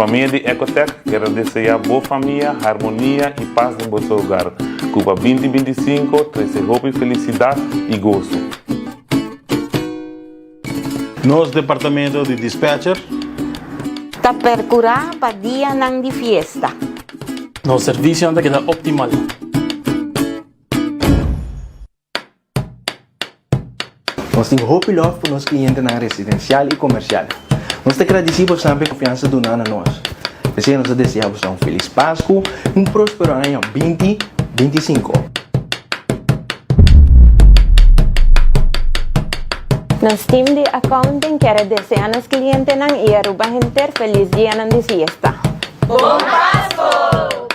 Famia di Ecotech kier a desea bo famia harmonia y paz den boso hogar. Cu pa 2025 trece hopi felicidad y goso. Nos departamento di dispatcher. Ta percura pa dianan di fiesta. Nos servicionan ta keda optimal. Nos tin hopi lòf pa nos klientenan residensial i komersial. Nos ta gradisí bosan pa e konfiansa duná na nos. P'esei nos ta deseá bosan un felis Pasku i un próspero aña 2025. Nos team di accounting kier a deseá nos klientenan i Aruba henter felis dianan di fiesta. Bon Pasku!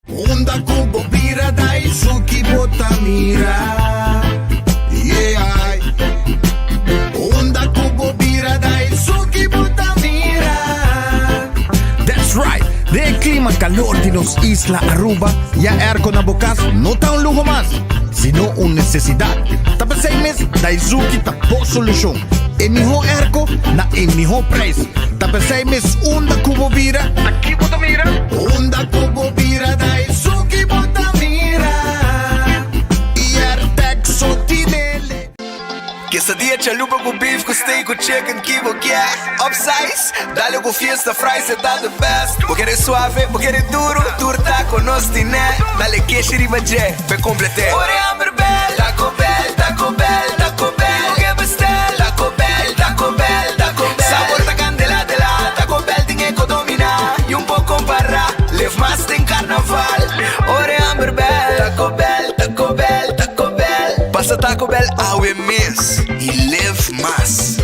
Unda ku bo bira Daisuki bo ta mira Yeah Unda ku bo bira Daisuki bo ta mira That's right! Den e klima kalor di nos isla Aruba, ya airco na bo kas no ta un luho mas, sino un nesesidat. Ta p'esei mes Daizuki ta bo solushon. E mihó airco na e mihó prijs. Ta p'esei mes unda ku bo bira, aki bo ta mira. Unda ku bo bira Daizuki bo ta mira. Airtec so tinele. Quesadilla chalupa ku beef ku steak ku chicken ki bo kier Upsize, dale ku fiesta fries e ta the best Bo kere suave, bo kere duro, tur taco nos tine Dale keshi riba dje, p'e complete Ora e hamber bel, Taco Bell, Taco Bell, Taco Bell Bo ke bestel, Taco Bell, Taco Bell, Taco Bell Sabor ta candela de la, Taco Bell tin e ko domina Y un por compara, live mas den carnaval Ora e hamber bel, Taco Bell, Taco Bell, Taco Bell Pasa Taco Bell awe mes y live mas.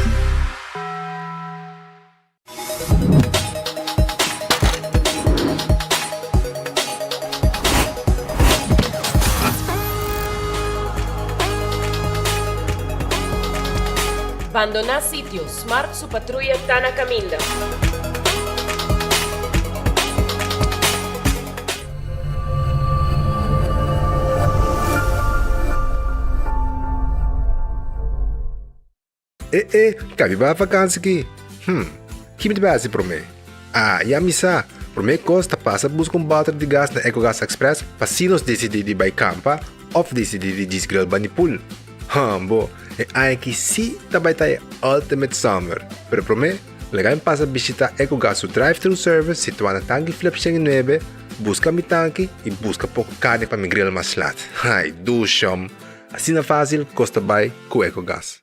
Bandoná sitio, Smart su patruya ta na kaminda. E e, ka mi bai vakansi ki? Hm, ki mi ta bai hasi promé? Ah, ya mi sa! Promé kos ta pasa buska un bòter di gas na Ecogas Express pa si nos disidí di bai kampa òf disidí di djis grill bani pool. Hambo, e aña aki sí ta bai ta e ultimate summer! Pero promé, laga mi pasa bishitá Ecogas su drive-thru service situá na Tanki Flip 109, buska mi tanki i buska poko karni pa mi grill mas lat. Ai, dushom! Asina fásil kos ta bai ku Ecogas.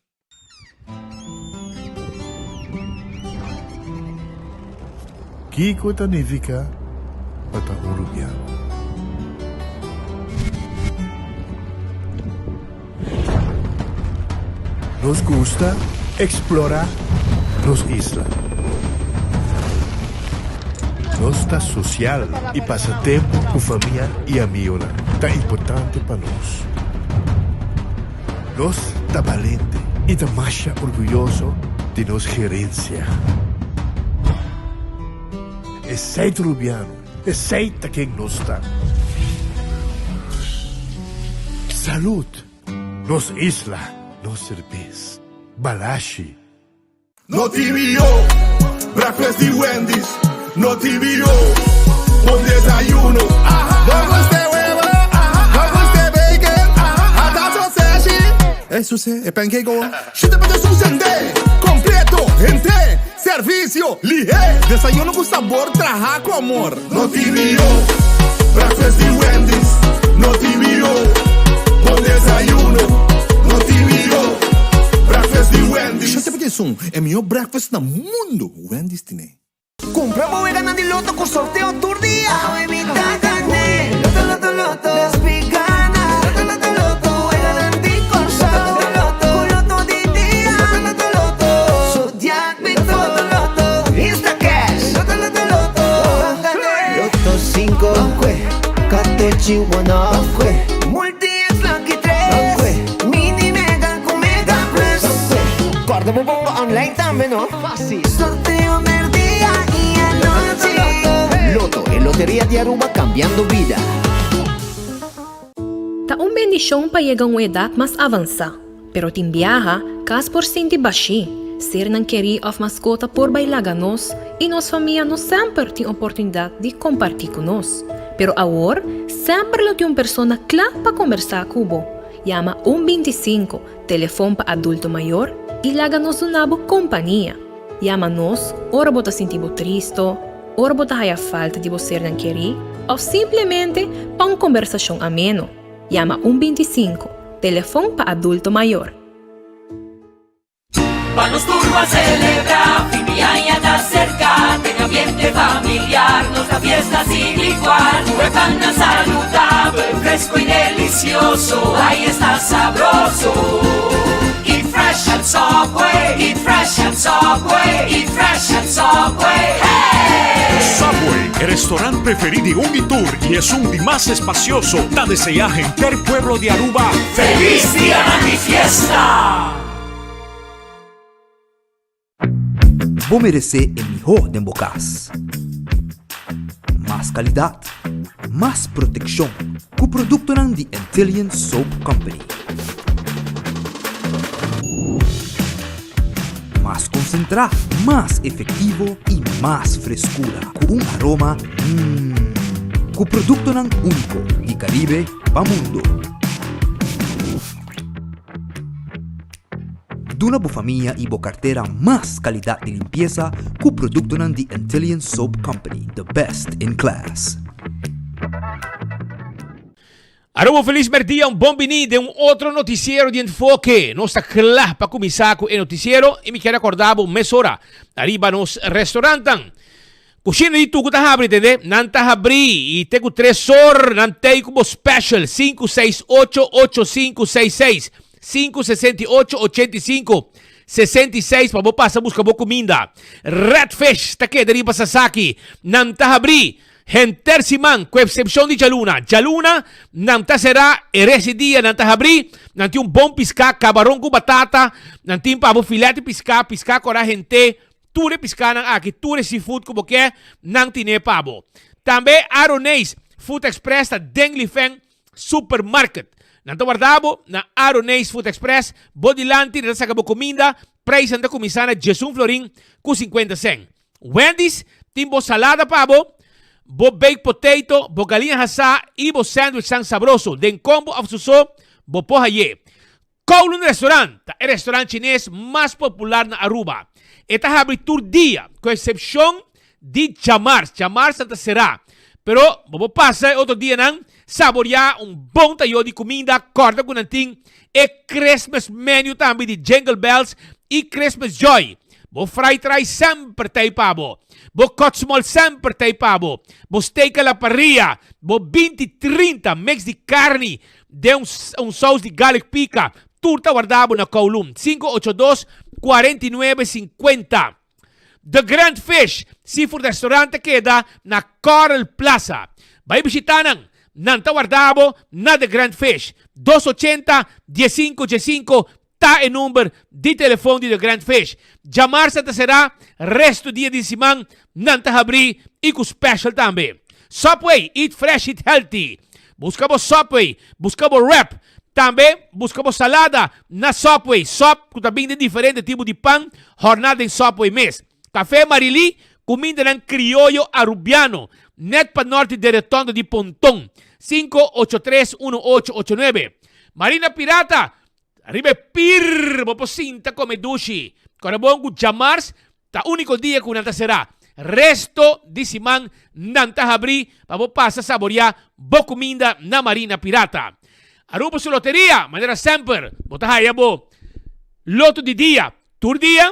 Kiko ta nifiká pa ta un rubiano? Nos gusta eksplorá nos isla. Nos ta sosial i pasa tempu ku famia i amigonan ta importante pa nos. Nos ta balente i ta masha orguyoso di nos gerensia. Esei ta Rubiano, esei ta ken nos ta. Salud! Nos isla, nos serbes. Balashi. No TVO, breakfast di Wendy's. No TVO, bon desayuno. No gusta e huevo, no gusta e bacon, hasta sausage. E suse, e pancake o. Shita pa ta sende, completo, hente, servicio, lihe. Desayuno cu sabor traha cu amor. No TVO, breakfast di Wendy's. No TVO, bon desayuno. No TVO, breakfast di Wendy's. Shete pa esun, e mihó breakfast na mundo, Wendy's tine. Kumpra bo weganan di loto ku sorteo tur dia. Awe mi ta gané. Loto, loto, loto. Despi gana. Loto, loto, loto. Weganan di Kòrsou. Loto, loto, loto. Ku loto di dia. Loto, loto, loto. Zodiac Big Four. Loto, loto, loto. Instacash. Loto, loto, loto. Ban gané. Loto 5. Katochi one off. Multi X Lucky 3. Mini Mega ku Mega Plus. Kòrda bo bonga online tambe no. Sorteo merdia i anochi. Lotto, e loteria di Aruba cambiando bida. Ta un bendishon pa yega un edat mas avansá, pero tin biaha kas por sinti bashí, sernan kerí òf maskota por bai laga nos i nos famia no semper tin oportunidat di kompartí ku nos. Pero awor semper lo tin un persona kla pa kombersá ku bo. Yama un 25, telefon pa adulto mayor, i laga nos duna bo kompania. Yama nos ora bo ta sinti bo tristo, ora bo ta haya falta di bo sernan kerí òf simplemente pa un kombersashon ameno. Yama un 25, telefon pa adulto mayor. Pa nos tur ban selebrá, fin di aña ta serka, den ambiente familiar nos ta fiesta sin igual. Ku e pannan saludabel, fresco i delicioso, ai esta sabroso. Eat fresh at Subway, eat fresh at Subway, eat fresh at Subway, hey! Subway, e restaurant preferi di un y tur y esun di mas espacioso, ta desea henter pueblo di Aruba Feliz Dianan di Fiesta! Bo meresé e mihó den bo kas. Mas kalidat, mas protekshon ku produktonan di Antillian Soap Company. Mas konsentrá, mas efektivo i mas freskura ku un aroma mmm ku produktonan úniko di Karibe pa mundo. Duna bo famia i bo kartera mas kalidat di limpiesa ku produktonan di Antillian Soap Company, the best in class. Aruba un felis merdia, un bon bini den un otro noticiero di Enfoke. Nos ta kla pa kuminsá ku e noticiero i mi kier akorda bo mesora ariba nos restaurantnan. Kushina di tuku ta habri tende? Nan ta habri i te ku tres or nan tei ku bo special 5688566 568 85 66 pa bo pasa buska bo kuminda. Red Fish ta keda riba Sasaki. Nan ta habri henter siman ku eksepshon di djaluna. Djaluna nan ta será e rest di dia nan ta habri. Nan tin un bon piská, kabaron ku batata, nan tin pa bo filet di piská, piská kora henter. Tur e piskanan aki, tur e seafood ku bo ke, nan tine pa bo. Tambe Aroneis Food Express ta den Lifen Supermarket. Nan ta warda bo na Aroneis Food Express, bo dilanti nan ta saka bo kuminda, prijsnan ta kuminsá na diesun florin ku sinkuenta sèn. Wendy's tin bo salada pa bo, bo baked potato, bo galiña hasá i bo sandwichnan sabroso. Den kombo òf su so, bo por hay'é. Kowloon Restaurant ta e restaurant chines mas popular na Aruba. E ta habri tur dia, ku eksepshon di djamars. Djamars nan ta será. Pero bo por pasa e otro dianan saboriá un bon tayo di kuminda. Kòrda ku nan tin e Christmas menu tambe di Jingle Bells i Christmas Joy. Bo fried rice semper ta ei pa bo. Bo kotsmol semper ta ei pa bo. Bo steak a la parrilla, bo 20 30 mix di karni Den un saus di garlic pica. Tur ta warda bo na Kowloon. 582 49 50. The Grand Fish Seafood Restaurant ta keda na Coral Plaza. Bai bishita nan. Nan ta warda bo na The Grand Fish. 280 15 15 ta e number di telefon di The Grand Fish. Djamarsa ta será, resto dia di siman nan ta habrí i ku special tambe. Subway, eat fresh, eat healthy. Buska bo Subway, buska bo wrap. Tambe buska bo salada na Subway. Sub ku ta bin den diferente tipo di pan, hòrná den Subway mes. Café Marilí, kumindanan krioyo arubiano, nèt pa nòrt di Deretondo di Ponton. 583 1889. Marina Pirata, Riba e pir bo por sinta come dushi. Kòrda bon ku djamars ta úniko dia ku nan ta será. Resto di siman nan ta habrí pa bo pasa saboriá bo kuminda na Marina Pirata. Aruba su loteria, manera semper, bo ta haya bo loto di dia tur dia.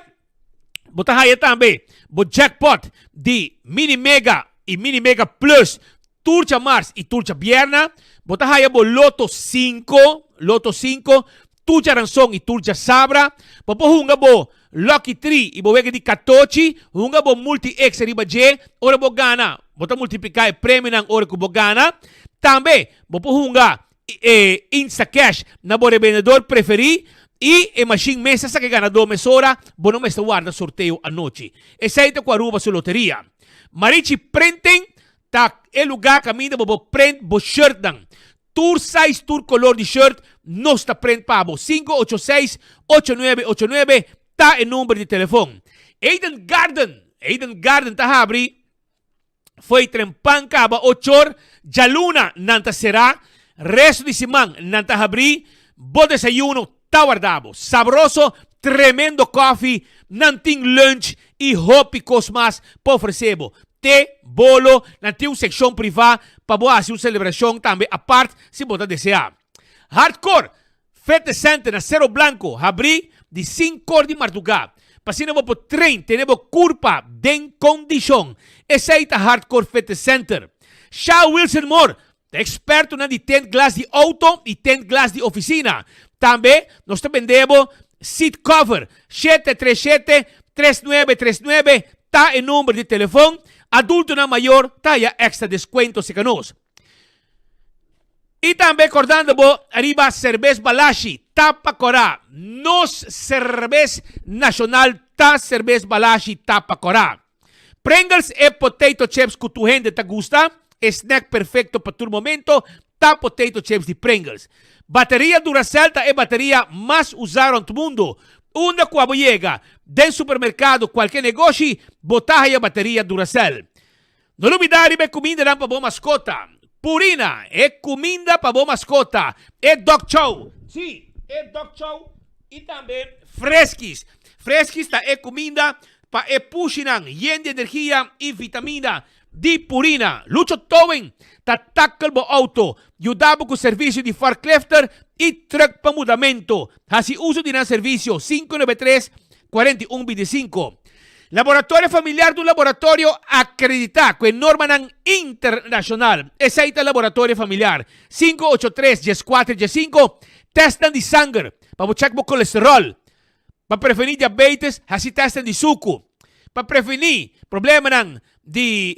Bo ta haya tambe bo jackpot di Mini Mega y Mini Mega Plus tur djamars y tur djabierna. Bo ta haya bo Loto 5, Loto 5, tur djaranson y tur djasabra. Bo por hunga bo Lucky 3 y bo wega di katochi. Hunga bo Multi X riba dje. Ora bo gana, bo ta multiplica e premionan ora cu bo gana. Tambe bo por hunga e Instacash na bo rebendedor preferí i e mashin mes ta saka e ganadó mesora, bo no mester warda sorteo anochi. Esei ta ku Aruba su loteria. Marichi Printing ta e lugá kaminda bo por print bo shirtnan. Tur size, tur color di shirt nos ta print pa bo. 586 8989 ta e number di telefon. Eden Garden, Eden Garden ta habri fo'i trempan kaba ochor, djaluna nan ta será, resto di siman nan ta habrí, bo desayuno ta warda bo. Sabroso, tremendo koffie, nan tin lunch i hopi kos mas pa ofresé bo. Te, bolo, nan tin un sekshon privá pa bo hasi un selebrashon tambe apart si bo ta deseá. Hardcore Fitness Center na Cerro Blanco habrí di sinkor di mardugá pa asina bo por train tene bo kurpa den kondishon. Esei ta Hardcore Fitness Center. Sha Wilson Moore ta ekspertonan di tent glas di outo i tent glas di ofisina. Tambe nos ta bende bo seat cover. 737 3939 ta e number di telefon. Adultonan mayor ta haya extra descuento cerca nos. I tambe kordando bo riba Serbes Balashi, Tapa Kora. Nos serbes nashonal ta Serbes Balashi, Tapa Kora. Pringles e potato chips ku tur hende ta gusta, e snack perfekto pa tur momento ta potato chips di Pringles. Bateria Duracell ta e bateria mas usá rònt mundu. Unda ku abo yega, den supermerkado, kualke negoshi, bo ta haya bateria Duracell. No lubidá riba e kumindanan pa bo maskota. Purina, e kuminda pa bo maskota. E dog chow, sí, e dog chow i tambe Friskies. Friskies ta e kuminda pa e pushinan yen di energia i vitamina di Purina. Lucho Towing ta tackle bo auto, yuda bo ku servisio di forklifter i truck pa mudamentu. Hasi uso di nan servisio, 593 41 25. Laboratorio Familiar ta un laboratorio akreditá ku e normanan internashonal. Esei ta Laboratorio Familiar. 583 14 15 Tèstnan di sanger pa bo chèk bo kolesteròl. Pa prevení diabetes, hasi tèstnan di suku. Pa prevení problemanan di.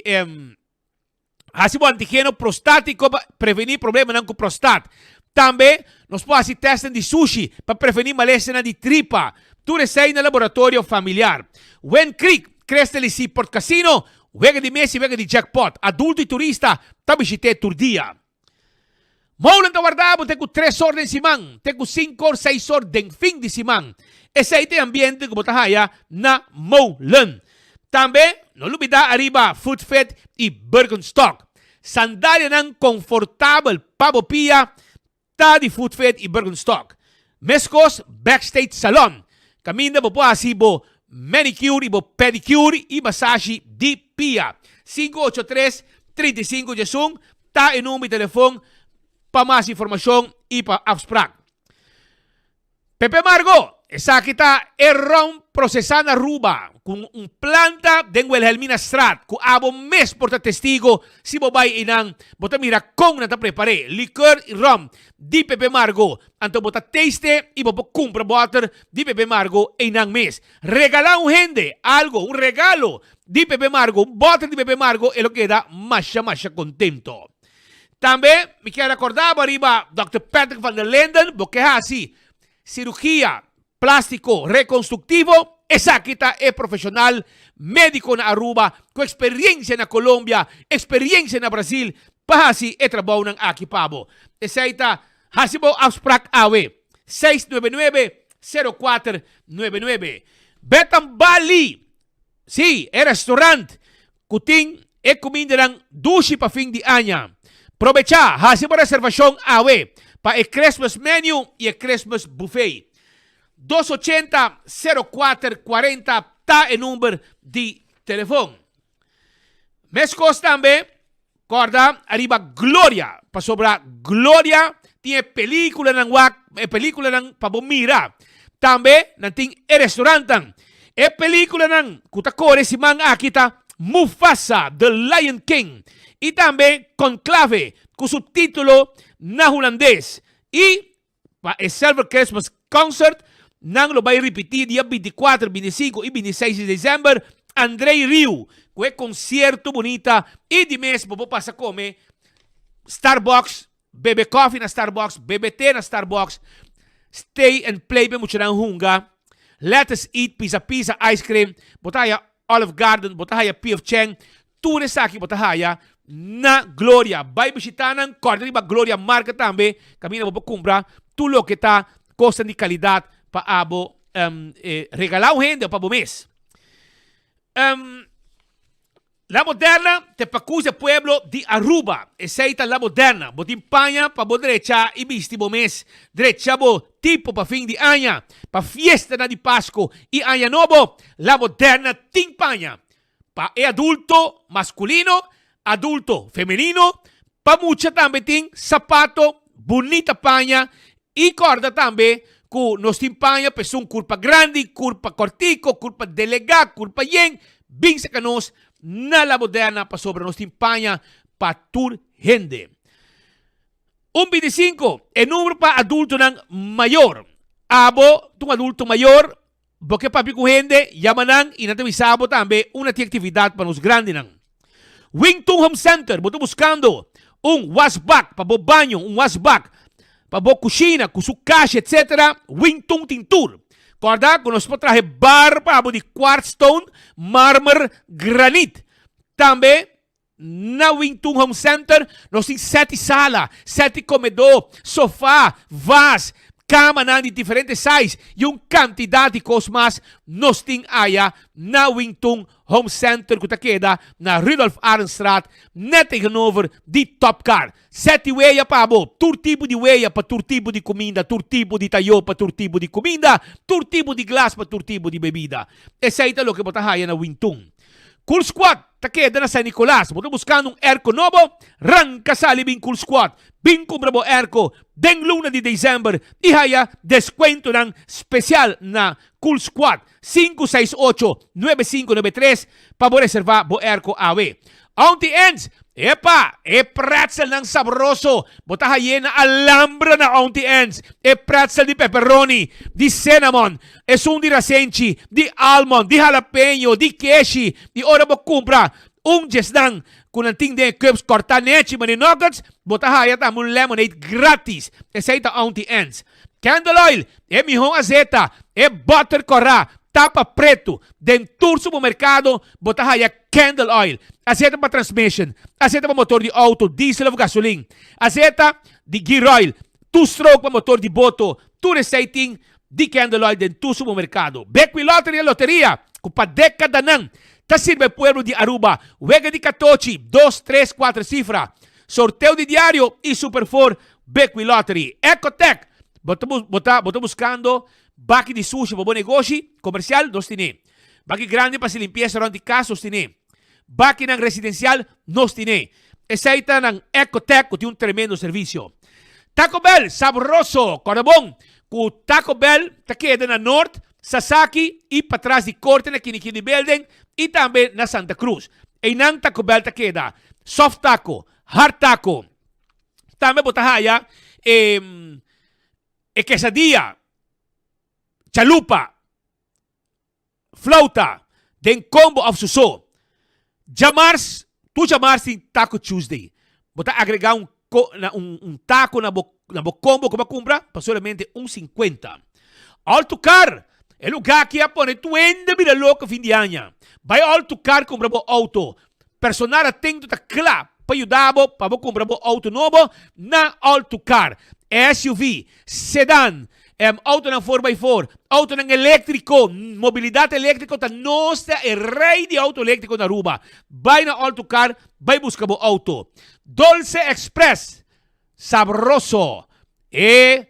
Hasi bo antigeno prostátiko pa prevení problemanan ku prostat. Tambe nos por hasi tèstnan di sushi pa prevení malesanan di tripa. Tur esei na laboratorio familiar. Wind Creek, Crystal i Seaport Casino, wega di mes i wega di jackpot. Adulto i turista ta bishit'é tur dia. Molen ta warda bo te ku tres or den siman, te ku sinku or, seis or den fin di siman. Esei ta e ambiente ku bo ta haya na Molen. Tambe no lubida ariba Food Fit i Birkenstock. Sandalianan konfortabel pa bo pia ta di Food Fit i Birkenstock. Meskos Backstage Salon, kaminda bo por hasi bo manicure i bo pedicure i masashi di pia. 583 35 11 ta e number di telefon pa mas informashon i pa afsprak. Pepe Margo, Esaki ta e ron prosesá na Aruba ku un planta den Wilhelminastraat ku abo mes por ta testigo si bo bai einan bo ta mira kon nan ta prepar'é likeur i rom di Pepe Margo anto bo ta taste i bo por kumpra bòter di Pepe Margo einan mes. Regalá un hende algo, un regalo di Pepe Margo, un bòter di Pepe Margo e lo keda masha masha kontento. Tambe mi kier recorda bo ariba Dòkter Patrick van der Linden, bo ke hasi cirugia plastico reconstructivo, esaki ta e profesional medico na Aruba cu experiencia na Colombia, experiencia na Brasil pa hasi e trabounan aki pa bo. Esey ta hasi bo afspraak awe, 699 0499. Betan Bali! Sí, e restaurant ku tin e kumindanan dushi pa fin di aña. Probechá, hasi bo reservashon awe pa e Christmas menu i e Christmas buffet. 280 04 40 ta e number di telefon. Meskos tambe, Kòrda ariba Gloria, pasobra Gloria tin e pelíkulanan wak, e pelíkulanan pa bo mira. Tambe nan tin e restaurantnan. E pelíkulanan ku ta kore siman aki ta Mufasa, The Lion King i tambe Conclave ku su título na hulandes i Pa e Silver Christmas Concert, nan lo bai ripití dia 24, 25 i 26 di desèmber, Andrei Rieu ku e konsierto bunita i di mes bo por pasa kome Starbucks, bebe kòfi na Starbucks, bebe te na Starbucks, stay and play pa e muchanan hunga, Let us eat, pizza pizza, ice cream, bo ta haya Olive Garden, bo ta haya P.F. Chang, tur esaki bo ta haya. na Gloria. Bai bishita nan, kòrda riba Gloria marka tambe, kaminda bo por kumpra tur loke ta kosnan di kalidat pa abo regalá un hende òf pa bo mes. La Moderna te pakus e pueblo di Aruba. Esei ta La Moderna. Bo tin paña pa bo drecha i bisti bo mes. Drecha bo tipo pa fin di aña, pa fiestanan di Pasco i Aña Nobo. La Moderna tin paña pa e adulto masculino, adulto femenino, pa mucha tambe tin sapato, bunita paña i corda tambe cu nos tin paña pa esun curpa grandi, curpa cortico, curpa delega, curpa yen, bin saca nos na La Moderna pasobra nos tin paña pa tur hende. Un binticinco, e numero pa adultonan mayor. Abo ta un adulto mayor, Bo ke papia ku hende, yama nan i nan ta bisa bo tambe unda tin aktividat pa nos grandinan. Wington Home Center, bo ta buskando un wasbak pa bo baño, un wasbak pa bo kushina ku su kasha etc. Wington tin tur. Kòrda ku nos por traha e bar pa bo di quartz stone, marmer, granit. Tambe Na Wingtun Home Center nos tin seti sala, seti komedó, sofá, vas, kamanan di diferente size i un kantidat di kos mas nos tin aya na Wingtun Home Center ku ta keda na Rudolf Arendstraat net tegenover di Topcar. Seti weya pa bo, tur tipo di weya pa tur tipo di kuminda, tur tipo di tayó pa tur tipo di kuminda, tur tipo di glas pa tur tipo di bebida. Esei ta loke bo ta haya na Wingtun. Cool Squad ta keda na San Nicolas. Bo ta buskando un airco nobo? Ranka sali bin Cool Squad. Bin kumpra bo airco den luna di december i haya descuentonan special na Cool Squad. 568 9593 pa bo reserva bo airco awe. Auntie Anne's, Epa! E pretzelnan sabroso! Bo ta haye na Alhambra na Auntie Anne's. E pretzel di pepperoni, di cinnamon, esun di rasenchi, di almond, di jalapeño, di keshi. I ora bo kumpra un djesnan ku nan tin den e cups kòrtá nechi manera nuggets, bo ta haya tambe un lemonade gratis. Esei ta Auntie Anne's. Candle oil, e mihó azeta, e butter kòrá, tapa pretu. Den tur supermerkado bo ta haya Candle oil, azeta pa transmission, azeta pa motor di auto, diesel of gasolin, azeta di gear oil, two stroke pa motor di boto, tur esei tin di candle oil den tur supermercado. Bequi Lottery e loteria cu pa decadanan ta sirbi e pueblo di Aruba. Wega di catochi, dos, tres, cuater cifra, sorteo di diario y super four Bequi Lottery. Ecotec, bo ta bo ta bo ta buscando baki di sushi pa bo negoshi comercial? Nos tine. Baki grandi pa hasi limpiesa rond di kas nos tine. Bakinan residensial nos tine. Esei ta nan Ecotec ku tin un tremendo servisio. Taco Bell, sabroso! Kòrda bon ku Taco Bell ta keda na Noord, Sasaki i patras di Korte na Kinikini Building i tambe na Santa Cruz. Einan Taco Bell ta keda. Soft taco, hard taco. Tambe bo ta haya e e quesadilla, chalupa. Flauta, den combo of su so. Djamars, tur djamars tin Taco Tuesday. Bo ta agrega un na un un taco na bo na bo combo ku bo a kumpra pa solamente un sinkuenta. All to Car, e lugá aki a pone tur hende bira loko fin di aña. Bai All to Car kumpra bo outo. Personal atento ta kla pa yuda bo pa bo kumpra bo outo nobo na All to Car. SUV, sedan, outonan four by four, outonan eléktriko, mobilidat eléktriko ta nos ta e rei di outo eléktriko na Aruba. Bai na All to Car bai buska bo outo. Dolce Express, sabroso! E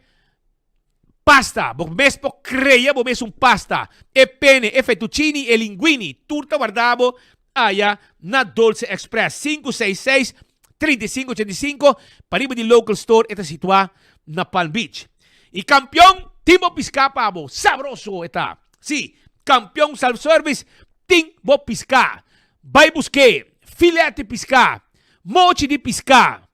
Pasta, bo mes por crea bo mes un pasta. E pene, e fettuccini, e linguini, tur ta warda bo aya na Dolce Express. 566 3585, pariba di Local Store e ta situa na Palm Beach. Y Campeon tin bo pisca pa bo, sabroso e ta. Si, Campeon Self Service tin bo pisca. Bay busque, filet di pisca, mochi di pisca,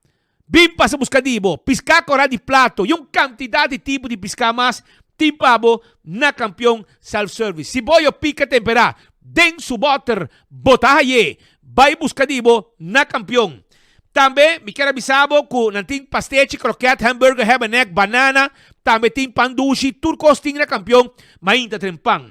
Bin pasa buska di bo piská korá di plato i un kantidat di tipo di piská mas tin pa bo na Kampion Self Service. Si bo yo pika temperá den su bòter, bo ta hay'é. Bai buska di bo na Kampion. Tambe mi kier a bisa bo ku nan tin pastechi, kroket, hamburger, ham and egg, banana, tambe tin pan dushi, tur kos tin na Kampion, mainta tren pan.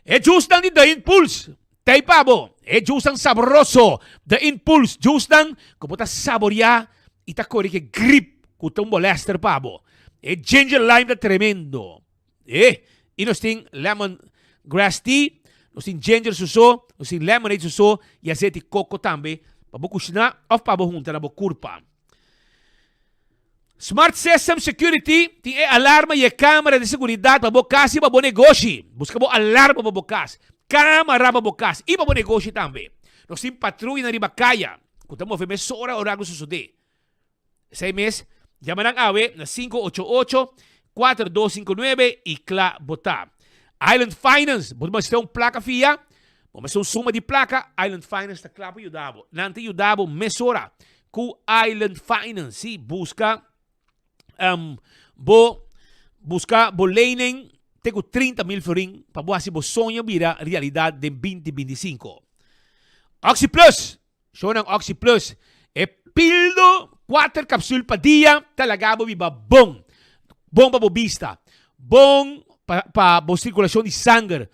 E jusnan di Dain Pools. T'ei pa bo, e juicenan sabroso, The Impulse juicenan ku bo ta saboreá i ta kore ke grip ku ta un bolèster pa bo. E ginger lime ta tremendo. E, i nos tin lemon grass tea, nos tin ginger soso, nos tin lemonade soso i azeti koko tambe pa bo kushiná òf pa bo hunta na bo kurpa. Smart System Security tin e alarma i e kamera di seguridat pa bo kas i pa bo negoshi. Buska bo alarma pa bo kas, kamera pa bo kas i pa bo negoshi tambe. Nos tin patruyanan riba kaya ku ta move mesora ora algu sosodé. Esei mes, yama nan awe na 588 4259 i kla bo ta. Island Finance, bo ta mester un plaka fia? Bo mester un suma di plaka? Island Finance ta kla pa yuda bo. Nan ta yuda bo mesora. Ku Island Finance, sí, buska um, bo buska bo lening te ku 30 mil florin pa bo hasi bo soño bira realidat den 2025. Oxi Plus, shownan Oxi Plus, e pildo 4 kapsul pa dia ta laga bo biba bon. Bon pa bo bista, bon pa, pa bo sirkulashon di sanger,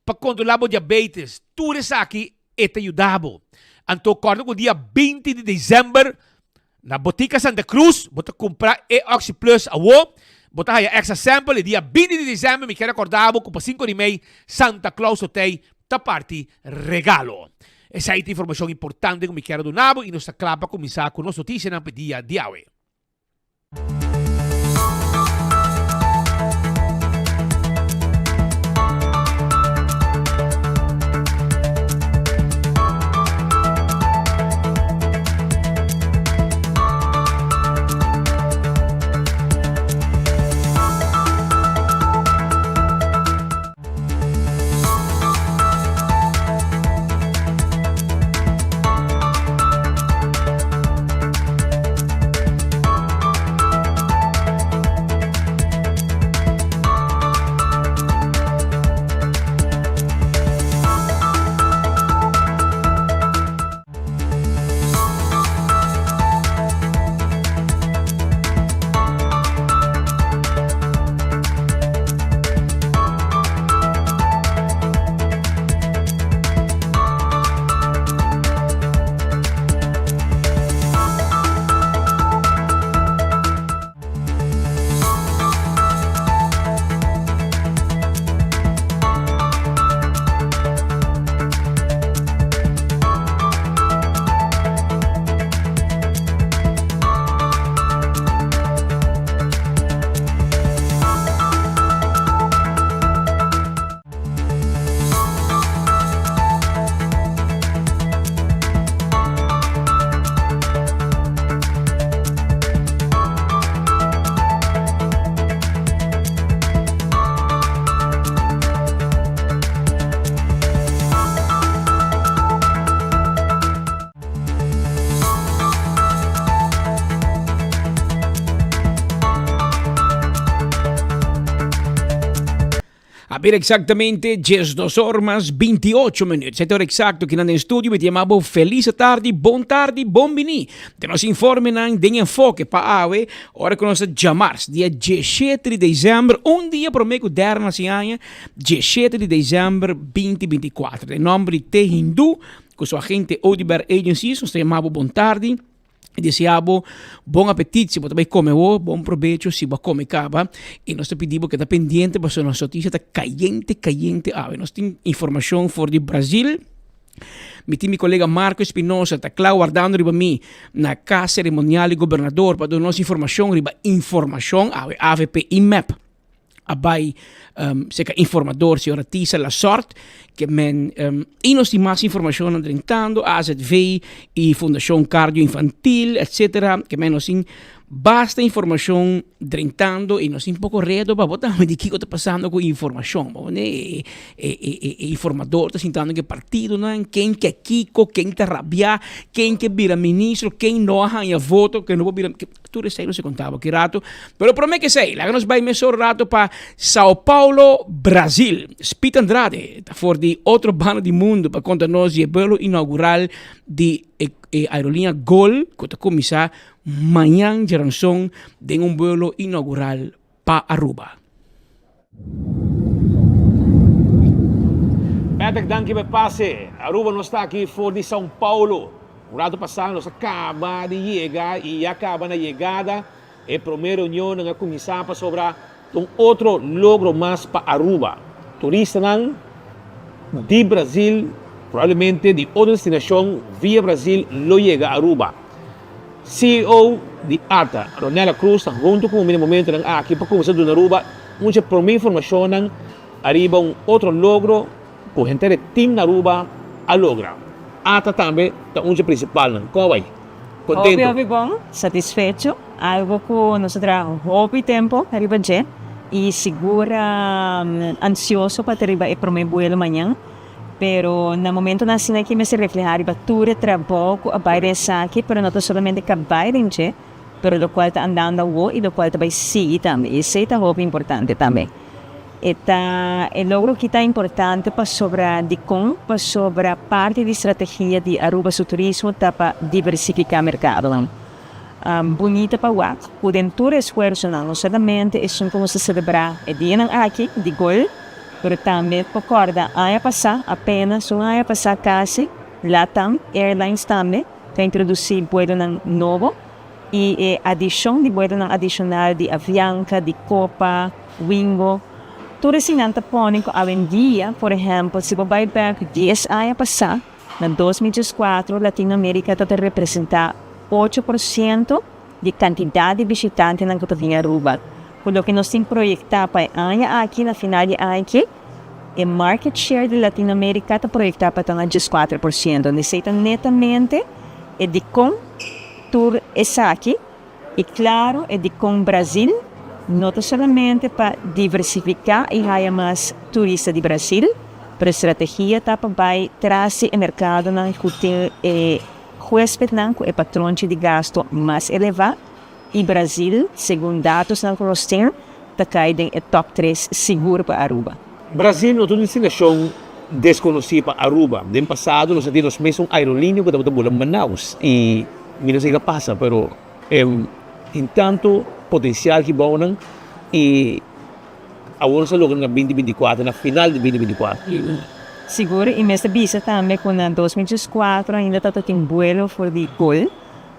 pa kontrola bo diabetes, tur esaki E ta yuda bo. Anto kòrda ku dia 20 di desèmber na Botica Santa Cruz bo ta kumpra e Oxi Plus awo. Bo ta haya extra sample e dia 20 di desèmber mi kier rekòrda bo ku pa sinku di mei Santa Claus Hotei ta parti regalo. Esei ta informashon importante ku mi kier a duna bo i nos ta kla pa kuminsá ku nos notisianan pa e dia di awe. A bira exactamente 12 or mas 28 minuut. Sete ora exacto kinan den studio mi ta yama bo feliz tardi, bon tardi, bon bini. Den nos informenan den enfoke pa awe, ora ku nos ta djamars, dia 17 di december, un dia prome ku derde na aña, 17 di december 2024. Den nomber di Te Hindu, ku su agente Oduber Agencies, nos ta yama bo bon tardi. I desea bo bon apetit si bo ta bai kome awo, bon probecho si bo a kome kaba. I nos ta pidi bo keda pendiente pasobra nos notisia ta kayente kayente awe. Nos tin informashon for di Brazil. Mi tin mi kolega Marco Espinosa ta kla wardando riba mi na kas seremonial di gobernador pa duna nos informashon riba informashon awe avp i mep. a bai um, seka informador señora Tisa Lasort ke men um, i nos tin mas informashonnan drentando AZV i Fundashon Cardio Infantil etcetera ke men nos tin basta informashon drentando i nos tin poko redo pa bo tambe di kiko ta pasando ku informashon bo ne e e e e informador ta sintando ku e partidonan ken ke kiko ken ta rabia ken ke bira ministro ken no a haña voto ken no por bira Tur esei nos a konta bo aki rato. Pero prome ke esei, laga nos bai mesora rato pa Sao Paulo, Brazil. Speed Andrade ta for di otro banda di mundu pa konta nos di e buelo inaugural di e e aerolínea Gol ku ta kuminsá mañan djaranson den un buelo inaugural pa Aruba. Hartelijk danki pa e pase. Aruba nos ta aki for di São Paulo. Un rato pasa nos a caba di yega y ya caba na yegada e prome reunionnan a cuminsa pasobra ta un otro logro mas pa Aruba. Turistanan di Brasil, probablemente di otro destinacion via Brasil lo yega Aruba. CEO di ata, Ronella Cruz ta hunto cu mi na e momentonan aki pa cuminsa duna Aruba un dje prome informacionnan ariba un otro logro cu henter e team na Aruba a logra. Ata tambe ta un dje principalnan. Con a bay? Contento? Hopi hopi bon, satisfecho, algo cu nos a traha hopi tempo ariba dje y sigur ansioso pa ta riba e prome buelo mañan. Pero na momentonan asina aki mester refleha riba tur e trabou cu a bay den esaki, pero no ta solamente cu a bay den dje, pero locual ta andando awo y locual ta bay sigui tambe. Y esey ta hopi importante tambe. E ta e logro aki ta importante pasobra dicon? Pasobra parti di strategia di Aruba su turismo ta pa diversifica mercadonan. Bunita pa wak cu den tur esfuerzonan, no solamente esun cu nos ta celebra e dianan aki di gol, Pero tambe por corda aña pasá, apenas un aña pasá casi, Latam Airlines tambe ta introduci buelonan nobo y e adicion di buelonan adicional di Avianca, di Copa, Wingo, tur eseinan ta pone cu awendia, por ehempel, si bo bay bek dies aña pasá, na 2014 Latinoamerica ta ta representa 8% di kantidat di bishitantenan ku ta bini Aruba. Ku loke nos tin proyektá pa e aña aki, na final di aña aki, e market share di Latinoamerica ta proyektá pa ta na 14%. Esei ta netamente e dikon tur esaki i klaro e dikon Brazil no ta solamente pa diversifiká i haya mas turista di Brazil, pero e strategia ta pa bai tras di e merkadonan ku tin e Huespednan ku e patronchi di gasto mas elevá i Brazil, segun datosnan ku nos tin, ta kai den e top tres sigur pa Aruba. Brazil no ta un destinashon deskonosí pa Aruba. Den pasado nos a tin nos mesun aerolínea ku tabata bula Manaus i mi no sa kiko a pasa pero tin tantu potensial ki bounan i Awor nos a logra na 2024, na final di 2024. Sigur, i mester bisa tambe ku na 2014 ainda tabata tin buelo for di Gol.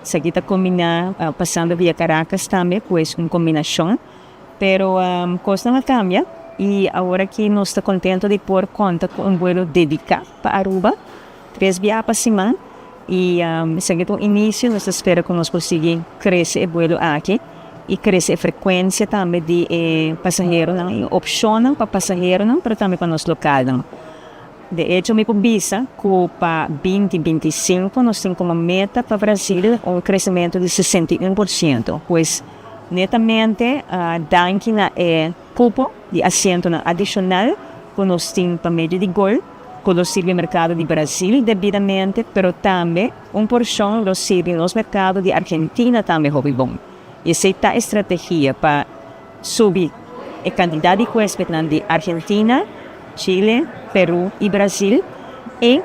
Esaki ta kombiná pasando via Caracas tambe, pues un kombinashon. Pero kosnan a kambia i awor aki nos ta kontento di por konta ku un buelo dediká pa Aruba, tres biaha pa siman. I esaki ta un inisio, nos ta spera ku nos por sigui krese e buelo aki i krese e frekuensia tambe di e pasaheronan i opshonnan pa pasaheronan pero tambe pa nos lokalnan. De echo mi por bisa ku pa 2025 nos tin komo meta pa Brasil un kresementu di 61%. Pues netamente danki na e kupo di asientonan adishonal ku nos tin pa medio di gol ku lo sirbi merkado di Brasil debidamente, pero tambe un porshon lo sirbi nos merkado di Argentina tambe hopi bon. I esei ta e strategia pa subi e kantidat di huespednan di Argentina, Chile, Peru i Brasil i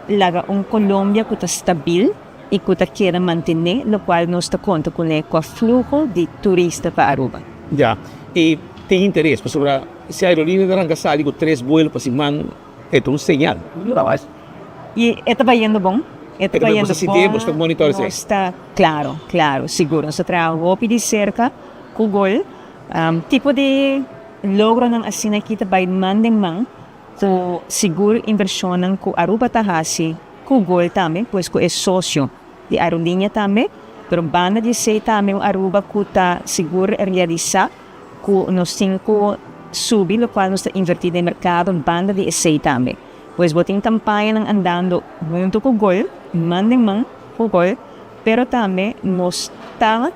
laga un Colombia ku ta stabil i ku ta keda mantené lokual nos ta konta kuné kua fluho di turista pa Aruba. Ya, i tin interes pasobra si aerolínea ta ranka sali ku tres buelo pa siman e ta un señal. I e ta bayendo bon, e ta bayendo bon, nos ta, klaro, klaro, sigur, nos ta traha hopi di serka ku Gol. Tipo di logronan asina aki ta bai man den man ku sigur invershonnan ku Aruba ta hasi ku Gol tambe, pues ku e sosio di aerolínea tambe, pero banda di esei tambe un Aruba ku ta sigur realisá ku nos tin ku subi lokual nos ta invertí den merkado banda di esei tambe. Pues bo tin kampañanan andando huntu ku Gol, man den man ku Gol, pero tambe nos ta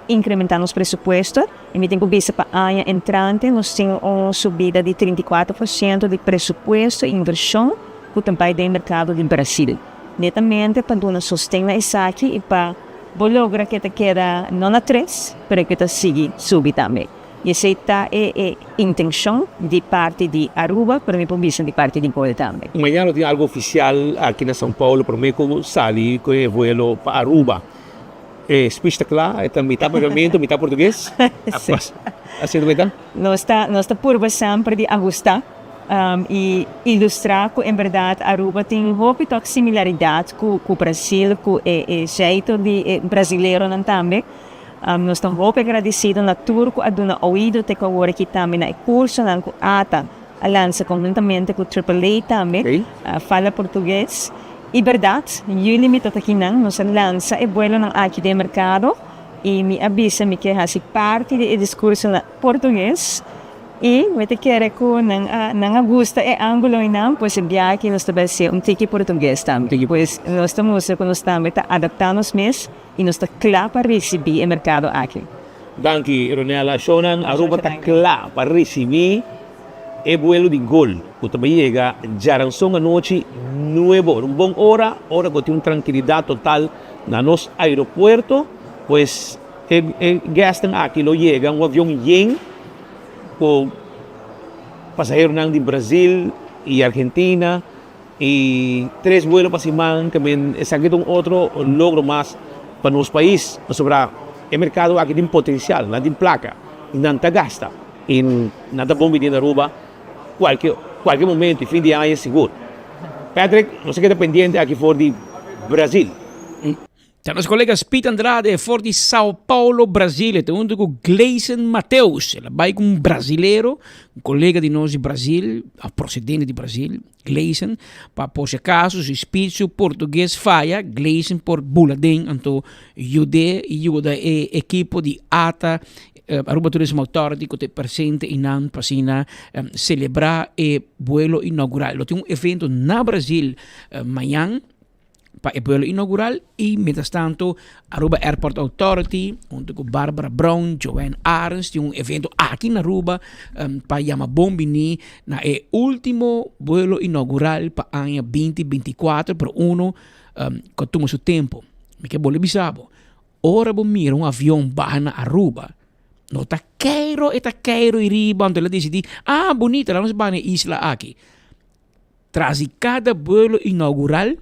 incrementa nos presupuesto y mi tin cu bisa pa aña entrante nos tin un subida di 34% di presupuesto y inversion cu ta bay den mercado di Brasil. Netamente pa duna sosten na esaki y pa bo logra cu e ta keda no na tres pero cu e ta sigui subi tambe. Y esey ta e e intencion di parti di Aruba pero mi por bisa di parti di Gol tambe. Mañana lo tin algo oficial aki na São Paulo prome cu sali cu e vuelo pa Aruba. E speech ta kla, e ta mitá papiamentu, mitá portugues. Sí. Asina ta? Nos ta, nos ta purba semper di ahustá. I ilustrá ku en bèrdat Aruba tin hopi tòg similaridat ku ku Brasil, ku e e jeito di e brasileronan tambe. Nos ta hopi agradesido na tur ku a duna oido te ku awor aki tambe na e kursonan ku ata a lansa konhuntamente ku Triple A tambe, Fala Portugues. I bèrdat, yüli mi ta ta kinan, nos a lansa e buelonan aki den merkado i mi a bisa mi ke hasi parti di e diskurso na portugues. I mi ta kere ku nan a nan a gusta e ángulo einan, pues e biaha aki nos ta bai hasié un tiki portugues tambe. Pues nos ta mustra ku nos tambe ta adaptá nos mes i nos ta kla pa risibí e merkado aki. Danki Ronella. Shownan Aruba ta kla pa risibí e buelo di gol ku ta bai yega djaranson anochi nuevo ora. Un bon ora, ora ku tin un trankilidat total na nos aeropuerto, pues e guestnan aki lo yega un avion yen. Ku pasaheronan di Brazil i Argentina i tres buelo pa siman ke men esaki ta un otro logro mas pa nos pais pasobra e merkado aki tin potensial, nan tin plaka i nan ta gasta i nan ta bon bini na Aruba kualke kualke momento i fin di aña sigur. Patrick, nos a keda pendiente aki for di Brazil. Ta nos kolega Speed Andrade for di Sao Paulo, Brasil. E ta huntu ku Gleison Mateus. El a bai ku un brasilero, un kolega di nos di Brasil, of prosedente di Brasil, Gleison, pa por si akaso si Speed su portugues faya, Gleison por bula den anto yud'é i yuda e ekipo di ata, Aruba Tourism Authority, ku ta presente einan pa asina selebrá e buelo inaugural. Lo tin un evento na Brasil mañan. pa e buelo inaugural y mientras tanto Aruba Airport Authority hunto cu Barbara Brown, Joanne Arends tin un evento aki na Aruba pa yama bon bini na e ultimo buelo inaugural pa aña 2024 pero uno cu a tuma su tempo. Mi ke bolbe bisa bo, ora bo mira un avion baha na Aruba no ta keiro e ta keiro riba anto el a dicidi ah bunita laga nos baha na e isla aki. Tras di kada buelo inaugural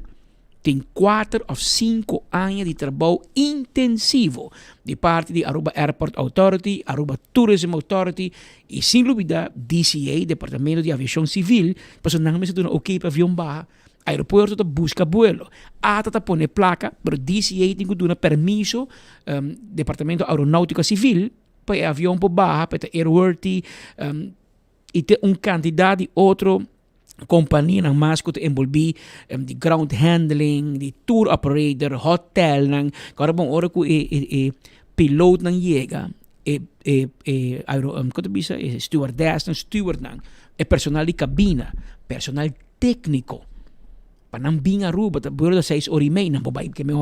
tin kuater òf sinku aña di trabou intensivo di parti di Aruba Airport Authority, Aruba Tourism Authority i sin lubida DCA, Departamento di Aviashon Sivil, pasobra nan mester duna oké pa avion baha. Aeropuerto ta buska buelo, ata ta pone plaka, pero DCA tin ku duna permiso, Departamento Aeronáutica Civil, pa e avion por baha, pa e ta airworthy. I tin un kantidat di otro kompanianan mas ku ta enbolbí di ground handling, di tour operator, hotelnan. Ku ora bon ora ku e e e pilotnan yega e e e aero kon ta bisa e stewardessnan, stewardnan, e personal di kabina, personal tékniko pa nan bin Aruba ta buelo ta seis ora i mei nan por bai ke men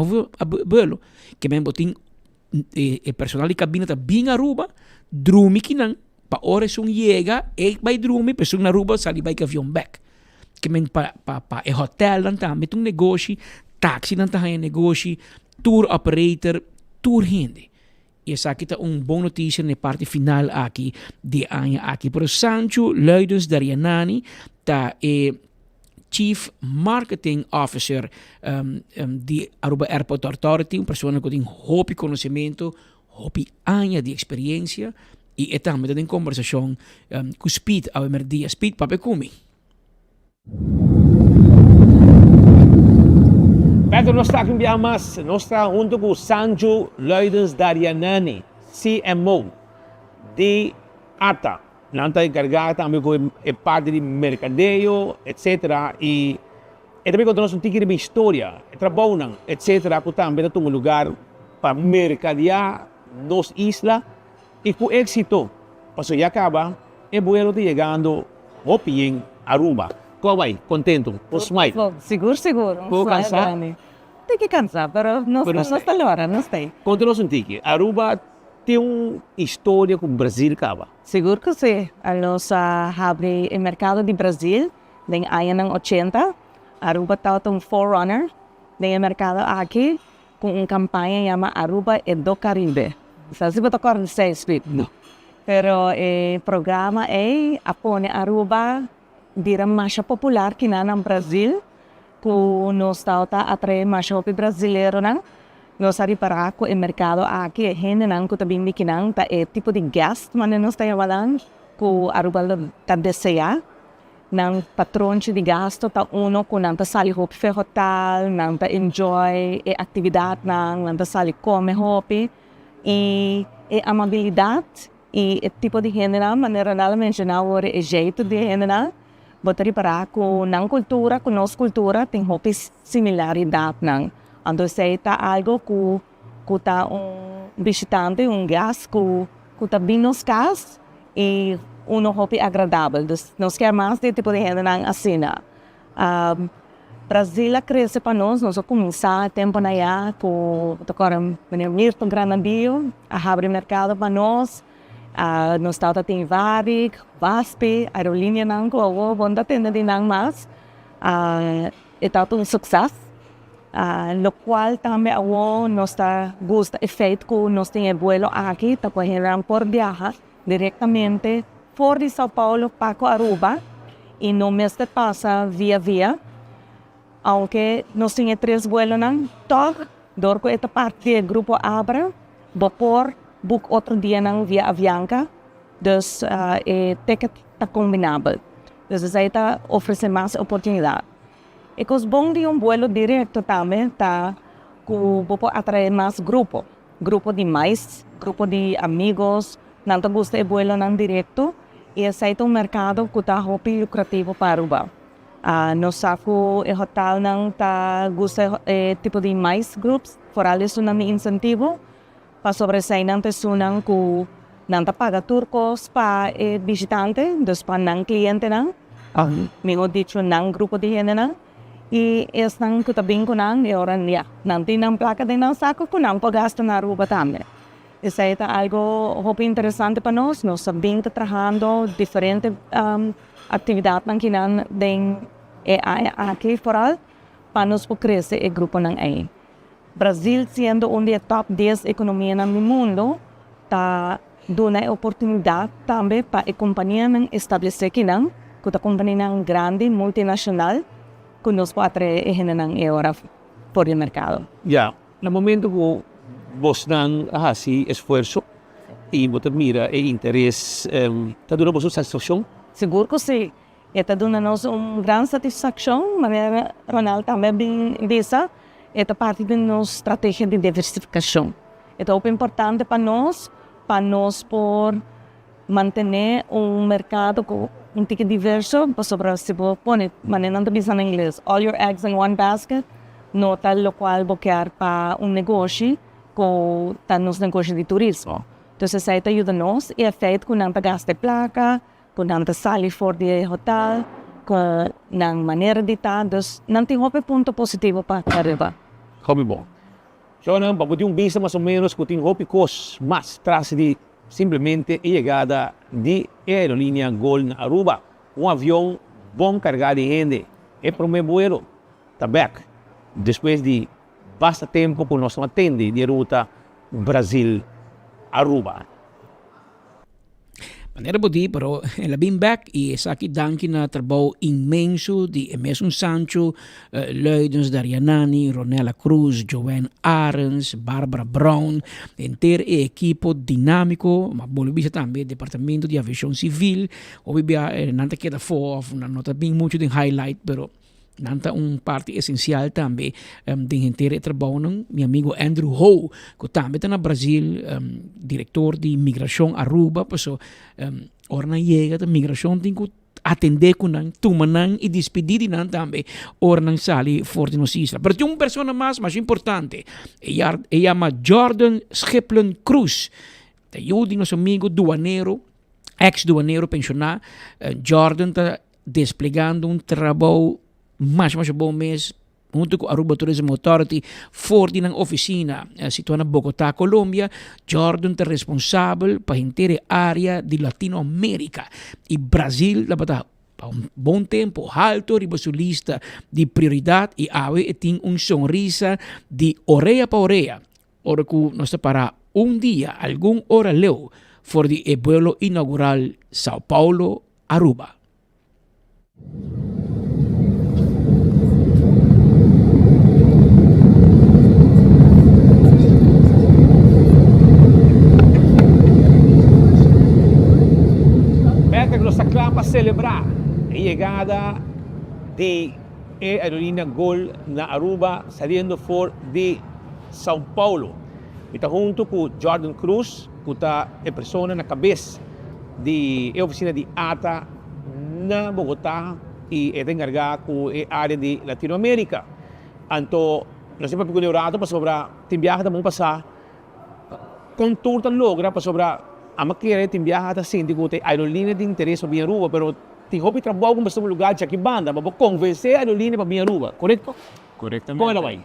buelo ke men bo tin e e personal di kabina ta bin Aruba drumi kinan pa ora esun yega e bai drumi pa esun na Aruba sali bai ku avion bek. Ke men pa pa pa e hotelnan tambe ta un negoshi, taxinan ta haña negoshi, tour operator, tur hende. I esaki ta un bon notisia na e parti final aki di e aña aki. Pero Sancho Luidens Darianani ta e Chief Marketing Officer di Aruba Airport Authority, un persona ku tin hopi konosementu, hopi aña di eksperiencia i e tambe ta den kombersashon ku Speed awe merdia. Speed, papia ku mi. Pedro, nos ta aki un biaha mas. Nos ta hunto ku Sancho Luidens Darianani, CMO di ata. Nan ta enkargá tambe ku e parti di merkadeo, etsetera, i e ta bin konta nos un tiki riba historia, e trabounan, etsetera, ku tambe ta tuma lugar pa merkadeá nos isla i ku éksito, pasobra ya kaba e buelo ta yegando hopi yen Aruba. Ku a bai? Kontentu? Un smile? Sigur, sigur. Un Poko smile kansá? grandi. Tiki kansá, pero nos ta lora, nos ta ei. Konta nos un tiki. Aruba Tin un historia ku Brazil kaba? Sigur ku si. Nos a habri e merkado di Brazil den añanan ochenta. Aruba tabata un forerunner den e merkado aki ku un kampaña yama Aruba e do Caribe. Sa si bo ta kòrda esei, Speed? No. Pero e programa ei a pone Aruba bira masha popular kinan na Brazil. Ku nos tabata atraé masha hopi brasileronan, nos a ripará ku e merkado aki, e hendenan ku ta bin di kinan ta e tipo di guest manera nos ta yama nan, ku Aruba lo ta deseá. Nan patronchi di gasto ta uno ku nan ta sali hopi fe hotel, nan ta enjoy e aktividatnan, nan ta sali kome hopi i e amabilidat i e tipo di hendenan, manera Ronald a menshoná awor e jeito di e hendenan, bo ta ripará ku nan kultura ku nos kultura tin hopi similaridatnan. Anto esei ta algo ku ku ta un bishitante, un guest ku ku ta bin nos kas i uno hopi agradabel. Dus nos kier mas di e tipo di hendenan asina. Brazil a krese pa nos, nos a kuminsá e temponan ya ku ta kòrda meneer Mirto Granadillo a habri merkado pa nos. Nos tabata tin Varig, Vaspi, aerolíneanan ku awor bo no ta tende di nan mas. E tabata un sukses. Lokual tambe awor nos ta gusta e feit ku nos tin e buelo aki ta ku hendenan por biaha direktamente for di Sao Paulo pa ku Aruba i no mester pasa via via. Aunke nos tin e tres buelonan tòg dor ku e ta parti di e grupo Abra bo por boek otro dianan via Avianca dus e ticket ta kombinabel. Dus esei ta ofresé mas oportunidat. E kos bon di un buelo direkto tambe ta ku bo por atraé mas grupo, grupo di mais, grupo di amigos, nan ta gusta e buelonan direkto i esei ta un merkado ku ta hopi lukrativo pa Aruba. Nos sa ku e hotelnan ta gusta e tipo di mais groups, foral esunnan di insentivo, pasobra eseinan ta esunnan ku nan ta paga tur kos pa e bishitante, dus pa nan klientenan, mihó dicho nan grupo di hendenan, i esnan ku ta bin ku nan e ora ya nan tin nan plaka den nan sako ku nan por gasta na Aruba tambe. Esei ta algo hopi interesante pa nos, nos ta bin ta trahando diferente Actividadnan kinan den e aña aki foral pa nos por crece e gruponan ey. Brazil siendo un di e top dies economianan di mundo ta duna e oportunidad tambe pa e companianan establece kinan cu ta companianan grandi multinacional cu nos por atrae e hendenan e ora for di mercado. Ya, na momento cu bosnan a haci esfuerzo y bo ta mira e interes, ta duna boso satisfaccion? Sigur cu si. E ta duna nos un gran satisfaccion, manera Ronald tambe a bin bisa, e ta parti di nos strategia di diversificacion. E ta hopi importante pa nos, pa nos por mantene un mercado cu un tiki diverso, pasobra si bo pone, manera nan ta bisa na ingles, all your eggs in one basket, no ta locual bo kier pa un negoshi cu ta nos negoshi di turismo. Entonces esey ta yuda nos y e feit cu nan ta gasta e placa, cu nan ta sali for di e hotel, cu nan manera di ta, dus nan tin hopi punto positivo pa Aruba. Hopi bon. Shownan, pa bo tin un bista mas o menos cu tin hopi cos mas tras di simplemente e yegada di e aerolinea Gol na Aruba. Un avion bon carga di hende. E prome buelo ta bek despues di basta tempo cu nos no a tende di e ruta Brazil-Aruba. Manera bo di, pero el a bin bek y esaki danki na trabou inmenso di e mesun Sancho, Luidens Darianani, Ronella Cruz, Joanne Arends, Barbara Brown, henter e ekipo dinamico, ma bolbe bisa tambe Departamento di Aviacion Civil, hopi bia nan ta keda afo of nan no ta bin mucho den highlight, pero Nan ta un parti esencial tambe den henter e trabounan. Mi amigo Andrew Ho, cu tambe ta na Brazil, director di Migracion Aruba, paso ora nan yega ta migracion tin cu atende cu nan, tuma nan y dispidi di nan tambe ora nan sali for di nos isla. Pero tin un persona mas, mas importante, e yama Jordan Schiplen Cruz, ta yu di nos amigo duanero, ex duanero pensiona. Jordan ta desplegando un trabou masha masha bon mes hunto cu Aruba Tourism Authority for di nan oficina situa na Bogota, Colombia. Jordan ta responsabel pa henter e area di Latino America y Brazil tabata pa un bon tempo halto riba su lista di prioridad y awe e tin un sonrisa di orea pa orea ora cu nos ta para un dia algun ora leu for di e buelo inaugural Sao Paulo, Aruba. Patrick nos ta kla pa selebrá. E yegada di e aerolínea Gol na Aruba saliendo for di São Paulo. Mi ta hunto cu Jordan Cruz cu ta e persona na cabes di e oficina di ata na Bogota y e ta encarga cu e area di Latino America. Anto nos tin papia cu Leonardo pasobra tin biaha ta bon pasa Con tur ta logra pasobra ama kere tin biaha ta sinti cu ta e aerolinea tin interes pa bin Aruba pero tin hopi trabou cu mester un lugar djaki banda pa bo convence e aerolinea pa bin Aruba, corecto? Corectamente. Con e ta bay?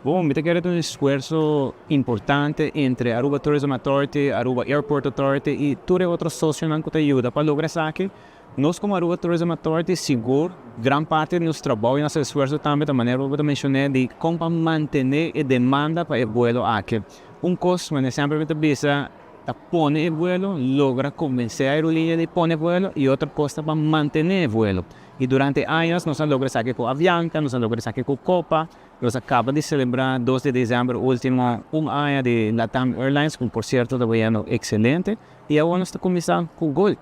Bon, mi ta kere ta un esfuerzo importante entre Aruba Tourism Authority, Aruba Airport Authority y tur e otro socionan cu ta yuda pa logra esaki. Nos como Aruba Tourism Authority sigur gran parti di nos trabou y nos esfuerzo tambe ta manera bo ta mencione di con pa mantene e demanda pa e vuelo aki. Un cos manera semper mi ta bisa ta pone e vuelo, logra convence aerolinea di pone e vuelo y otro cos ta pa mantene e vuelo. Y durante años nos a logra esaki cu Avianca, nos a logra esaki cu Copa, nos a caba di celebra dos di december ultimo un aña di Latam Airlines cu por cierto ta bayendo excelente y awor nos ta cuminsa cu Gol.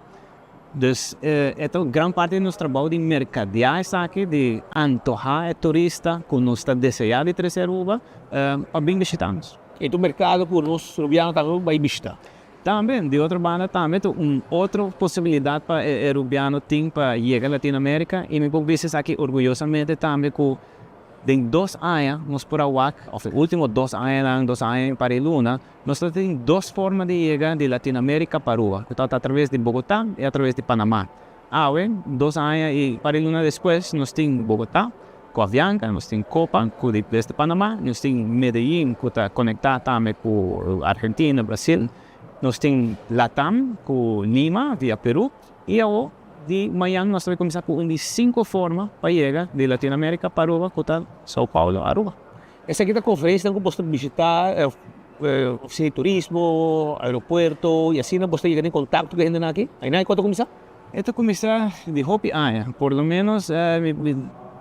Dus e ta gran parti di nos trabou di merkadeá esaki, di antohá e turista ku nos ta deseá di trese Aruba pa bin bishitá nos. E ta un merkado ku nos rubiano tambe por bai bishitá. Tambe, di otro banda tambe ta un otro posibilidat pa e rubiano tin pa yega Latinoamérika i mi por bisa esaki orguyosamente tambe ku den dos aña nos por a wak, òf e último dos añanan, dos aña i par e luna, Nos ta tin dos forma di yega di Latinoamerica pa Aruba, cu ta atraves di Bogota y atraves di Panama. Awe, dos aña y par di luna despues, nos tin Bogota cu Avianca, nos tin Copa cu di desde Panama, nos tin Medellin cu ta conecta tambe cu Argentina, Brasil, nos tin Latam cu Lima via Peru y awo di mañan nos ta bay cuminsa cu un di cinco forma pa yega di Latinoamerica pa Aruba cu ta Sao Paulo, Aruba. Esaki ta conferencianan cu bo ta bishita oficina di turismo, aeropuerto y asina bo ta yega den contacto cu e hendenan aki? Aynan e cos ta cuminsa? E ta cuminsa di hopi aña, por lo menos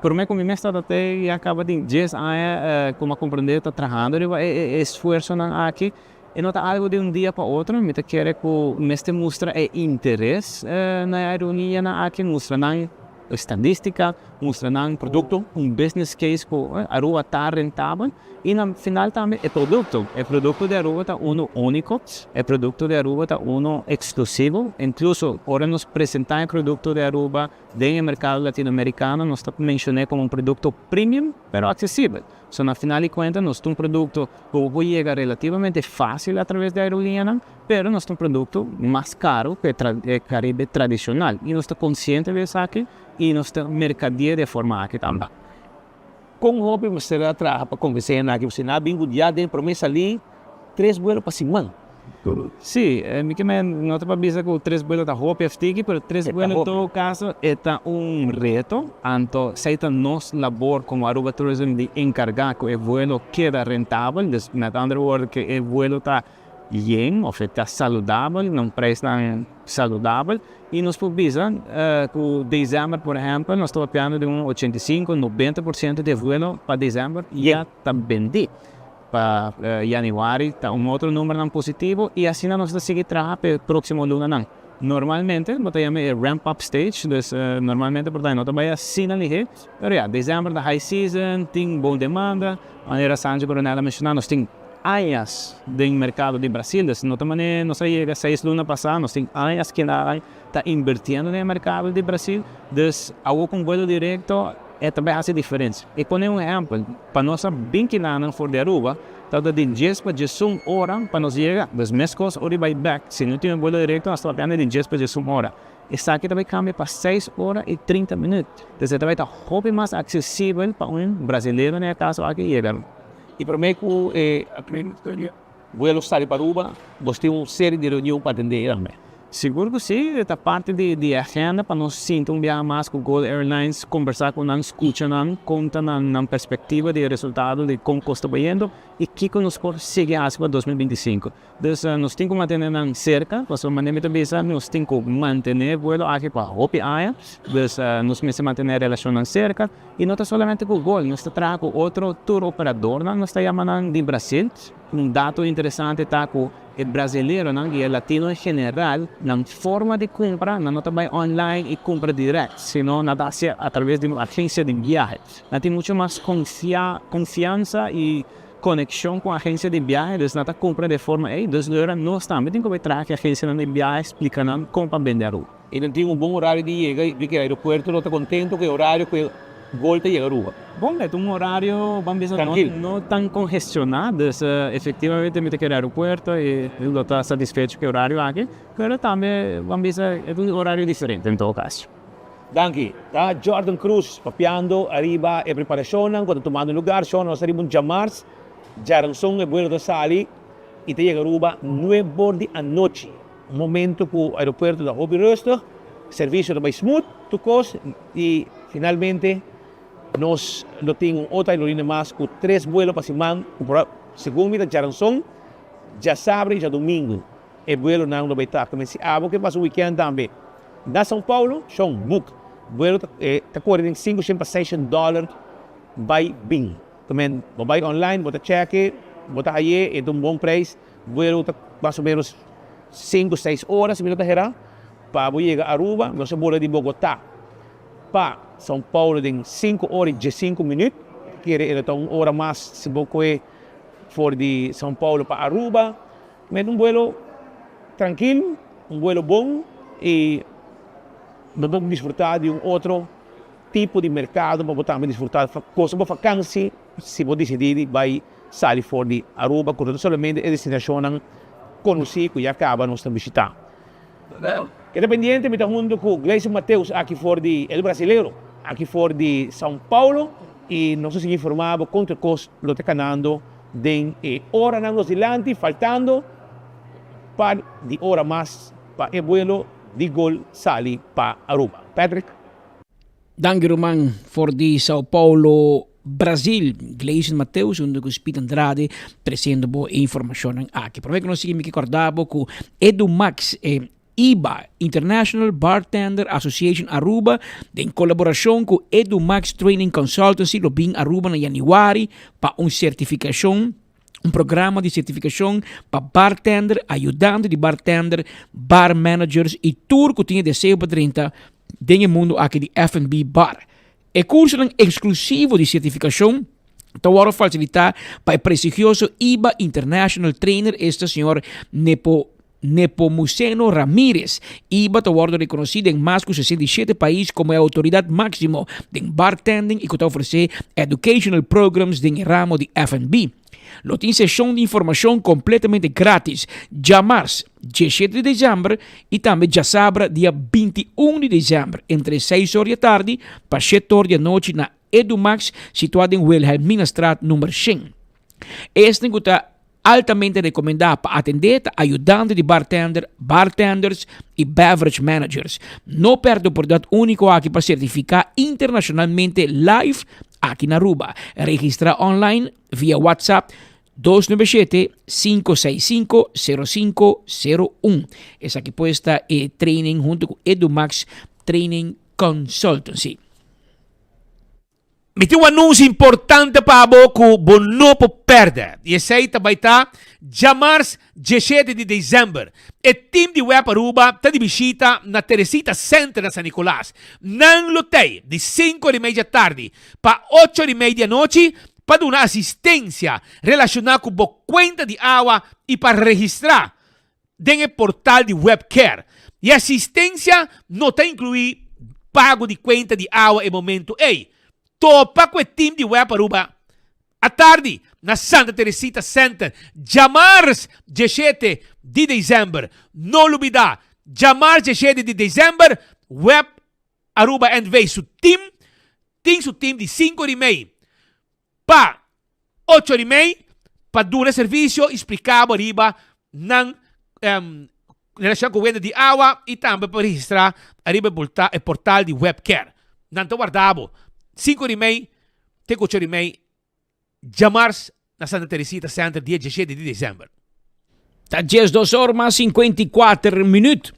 prome cu mi mes tabata te ya caba tin dies aña cu mi a comprende ta trahando riba e esfuerzonan aki. E no ta algo di un dia pa otro, mi ta kere cu mester mustra e interes na e aerolinianan aki, mustra nan estadistica, mustra nan Producto. Un business case cu Aruba ta rentabel y na final tambe e producto. E producto di Aruba ta uno unico, e producto di Aruba ta uno exclusivo, incluso ora nos presenta e producto di Aruba den e mercado latinoamericano nos ta mencione como un producto premium pero accesibel. So na final di cuenta nos ta un producto cu bo por yega relativamente facil a traves di aerolineanan, pero nos ta un producto mas caro cu e Caribe tradicional y nos ta consciente di esaki y nos ta mercadea di e forma aki tambe. Con hopi mester a traha pa convence hende aki? Pasobra nan a bin cu dia den prome sali tres buelo pa siman. Sí, mi ke men no ta pa bisa ku tres buelo ta hopi of tiki, pero tres buelo en todo kaso e ta un reto, anto esei ta nos labor komo Aruba Tourism di enkargá ku e buelo keda rentabel, dus met andere woorden ku e buelo ta yen of e ta saludabel na un preisnan saludabel i nos por bisa ku desèmber por ehèmpel nos ta papiando di un 85, 90 por siento di e buelo pa desèmber ya ta bendí. Pa januari ta un otro numbernan positivo y asina nos ta sigui traha pa e proximo lunanan. Normalmente bo ta yama e ramp up stage, dus normalmente por ta no ta bay asina lihe, pero ya, december ta high season, tin bon demanda, manera Sancho Coronel a menciona nos tin añas den mercado di Brasil, dus no ta manera nos a yega seis luna pasa, nos tin añas kinan ta invirtiendo den e mercado di Brasil, dus awo cu un vuelo directo e ta bay haci diferencia. Y pone un ehempel, pa nos a bin kinanan for di Aruba, tabata di dies pa diesun ora pa nos yega. Dus mescos ora di bay bek, si no tin un vuelo directo, nos ta papiando di dies pa diesun ora. Esaki ta bay cambia pa seis ora y trinta minuut. Dus e ta bay ta hopi mas accesibel pa un brasilero na e caso aki yega. Y prome cu e vuelo sali pa Aruba, bos tin un serie di reunion pa atende tambe. Sigur ku si, e ta parti di di e agenda pa nos sinta un biaha mas ku Gol Airlines, kombersá ku nan, skucha nan, konta nan nan perspektiva di e resultado di kon kos ta bayendo i kiko nos por sigui hasi pa 2025. Dus nos tin ku mantené nan serka, pasobra manera mi ta bisa nos tin ku mantené e vuelo aki pa hopi aña, dus nos mester mantené e relashonnan serka i no ta solamente ku Gol, nos ta traha ku otro tur operadornan nos ta yama nan di Brasil. Un dato interesante ta ku e brasileronan i e latino en general nan forma di kumpra nan no ta bai online i kumpra dirèkt sino nan ta hasi a traves di un agensia di biahe. Nan tin muchu mas konfia konfiansa i konekshon ku agensia di biahe dus nan ta kumpra di e forma ei. Dus ora nos tambe tin ku bai traha ku e agensianan di biahe splika nan kon pa bende Aruba. I nan tin un bon orario di yega i ku e aeropuerto lo ta kontento ku e orario ku e gol ta yega Aruba. Bon, e ta un orario, ban bisa, no no tan kongestioná, dus efektivamente mi ta kere aeropuerto i lo ta satisfecho ku e orario aki, pero tambe ban bisa e ta un orario diferente en todo kaso. Danki. Ta Jordan Cruz papiando ariba e preparashonnan ku ta tumando lugar. Shon, nos ta riba un djamars, djaranson e buelo ta sali i ta yega Aruba nuebor di anochi. Un momento ku aeropuerto ta hopi rustig, servisio ta bai smooth, tur kos i finalmente nos lo tin un otro aerolínea mas ku tres buelo pa siman ku por segun mi ta djaranson, djasabra i djadumingu e buelonan lo bai ta. Tambe si abo ke pasa un weekend tambe na São Paulo, shon book buelo ta kore den sinku shen pa seis shen dòler bai bin. Tamen bo bai online bo ta chèke bo ta haye e ta un bon preis. Vuelo ta mas o menos sinku, seis ora si mi no ta hera pa bo yega Aruba. Nos a bula di Bogotá pa São Paulo den sinku ora i diesinku minüt. Kere e lo ta un ora mas si bo kohe for di São Paulo pa Aruba. Met un vuelo trankil, un vuelo bon i bo por disfrutá di un otro tipo di merkado pa bo tambe disfrutá kosa bo fakansi si bo disidí di bai sali for di Aruba ku no ta solamente e destinashonnan konosí ku ya kaba nos ta bishitá. Keda pendiente, mi ta huntu ku Gleison Mateus aki for di El Brasilero, aki for di São Paulo i nos ta sigui informá bo kon tur kos lo ta kanando den e oranan nos dilanti, faltando par di ora mas pa e buelo di gol sali pa Aruba. Patrick. Danki ruman for di Sao Paulo, Brasil. Gleison Mateus hunto ku Speed Andrade tresiendo bo e informashonnan aki. Prome ku nos sigui mi ke korda bo ku Edu Max e IBA, International Bartender Association Aruba, den kolaborashon ku Edu Max Training Consultancy lo bin Aruba na yanüari pa un sertifikashon un programa di sertifikashon pa bartender, ayudante di bartender, bar managers i tur ku tin e deseo pa drenta den e mundu aki di F&B bar. E kursonan eksklusivo di sertifikashon ta wòrdu fasilitá pa e prestigioso IBA International Trainer, esta señor Nepo Nepomuceno Ramirez. IBA ta wòrdu rekonosí den mas ku 67 pais komo e outoridat máksimo den bartending i ku ta ofresé educational programs den e ramo di F&B. Lo tin seshon di informashon kompletamente grátis djamars, diesshete di desèmber, i tambe djasabra, dia 21 di desèmber, entre seis or di atardi pa shete or di anochi na Edumax, situá den Wilhelminastraat number 100. Esnan ku ta Altamente recomenda pa atende ta ayudante di bartender, bartenders y beverage managers. No perde oportunidad unico aki pa certifica internacionalmente live aki na Aruba. Registra online via WhatsApp 297 565 0501. Esaki pues ta e training hunto cu Edumax Training Consultancy. Mi tin un anunsio importante pa bo ku bo no por pèrdè, i esei ta bai ta djamars diesshete di desèmber. E tim di Web Aruba ta di bishita na Teresita Center na San Nicolas. Nan lo tei di sinku ora i mei djatardi pa ocho ora i mei di anochi pa duna asistensia relashoná ku bo kuenta di awa i pa registrá den e portal di WebCare. E asistencia no ta inclui pago di cuenta di awa e momento ey. Topa cu e team di Web Aruba atardi na Santa Teresita Center djamars diesshete di december. No lubida, djamars diesshete di december Web Aruba NV su team tin su team di cinco di mei pa ocho di mei pa duna servisio i spliká bo riba nan relashon ku wenda di awa i tambe pa registrá ariba e portal di WebCare. Nan ta warda bo sinku di mei te ku ocho di mei djamars na Santa Teresita Center dia diesshete di desèmber. Ta 12 or mas 54 minuut.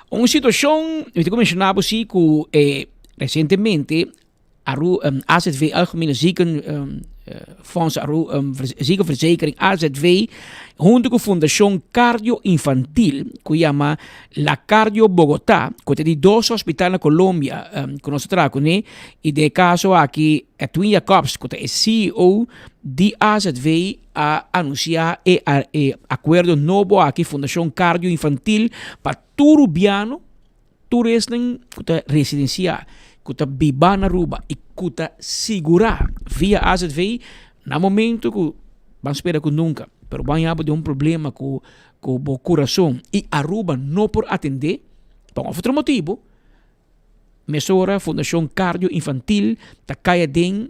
Un situacion, mi ta menciona bo si, cu eh, recientemente Aru, um, AZV, Algemene Zieken um, Fonds Ziekenverzekering, AZV, hunto ku Fundashon Cardio Infantil, ku yama La Cardio Bogotá, ku ta di dos hospital na Colombia ku nos ta traha kuné, i den e kaso aki Edwin Jacobs, ku ta e CEO di AZV, a anunsiá e e akuerdo nobo aki, Fundashon Cardio Infantil, pa tur rubiano, Tur esnan ku ta residensiá, ku ta biba na Aruba i ku ta sigurá via AZV, na momento ku ban spera ku nunka, pero ban yaba den un problema ku ku bo kurason i Aruba no por atendé pa un òf otro motibu, mesora Fundashon Kardio Infantil ta kai aden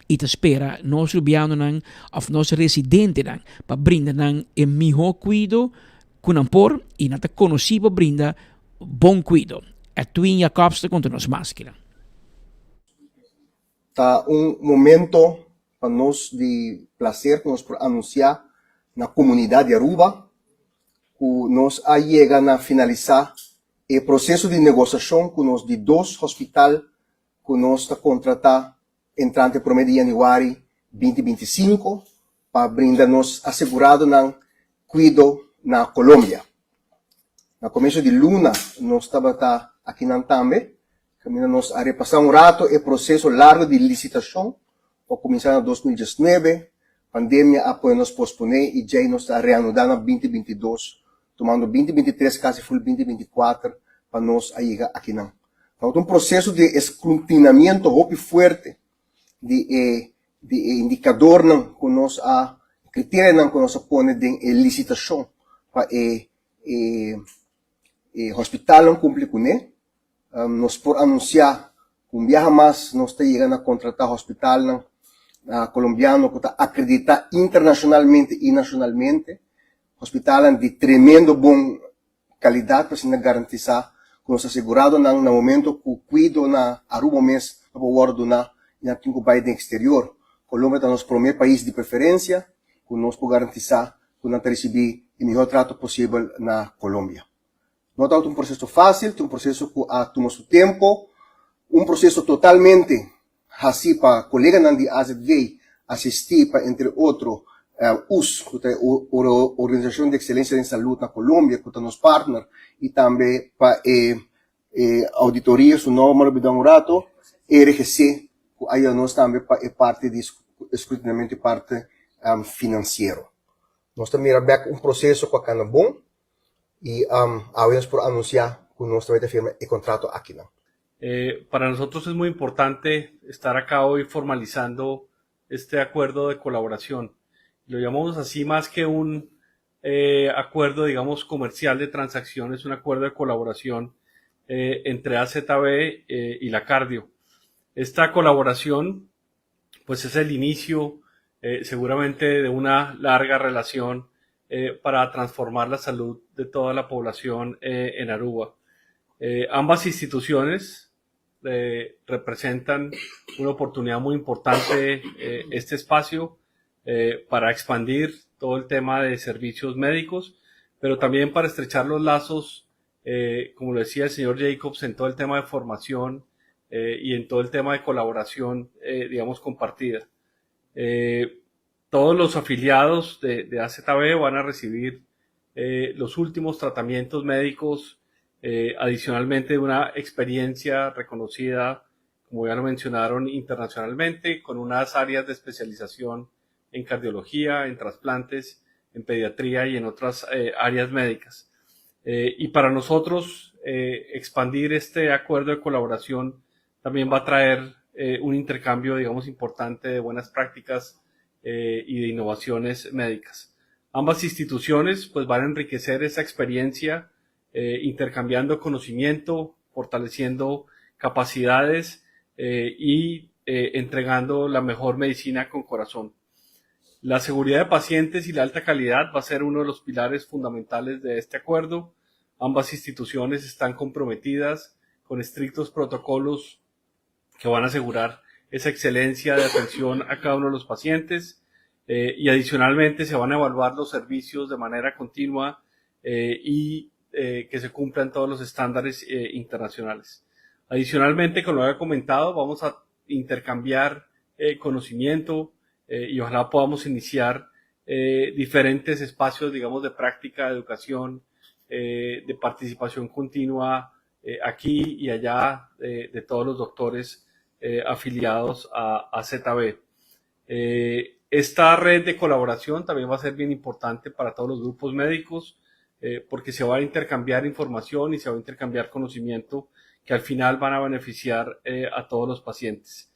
i ta spera nos rubianonan òf nos residentenan pa brinda nan e mihó kuido ku nan por i nan ta konosí pa brinda bon kuido. Edwin Jacobs ta konta nos mas kila. Ta un momento pa nos di placer ku nos por anuncia na comunidad di Aruba ku nos a yega na finalisa e proceso di negociacion ku nos di dos hospital ku nos ta contrata entrante prome di januari 2025 pa brinda nos aseguradonan kuido na Colombia. Na komienso di luna nos tabata akinan tambe, kaminda nos a repasá un rato e proseso largu di lisitashon ku a kuminsá na 2019. Pandemia a pone nos posponé i djei nos ta reanudá na 2022, tumando 2023 kasi ful 2024 pa nos a yega akinan. Tabata un proseso di eskrutinamiento hopi fuerte di e di e indikadornan ku nos a, kriterianan ku nos a pone den e lisitashon pa e e e hospitalnan kumpli kuné. Nos por anunsiá ku un biaha mas nos ta yega na kontratá hospitalnan kolombiano ku ta akreditá internashonalmente i nashonalmente, hospitalnan di tremendo bon Kalidat pa asina garantisá ku nos aseguradonan na momento ku kuido na Aruba mes no por wòrdu duná i nan tin ku bai den eksterior. Colombia ta nos promé pais di preferensia ku nos por garantisá ku nan ta risibí e mihó trato posibel na Colombia. No tabata un proseso fásil, ta un proseso ku a tuma su tempu, un proseso totalmente Hasi pa koleganan di AZV asistí pa entre otro us, ku ta e Organisashon di Ekselensia den Salud na Colombia, ku ta nos partner, i tambe pa e auditoria, su nòmber mi a olbidá un rato, RGC, ku a yuda nos tambe pa e parti di skrutinamentu i parti finansiero. Nos ta mira bèk un proseso ku a kana bon i awe nos por anunsiá ku nos ta bai ta firma e kontrato akinan. Eh, para nosotros es muy importante estar acá hoy formalizando este acuerdo de colaboración. Lo llamamos así más que un eh, acuerdo, digamos, comercial de transacciones, un acuerdo de colaboración eh, entre AZB y la Cardio. Esta colaboración, pues es el inicio seguramente de una larga relación para transformar la salud de toda la población en Aruba. Eh, ambas instituciones eh, representan una oportunidad muy importante eh, este espacio para expandir todo el tema de servicios médicos, pero también para estrechar los lazos, como lo decía el señor Jacobs, en todo el tema de formación y en todo el tema de colaboración, digamos, compartida. todos los afiliados de, de AZB van a recibir los últimos tratamientos médicos eh, adicionalmente una experiencia reconocida, como ya lo mencionaron, internacionalmente, con unas áreas de especialización en cardiología, en trasplantes, en pediatría y en otras eh, áreas médicas. Eh, y para nosotros, expandir este acuerdo de colaboración también va a traer un intercambio, digamos, importante de buenas prácticas y de innovaciones médicas. Ambas instituciones pues, van a enriquecer esa experiencia eh, intercambiando conocimiento, fortaleciendo capacidades eh, y eh, entregando la mejor medicina con corazón. La seguridad de pacientes y la alta calidad va a ser uno de los pilares fundamentales de este acuerdo. Ambas instituciones están comprometidas con estrictos protocolos que van a asegurar esa excelencia de atención a cada uno de los pacientes y adicionalmente se van a evaluar los servicios de manera continua y eh, que se cumplan todos los estándares eh, internacionales. Adicionalmente, como lo había comentado, vamos a intercambiar eh, conocimiento, Y ojalá podamos iniciar diferentes espacios, digamos, de práctica, de educación, de participación continua aquí y allá de todos los doctores afiliados a AZB. Esta red de colaboración también va a ser bien importante para todos los grupos médicos, porque se va a intercambiar información y se va a intercambiar conocimiento que al final van a beneficiar a todos los pacientes.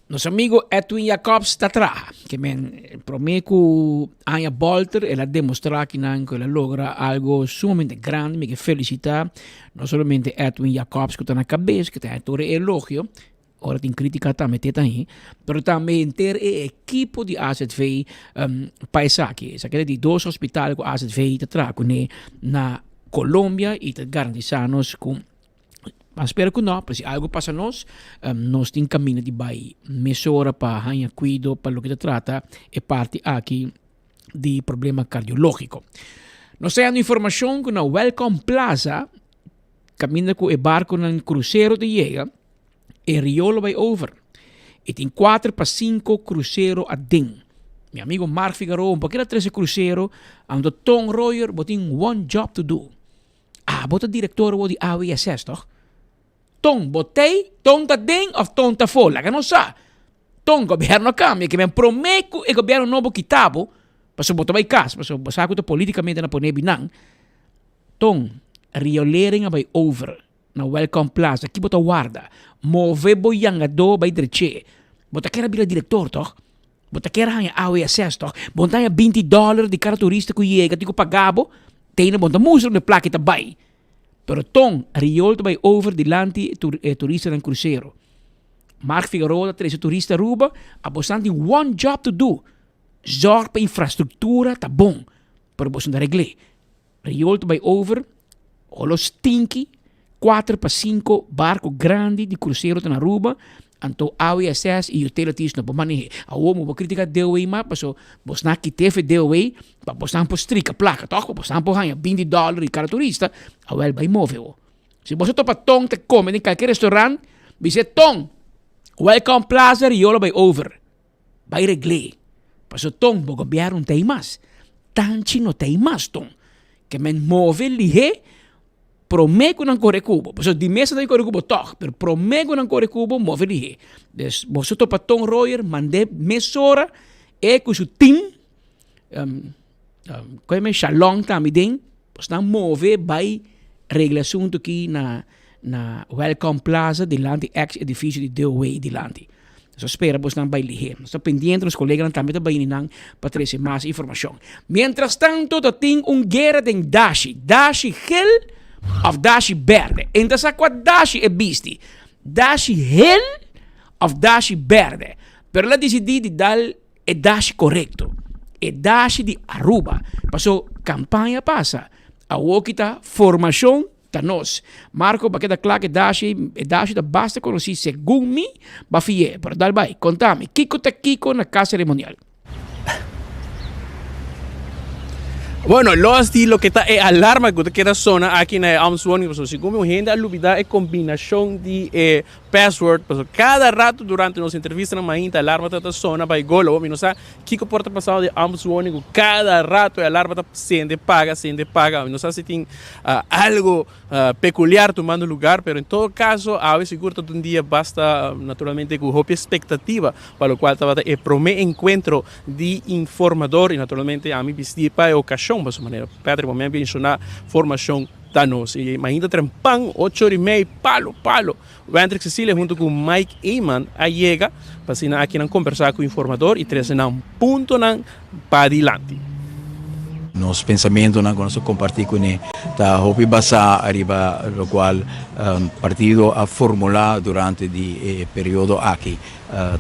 Nos amigo Edwin Jacobs ta traha. Ke men prome ku aña bolter el a demostra kinan ku el a logra algo sumamente grandi. Mi ke felicita no solamente Edwin Jacobs ku ta na kabes, ku ta haña tur e elogio, ora tin kritika tambe te ta ahi, pero tambe henter e ekipo di AZV pa esaki. Esaki ta di dos hospital ku AZV ta traha kuné na Colombia i ta garantisa nos ku Ban spera ku no, pero si algu pasa nos, nos tin kaminda di bai mesora pa haña kuido pa loke ta trata e parti aki di problema kardiológiko. Nos ta yanda informashon ku na Welcome Plaza, kaminda ku e barkonan krusero ta yega, e rio lo bai over. E tin kuater pa sinku krusero aden. Mi amigo Mark Figaroa un por a trese krusero, anto Ton Royer bo tin one job to do. Abo ta director awor di AWSS toch? Ton bo tei, ton ta den of ton ta afo? Laga nos sa. Ton, gobierno a cambia, ke men prome cu e gobierno nobo kita bo, pasobra bo ta bay cas, pasobra bo sa cu ta politicamente nan pone binan. Ton, riolering a bay over na Welcome Plaza, ki bo ta warda? Move bo yangadó bay dreché. Bo ta kere bira director toch? Bo ta kier haña AWSS toch? Bo ta haña binti dòler di kada turista ku yega tin ku paga bo, teina bo no ta mustra unda e plaki ta bai. Pero ton, riool ta bai over dilanti e turistanan krusero. Mark Figaroa ta trese turista Aruba, abosan tin one job to do, zorg pa infrastruktura ta bon, pero boso no ta regl'é. Riool ta bai over, holo stinky, kuater pa sinku barko grandi di krusero ta na Aruba, anto AWSS i utilities no por maneh'é. Awor bo por kritika DOW mas paso bosnan kit'é fe DOW pa bosnan por strika plaka tòg, pa bosnan por haña binti dòler di kada turista, awèl bai move awor. Si boso topa Ton ta kome den kalke restaurant, bis'é Ton, Welcome Plaza riool a bai over. Bai regl'é. Paso ton bo gobièrnu no ta ei mas. Tanchi no ta ei mas ton. Ke men move lihé promé ku nan kore ku bo. Paso di mes nan ta kore ku bo tòg, pero promé ku nan kore ku bo, move lihé. Dus boso topa Ton Royer mand'é mesora e ku su tim, ku e Shalom tambe den, bos nan move bai regla asuntu aki na na Welcome Plaza dilanti ex edifisio di DOW dilanti. Nos ta spera bosnan bai lihé. Nos ta pendiente, nos koleganan tambe ta bai nan pa trese mas informashon. Mientras tanto ta tin un guera den dashi. Dashi gel of dashi berde. En ta sa kua dashi e bisti. Dashi hel of dashi berde. Pero el a disidí di dal e dashi korekto. E dashi di Aruba. Paso kampaña pasa. Awoki ta formashon Ta nos. Marco, ba keda kla ku e dashi, e dashi ta basta konosí segun mi, ba fi'é. Pero dal bai, konta mi, kiko ta kiko na kas seremonial? Bueno, los di loke ta e alarma ku ta keda sona aki na e ambtswoning, pasobra segun mi un hende a lubida e kombinashon di e password, pasobra kada rato durante nos entrevistanan mainta alarma ta ta sona bai gol. Awor mi no sa Kiko por ta pasando den ambtswoning ku kada rato e alarma ta sende paga, sende paga. Mi no sa si tin algo pekuliar tumando lugar, pero en todo kaso awe sigur ta un dia basta naturalmente ku hopi espektativa pa lokual tabata e prome enkuentro di informador i naturalmente ami bisti pa e okashon pasobra manera Patrick bo mi a menshoná formashon ta nos i mainta trempan ocho ora i mei palo palo. Wendrick Cecilia hunto cu Mike Eman a yega pa asina aki nan combersa cu informador y trece nan puntonan padilanti. Nos pensamentonan cu nos a comparti cune ta hopi basa ariba locual partido a formula durante di e periodo aki.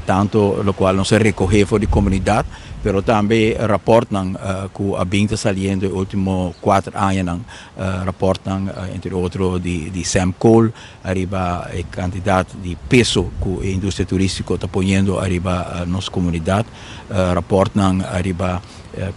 Tanto locual nos a recoge for di comunidad, pero tambe raportnan cu a bin ta saliendo e ultimo cuater añanan, raportnan entre otro di Sam Cole ariba e cantidad di peso cu e industria turistico ta poniendo ariba nos comunidad, raportnan ariba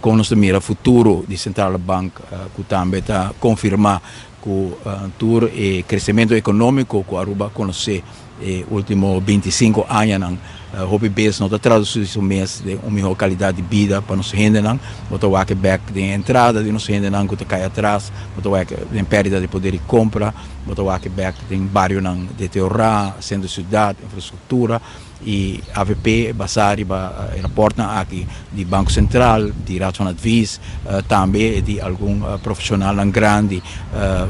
con nos ta mira futuro di Centrale Bank cu tambe ta confirma cu tur e crecemento economico cu Aruba conoce. E ultimo 25 añanan hopi bes no ta traduci su mes den un miho calidad di bida pa nos hendenan. Bo ta wak bek den e entrada di nos hendenan cu ta cay atras, bo ta wak den perdida di poder di compra, bo ta wak bek den barionan deteriora, centro di ciudad, infrastructura. Y avp basa riba e raportnan aki di Banco Central, di Raad van Advies, tambe di algun profesionalnan grandi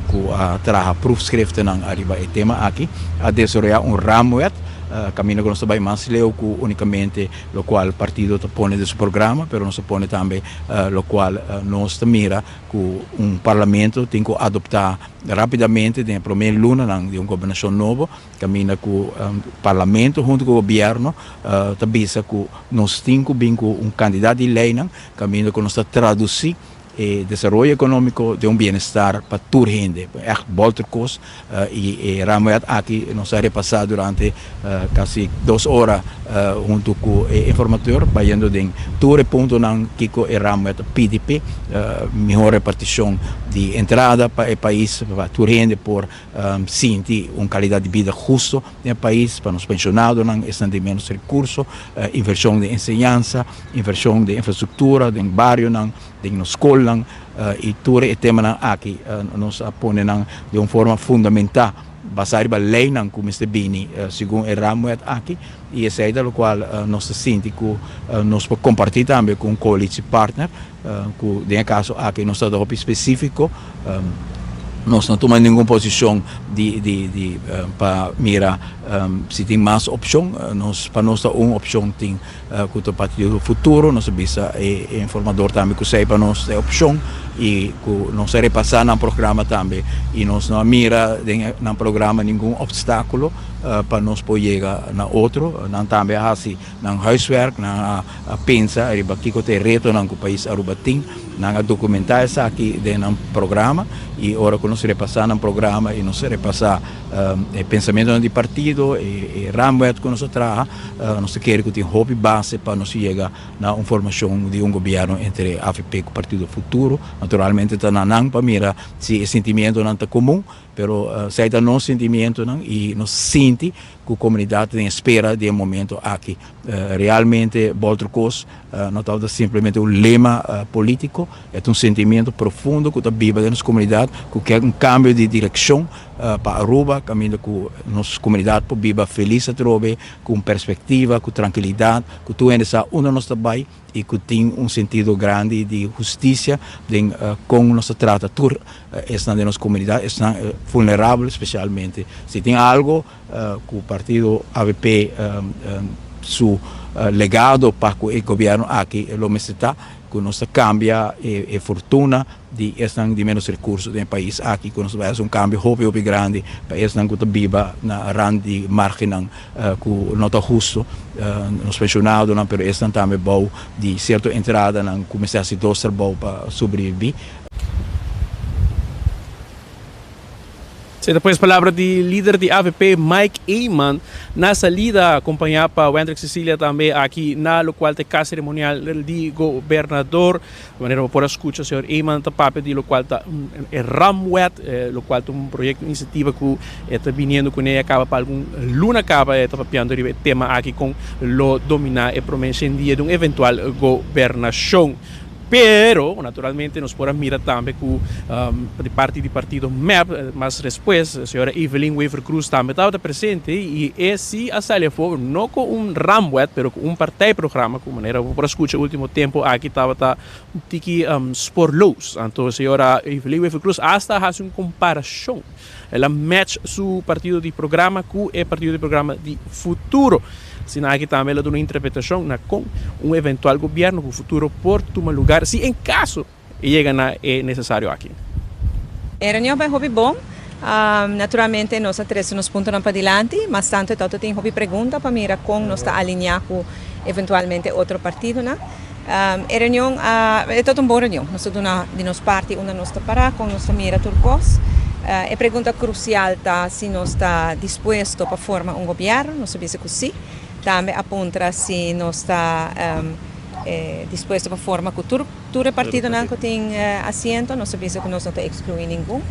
cu a traha proefschriftennan ariba e tema aki, a desaroya un raamwet caminda cu nos ta bay mas leu cu unicamente locual partido ta pone den su programa, pero nos ta pone tambe locual nos ta mira cu un parlamento tin cu adopta rapidamente den e prome lunanan di un gobernacion nobo. Caminda cu Parlamento hunto cu Gobierno ta bisa cu nos tin cu bin cu un cantidad di leynan caminda cu nos ta traduci e desaroyo economico den un bienestar pa tur hende. Echt bolter cos y e raamwet aki nos a repasa durante casi dos ora hunto cu e informateur bayendo den tur e puntonan kico e raamwet ta pidi p'e mihor reparticion di entrada pa e pais pa tur hende por Sinti un calidad di bida husto den e pais pa nos pensionadonan, esnan di menos recurso, inversion den enseñansa, inversion den infrastructura, den barionan, den nos scolnan y tur e temanan aki nos a pone nan den un forma fundamenta basa riba leynan cu mester bini segun e raamwet aki y esey ta locual nos ta sinti cu nos por comparti tambe cu un coalitiepartner Cu den e caso aki nos ta hopi specifico, nos no tuma ningun posicion di di di pa mira si tin mas opcion, nos pa nos ta un opcion tin cu ta Partido Futuro, nos a bisa e informador tambe cu esey pa nos ta e opcion y cu nos a repasa nan programa tambe y nos no a mira den nan programa ningun obstaculo pa nos por yega na otro, nan tambe a haci nan huiswerk, nan a a pensa riba kiko ta e retonan ku pais Aruba tin. Nan a dokumentá esaki den nan programa i ora ku nos repasá nan programa i nos repasá e pensamentonan di partido, e raamwet ku nos a traha, nos ta kere ku tin hopi base pa nos yega na un formashon di un gobièrnu entre avp ku Partido Futuro. Naturalmente ta na nan pa mira si e sentimientonan ta komun, pero esei ta nos sentimientonan i nos sinti ku komunidat ta den espera di e momento aki. Realmente Bolter Kos no tabata simplemente un lema politico, e ta un sentimiento profundo cu ta biba den nos comunidad cu kier un cambio di direccion pa Aruba caminda cu nos comunidad por biba feliz atrobe, cu un perspectiva, cu trankilidad, cu tur hende sa unda nos ta bay y cu tin un sentido grandi di husticia den con nos ta trata tur esnan den nos comunidad, esnan vulnerabel specialmente. Si tin algo Cu partido avp su legado pa cu e gobierno aki lo mester ta cu nos ta cambia e fortuna di esnan di menos recurso den e pais aki, cu nos ta bay haci un cambio hopi hopi grandi pa esnan cu ta biba na rand di margennan cu no ta husto, nos pensionadonan pero esnan tambe bou di cierto entradanan cu mester haci dos trabou pa sobrevivi. Esei ta pues palabra di lider di avp Mike Eman na salida acompaña pa Wendrick Cecilia tambe aki na locual ta e cas ceremonial di gobernador. Manera bo por a scucha señor Eman ta papia di locual ta e ramwet, locual ta un proyecto, un iniciativa cu e ta biniendo cune a caba pa algun luna caba e ta papiando riba e tema aki con lo domina e prome shen dia di un eventual gobernacion. Pero, naturalmente, nos por a mira tambe cu di parti di partido mep, mas despues, señora Evelyn Wever-Croes tambe tabata presente y e si a sali afo, no cu un ramwet, pero cu un partijprogramma, cu manera bo por a scucha ultimo tempo aki tabata un tiki spoorloos. Anto señora Evelyn Wever-Croes hasta a haci un comparacion. El a match su partido di programa cu e partido di programa di Futuro. Asina aki tambe el a duna interpretacion na con un eventual gobierno cu Futuro por tuma lugar si en caso e yega na e necesario aki. E reunion bai hopi bon. Naturalmente nos a trece nos puntonan padilanti, mas tanto e tabata tin hopi pregunta pa mira con nos ta alinea cu eventualmente otro partidonan. E reunion a, e tabata un bon reunion. Nos a duna di nos parti unda nos ta para, con nos ta mira tur cos. E pregunta crucial ta si nos ta dispuesto pa forma un gobierno, nos a bisa cu si. Tambe a puntra si nos ta dispuesto pa forma cu tur tur e partidonan cu tin asiento, nos a bisa cu nos no ta exclui ningun.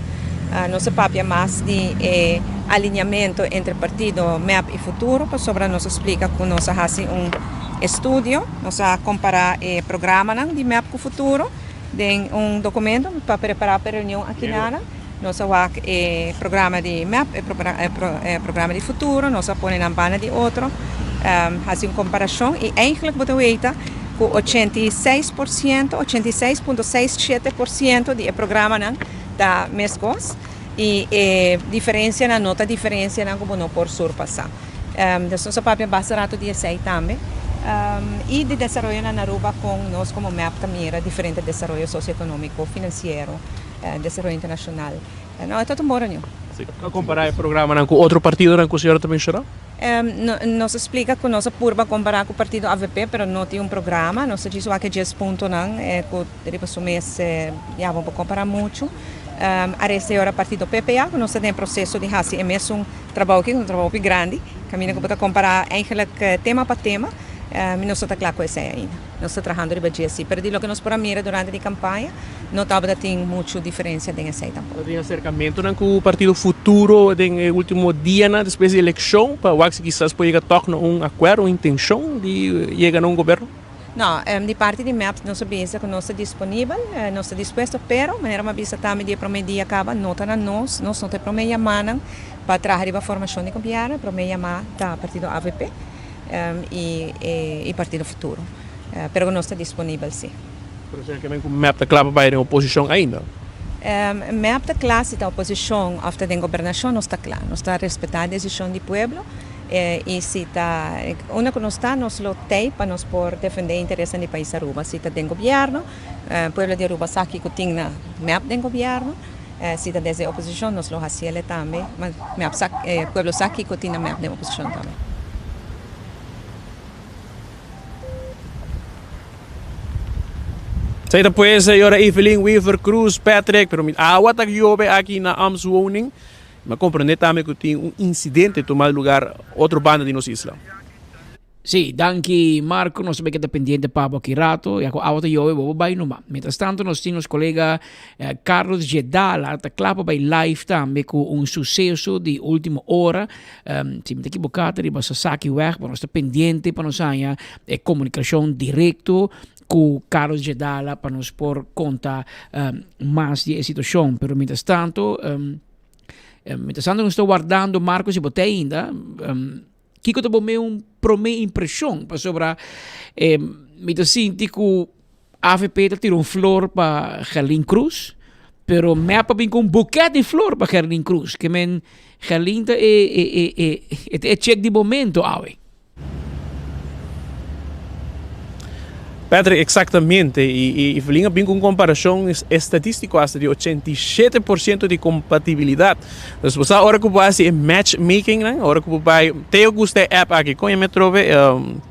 Nos a papia mas di e alineamento entre partido mep y Futuro pasobra nos a splica cu nos a haci un estudio, nos a compara e programanan di mep cu Futuro den un documento pa prepara pa e reunion akinana. Nos a wak e programa di mep, e programa di Futuro, nos a pone nan banda di otro, haci un comparacion y eigenlijk bo ta weta cu 86%, 86.67% di e programanan ta mescos y e diferencianan no ta diferencianan cu bo no por surpasa. Dus nos a papia basta rato di esey tambe y di desaroyonan na Aruba con nos como mep ta mira diferente desaroyo socioeconomico, financiero, desaroyo internacional. No, e ta un bon reunion. A compara e programanan cu otro partidonan cu señora ta menciona? Nos a splica cu nos a purba compara cu partido avp pero no tin un programa. Nos a djis wak e djes puntonan cu riba su mes ya bo por compara mucho. Aresta e ora partido PPA cu nos ta den proceso di haci e mesun trabou aki, un trabou hopi grandi, caminda cu bo ta compara eigenlijk tema pa tema. Mi no ta cla cu esey ainda. Nos ta trahando riba dje si, pero di loke nos por a mira durante di campaña no tabata tin mucho diferencia den esey tampoco. Ta tin acercamentonan cu Partido Futuro den e ultimo dianan despues di eleccion pa wak si kisas por yega toch na un acuerdo, un intencion di yega na un gobierno? No, di parti di mep nos a bisa cu nos ta disponibel, nos ta dispuesto, pero manera mi a bisa tambe di e prome dia caba no ta na nos, nos no ta e prome yamanan pa traha riba formacion di gobierno, e prome yama ta Partido avp. Y Partido Futuro. Pero cu nos ta disponibel si. Pero señor Kemen cu mep ta cla pa bay den oposicion ainda? Mep ta cla si ta oposicion of ta den gobernacion nos ta cla. Nos ta respeta e decision di pueblo y si ta unda cu nos ta nos lo tey pa nos por defende interesnan di pais Aruba. Si ta den gobierno pueblo di Aruba sa kico tin na mep den gobierno. Si ta desde oposicion nos lo haciele tambe, ma mep sa, pueblo sa kico tin na mep den oposicion tambe. Esei ta pues señora Evelyn Wever Croes Patrick, pero mi awa ta yobe aki na Ambtswoning. Mi a comprende tambe cu tin un incidente tuma lugar otro banda di nos isla. Sí, danki Marco, nos ta bay keda pendiente pa bo aki rato, ya cu awa ta yobe bo bo bay numa. Mientras tanto nos tin nos colega Carlos Jedala ta cla pa bay live tambe cu un suceso di ultimo ora. Si mi ta equiboca ta riba Sasaki weg, pero nos ta pendiente pa nos haya e comunicacion directo cu Carlos Jedala pa nos por conta mas di e situacion. Pero mientras tanto, mientras tanto nos ta wardando Marco si bo ta ainda. Kiko ta bo me un prome impresion? Pasobra eh, mi ta sinti ku AVP ta tira un flor pa Gerlin Cruz, pero MEP a bin ku un buket di flor pa Gerlin Cruz. Ke men Gerlin ta e e e e e ta e check di momento awe. Patrick, Exactamente, y y Evelyn a bin cu un comparacion estatistico hasta di 87% di compatibilidad. Dus bo sa ora cu bo haci e matchmaking nan, ora cu bo bay, te yo gusta e app aki, con e me trobe?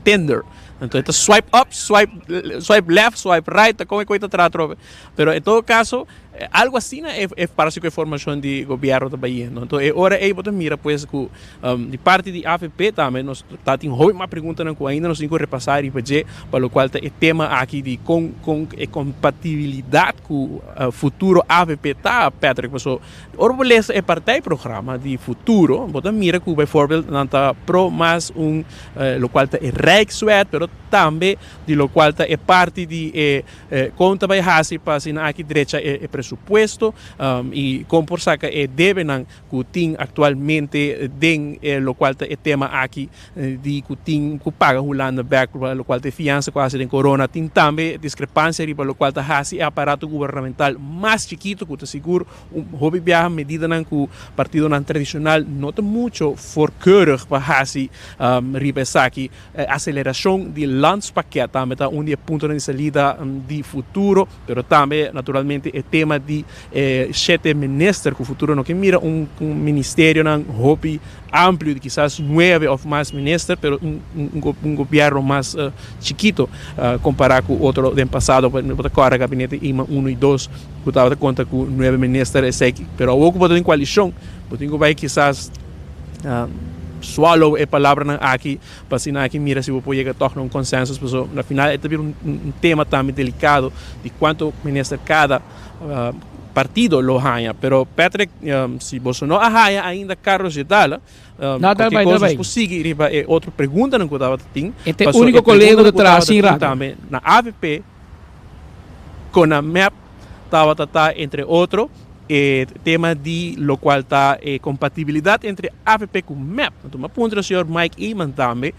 Tinder. Anto e ta swipe up, swipe swipe left, swipe right, ta con e coi ta traha trobe. Pero en todo caso, algo asina e e parece cu e formacion di gobierno ta bayendo. Anto e ora ey bo ta mira pues cu Di parti di avp tambe nos ta tin hopi mas preguntanan ku ainda nos tin ku repasá riba dje pa lokual ta e tema aki di kon kon e kompatibilidat ku futuro avp ta, Patrick. Paso ora bo lesa e partijprogramma di futuro bo ta mira ku bijvoorbeeld nan ta pro mas un lokual ta e rijkswet pero tambe di lokual ta e parti di e Kon ta bai hasi pa asina aki drecha e presupuesto i kon por saka e debenan ku tin aktualmente den e lokual ta e tema aki di ku tin ku paga Hulanda bek pa lokual ta e fiansa ku a hasi den corona. Tin tambe diskrepansia riba lokual ta hasi e aparato gubernamental mas chikitu ku ta sigur un hopi biaha medidanan ku partidonan tradishonal no ta mucho voorkeurig pa hasi riba esaki. E aselerashon di landspakket tambe ta un di e puntonan di salida di futuro, pero tambe naturalmente e tema di e shete minister ku futuro no ke mira un ministerionan hopi amplio di kisas nuebe of mas minister, pero un un gobierno mas chikito kompara ku otro den pasado. Bo ta kòrda gabinete Ima uno i dos ku tabata konta ku nuebe minister eseki, pero awor ku bo ta den koalishon bo tin ku bai kisas swallow e palabranan aki pa asina aki mira si bo por yega tòg na un consensus paso na final e ta bira un tema tambe delicado di cuanto minister cada. partido lo haña. Pero Patrick, si boso no a haña ainda Carlos Jedala, No, ta cualkier bai, ta cos nos bai. por sigui riba e otro preguntanan cu tabata tin. E ta e Paso unico e colega cu preguntanan ta cu traha tabata sin tin rato. tambe na avp con na mep tabata ta entre otro e tema di locual ta e compatibilidad entre avp cu mep. Anto mi a puntra señor Mike Eman tambe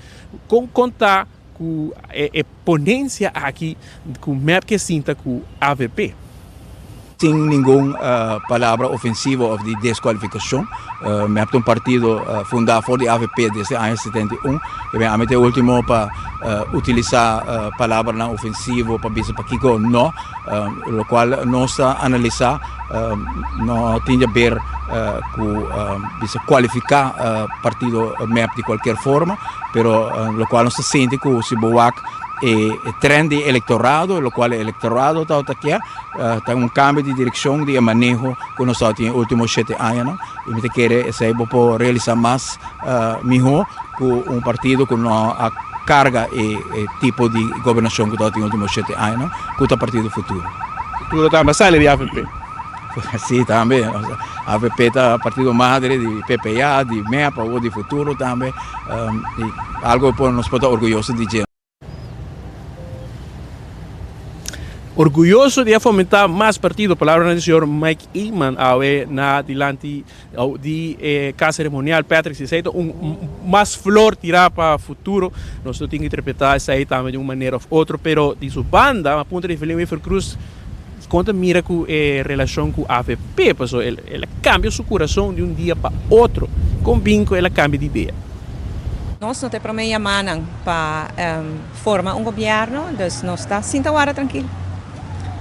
con con ta cu e ponencia aki cu mep ke sinta cu avp. Sin ningun palabra ofensivo of di descualificacion. Mep ta un partido funda for di avp desde aña 71. Y ben ami ta e ultimo pa utilisa palabranan ofensivo pa bisa pakico no. Locual nos ta analisa no tin di haber cu bisa cualifica partido mep di cualkier forma. Pero locual nos ta sinti cu si bo wak e trend di electorado, locual e electorado tabata kier, Ta un cambio di direccion di e maneho cu nos tabatin e ultimo shete añanan y mi ta kere esey bo por realisa mas miho cu un partido cu no a carga e tipo di gobernacion cu tabatin e ultimo shete añanan cu ta Partido Futuro. Futuro tambe a sali di avp? Si tambe, avp ta partido madre di PPA, di mep, awor di Futuro tambe y algo cu nos por ta orguyoso di dje. Orguyoso di a fomentá mas partido, palabranan di señor Mike Eman awe na dilanti di e kas seremonial. Patrick, si esei ta un mas flor tirá pa futuro, nos lo tin ku interpretá esei tambe di un manera òf otro. Pero di su banda, a punto di Evelyn Wever-Croes kon ta mira ku e relashon ku avp, pasobra el a kambia su kurason di un dia pa otro. Kon bin ku el a kambia di idea? Nos no ta e prome yamanan pa forma un gobierno, dus nos ta sinta wara trankil.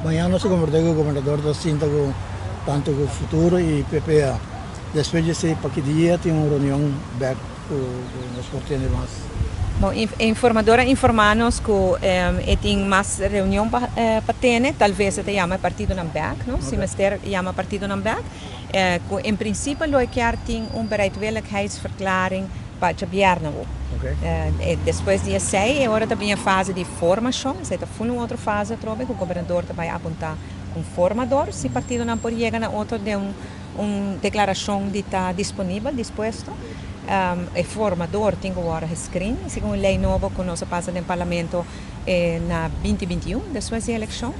Mañana nos ta kompartí ku gobernador ta sinta ku tantu ku Futuro i PPA. Despues di esei pa ki dia tin un reunion bèk ku nos por tende mas. Bon, e informador a informá nos ku e tin mas reunion pa pa tene, talves e ta yama e partidonan bèk, no? Si mester yama partidonan bèk, ku en prinsipio lo e kier tin un bereidwilligheidsverklaring pa djabièrnè wou. Despues di esei e ora ta bin e fase di formashon, esei ta ful un otro fase atrobe ku gobernador ta bai apuntá un formador si partidonan por yega na otro den un un deklarashon di ta disponibel, dispuesto. E formador tin ku wòrdu gescreen segun e lei nobo ku nos a pasa den parlamento na binti 21 despues di elekshon.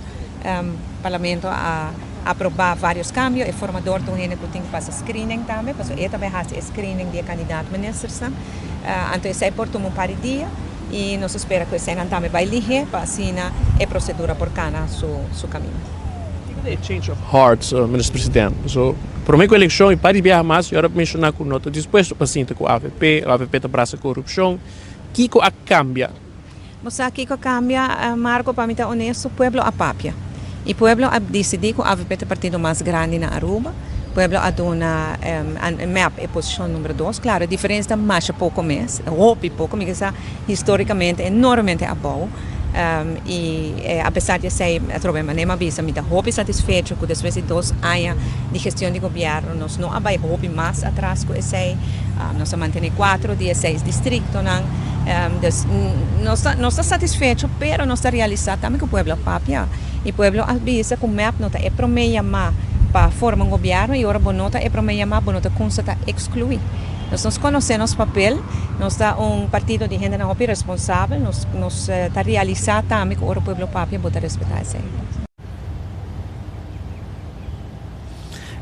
Parlamento a aprobá vários kambio. E formador ta un hende ku tin ku pasa screening tambe, pasobra e ta bai hasi e screening di e kandidat ministersnan. Anto esei por tuma un par di dia i nos ta spera ku eseinan tambe bai lihé pa asina e prosedura por kana su su kaminda. Kiko ta e change of heart, Minister President? Pasobra promé ku elekshon i par di biaha mas, yu a menshoná ku no ta dispuesto pa sinta ku avp, avp ta brasa korupshon. Kiko a kambia? Bo sa kiko a kambia, Marco? Pa mi ta honesto, pueblo a papia. Y pueblo a dicidi cu avp ta e partido mas grandi na Aruba. Pueblo a duna mep e posicion numero dos. Claro, e diferencia ta masha poco mes, hopi poco, mi ke sa historicamente enormemente abou. Y a pesar di esey, atrobe manera mi a bisa, mi ta hopi satisfecho cu despues di dos aña di gestion di gobierno nos no a bay hopi mas atras cu esey. Nos a mantene cuatro di e seis districtonan. Dus nos ta nos ta satisfecho pero nos ta realisa tambe ku pueblo a papia y pueblo a bisa ku mep no ta e prome yama pa forma un gobierno y ora bo no ta e prome yama bo no ta kunsa ta exclui. Nos nos conoce nos papel, nos ta un partido di hendenan hopi responsabel, nos nos ta realisa tambe ku ora pueblo papia bo ta respeta esey.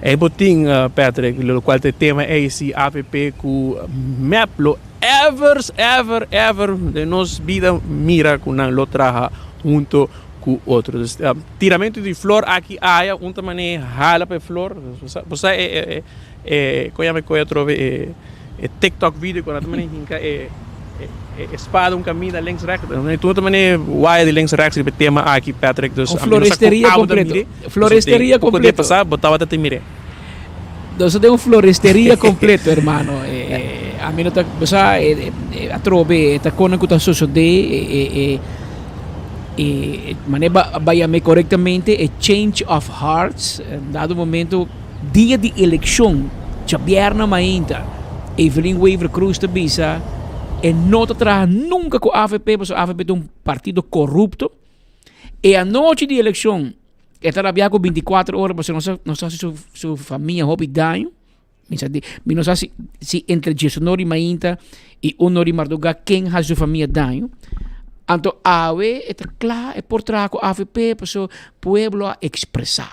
E bo tin Patrick, locual ta e tema ey si avp ku mep lo Ever, ever, ever den nos bida mira cu nan lo traha hunto cu otro. Dus tiramento di flor aki aya un ta mane hala pa e flor. Bo sa e e e con yama e coy atrobe e e tiktok video cu nan ta mane hinca e e spada un caminda links rechts. Tur ta mane waya di links rechts riba e tema aki Patrick. Dus Un floresteria completo. Floresteria Poco completo. dia pasa bo tabata te mire. Nos ta den un floresteria completo, hermano. A mi no ta, bo sa, atrobe e ta konan ku ta sosodé, e, e, e, e, mane ba, ba yam'é korektamente, e change of hearts, en dado momento, dia di elekshon, djabièrnè mainta, Evelyn Wever-Croes ta bisa, e no ta traha nunka ku avp, pasobra avp ta un partido korupto. E anochi di elekshon. E ta rabia ku 24 ora pasobra nos a nos a hasi su su famia hopi daño. Mi sa di mi no sa si si entre diesunor di mainta i unor di mardugá ken hasi su famia daño. Anto awe e ta kla e por traha ku avp pasobra pueblo a ekspresá.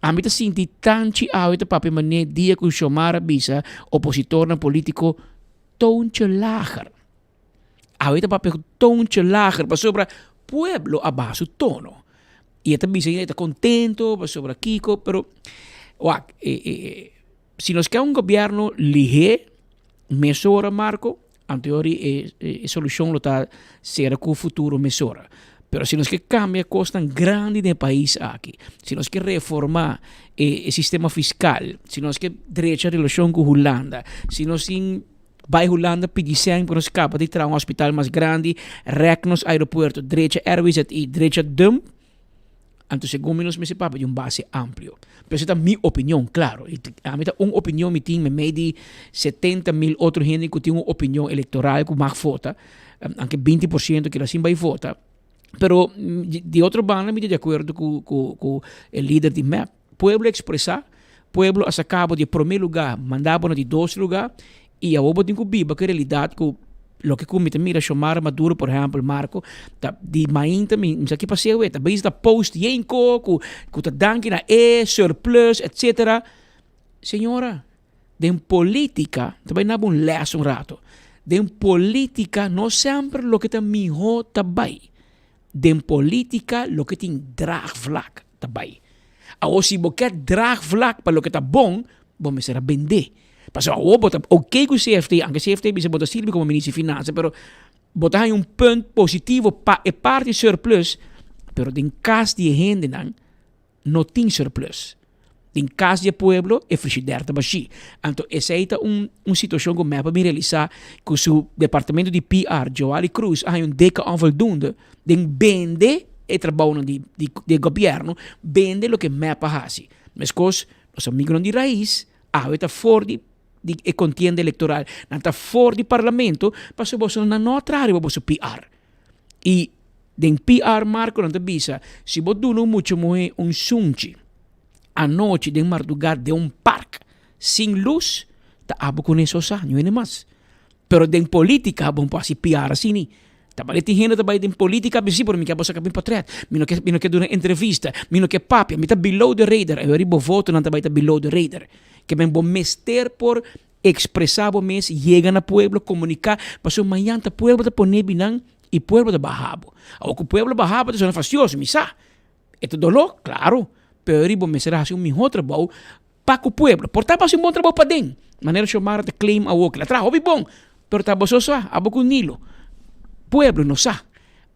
Ami ta sinti tanchi awe ta papia manera dia ku Xiomara bisa opositornan polítiko toontje lager. Awe ta papia ku toontje lager pasobra pueblo a baha su tono. I e ta bisa e ta kontento pasobra kiko pero wak e e si nos ke un gobièrnu lihé mesora Marco anteori e e solushon lo ta sera ku futuro mesora. Pero si nos ke kambia kosnan grandi den e pais aki, si nos ke reformá e e sistema fiskal, si nos ke drecha relashon ku Hulanda, si nos tin Bai Hulanda pidi sèn pa nos kaba di traha un hospital mas grandi, rèk nos aeropuerto, drecha RWZI, drecha dump. Anto segun mi nos mester papia di un base amplio. Pero esei ta mi opinion, klaro. I ami ta un opinion mi tin meimei di 70 mil otro hende ku tin un opinion elektoral ku mag vota, anke 20% kila sin bai vota. Pero di otro banda mi ta di akuerdo ku ku ku e lider di mep. Pueblo a expresa, pueblo a saca bo di e prome lugar, manda bo na di dos lugar, y awor bo tin cu biba cu e realidad cu loke cu mi ta mira Xiomara Maduro por ehempel, Marco, ta di mainta mi mi sa ki paseo e, ta bezig ta post yen co cu cu ta danki na e surplus etcetera. Señora, den politica, ta bay na bo un les un rato, den politica no semper loke ta miho ta bay. Den politica loke tin draagvlak ta bay. Awor si bo ke draagvlak pa loke ta bon, bo mester a bende. Pasobra awor bo ta ok ku CFT, anke CFT bisa bo ta sirbi komo minister di finansa, pero bo ta haña un punt positivo pa e parti surplus, pero den kas di e hendenan no tin surplus. Den kas di e pueblo e frishider ta bashí. Anto esei ta un un situashon ku mep a bin realisá ku su departamento di PR, Joali Cruz, a haña un dikke onvoldoende den bende e trabounan di di di e gobièrnu, bende loke mep a hasi. Meskos nos amigunan di Raiz awe ta for di di e kontienda elektoral, nan ta for di parlamento pasobra boso nan no a traha riba boso PR. I den PR Marco nan ta bisa, si bo duna un mucha muhé un sunchi anochi den mardugá den un park sin lus, ta abo kuné so sa, niun hende mas. Pero den polítika bo no por hasi PR asina. Ta bale tin hende ta bai den polítika bisa si, pero mi ke bo saka mi portret, mi no ke mi no ke duna entrevista, mi no ke papia, mi ta below the radar. Awor bo votonan ta bai ta below the radar. Ke men bo mester por Expresa bo mes, yega na pueblo, comunica, pasobra mañan ta pueblo ta pone binan y pueblo ta baha bo. Awor cu pueblo baha bo ta sona fastioso, mi sa. E ta doló? Claro. Pero riba bo mester a haci un mihó trabou pa cu pueblo. Por ta bo haci un bon trabou paden, manera Xiomara ta claim awor, kila traha hopi bon, pero ta boso sa, abo cu Nilo. Pueblo no sa.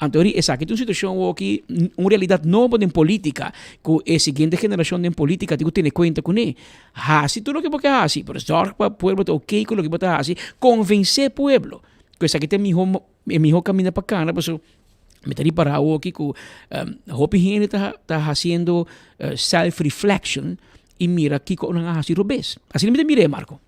Anto ri esaki ta un situacion awoki, un realidad nobo den politica, cu e siguiente generacion den politica tin cu tene cuenta cune. Haci tur loke bo ke haci, pero zorg pa pueblo ta ok cu loke bo ta haci, convence pueblo cu esaki ta e miho e miho caminda pa cana, pasobra mi ta ripara awoki cu hopi hende ta ta haciendo self reflection y mira kico nan a haci robes. Asina mi ta mira e, Marco.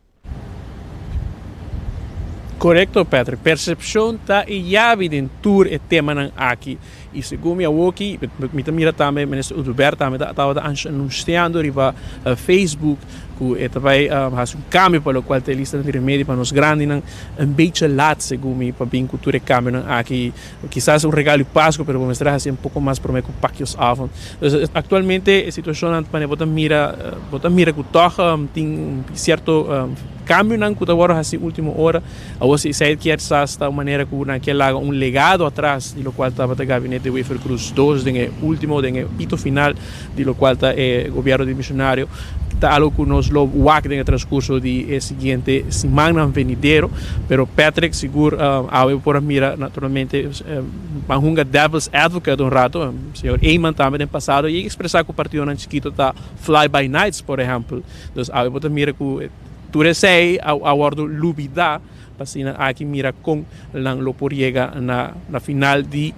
Korekto Patrick, persepshon ta e yabi den tur e temanan aki i segun mi awoki mi ta mira tambe Minister Oduber tambe tabata anunsiando riba Facebook ku e ta bai hasi un kambio pa lokual ta e lista di remedi pa nos grandinan un bechi lat segun mi pa bin ku tur e kambionan aki kisas un regalo di Pasku pero bo mester a hasi un poko mas prome ku pakjesavond. Aktualmente e situashonnan manera bo ta mira Bo ta mira ku tòg tin sierto kambionan ku ta wòrdu hasi último ora. Awor si esei kier sa ta un manera ku nan kier laga un legado atras di lokual tabata gabinete Wever Croes dos den e último, den e pito final di lokual ta e gobièrnu dimisionario. Ta algu ku nos lo wak den e transkurso di e siguiente simannan venidero. Pero Patrick sigur awe bo por a mira naturalmente Ban hunga devil's advocate un rato. Señor Eman tambe den pasado yega expresa cu partidonan chikito ta fly by nights por ehempel. Dus awe bo ta mira cu tur esey a wordo lubida pa asina aki mira con nan lo por yega na na final di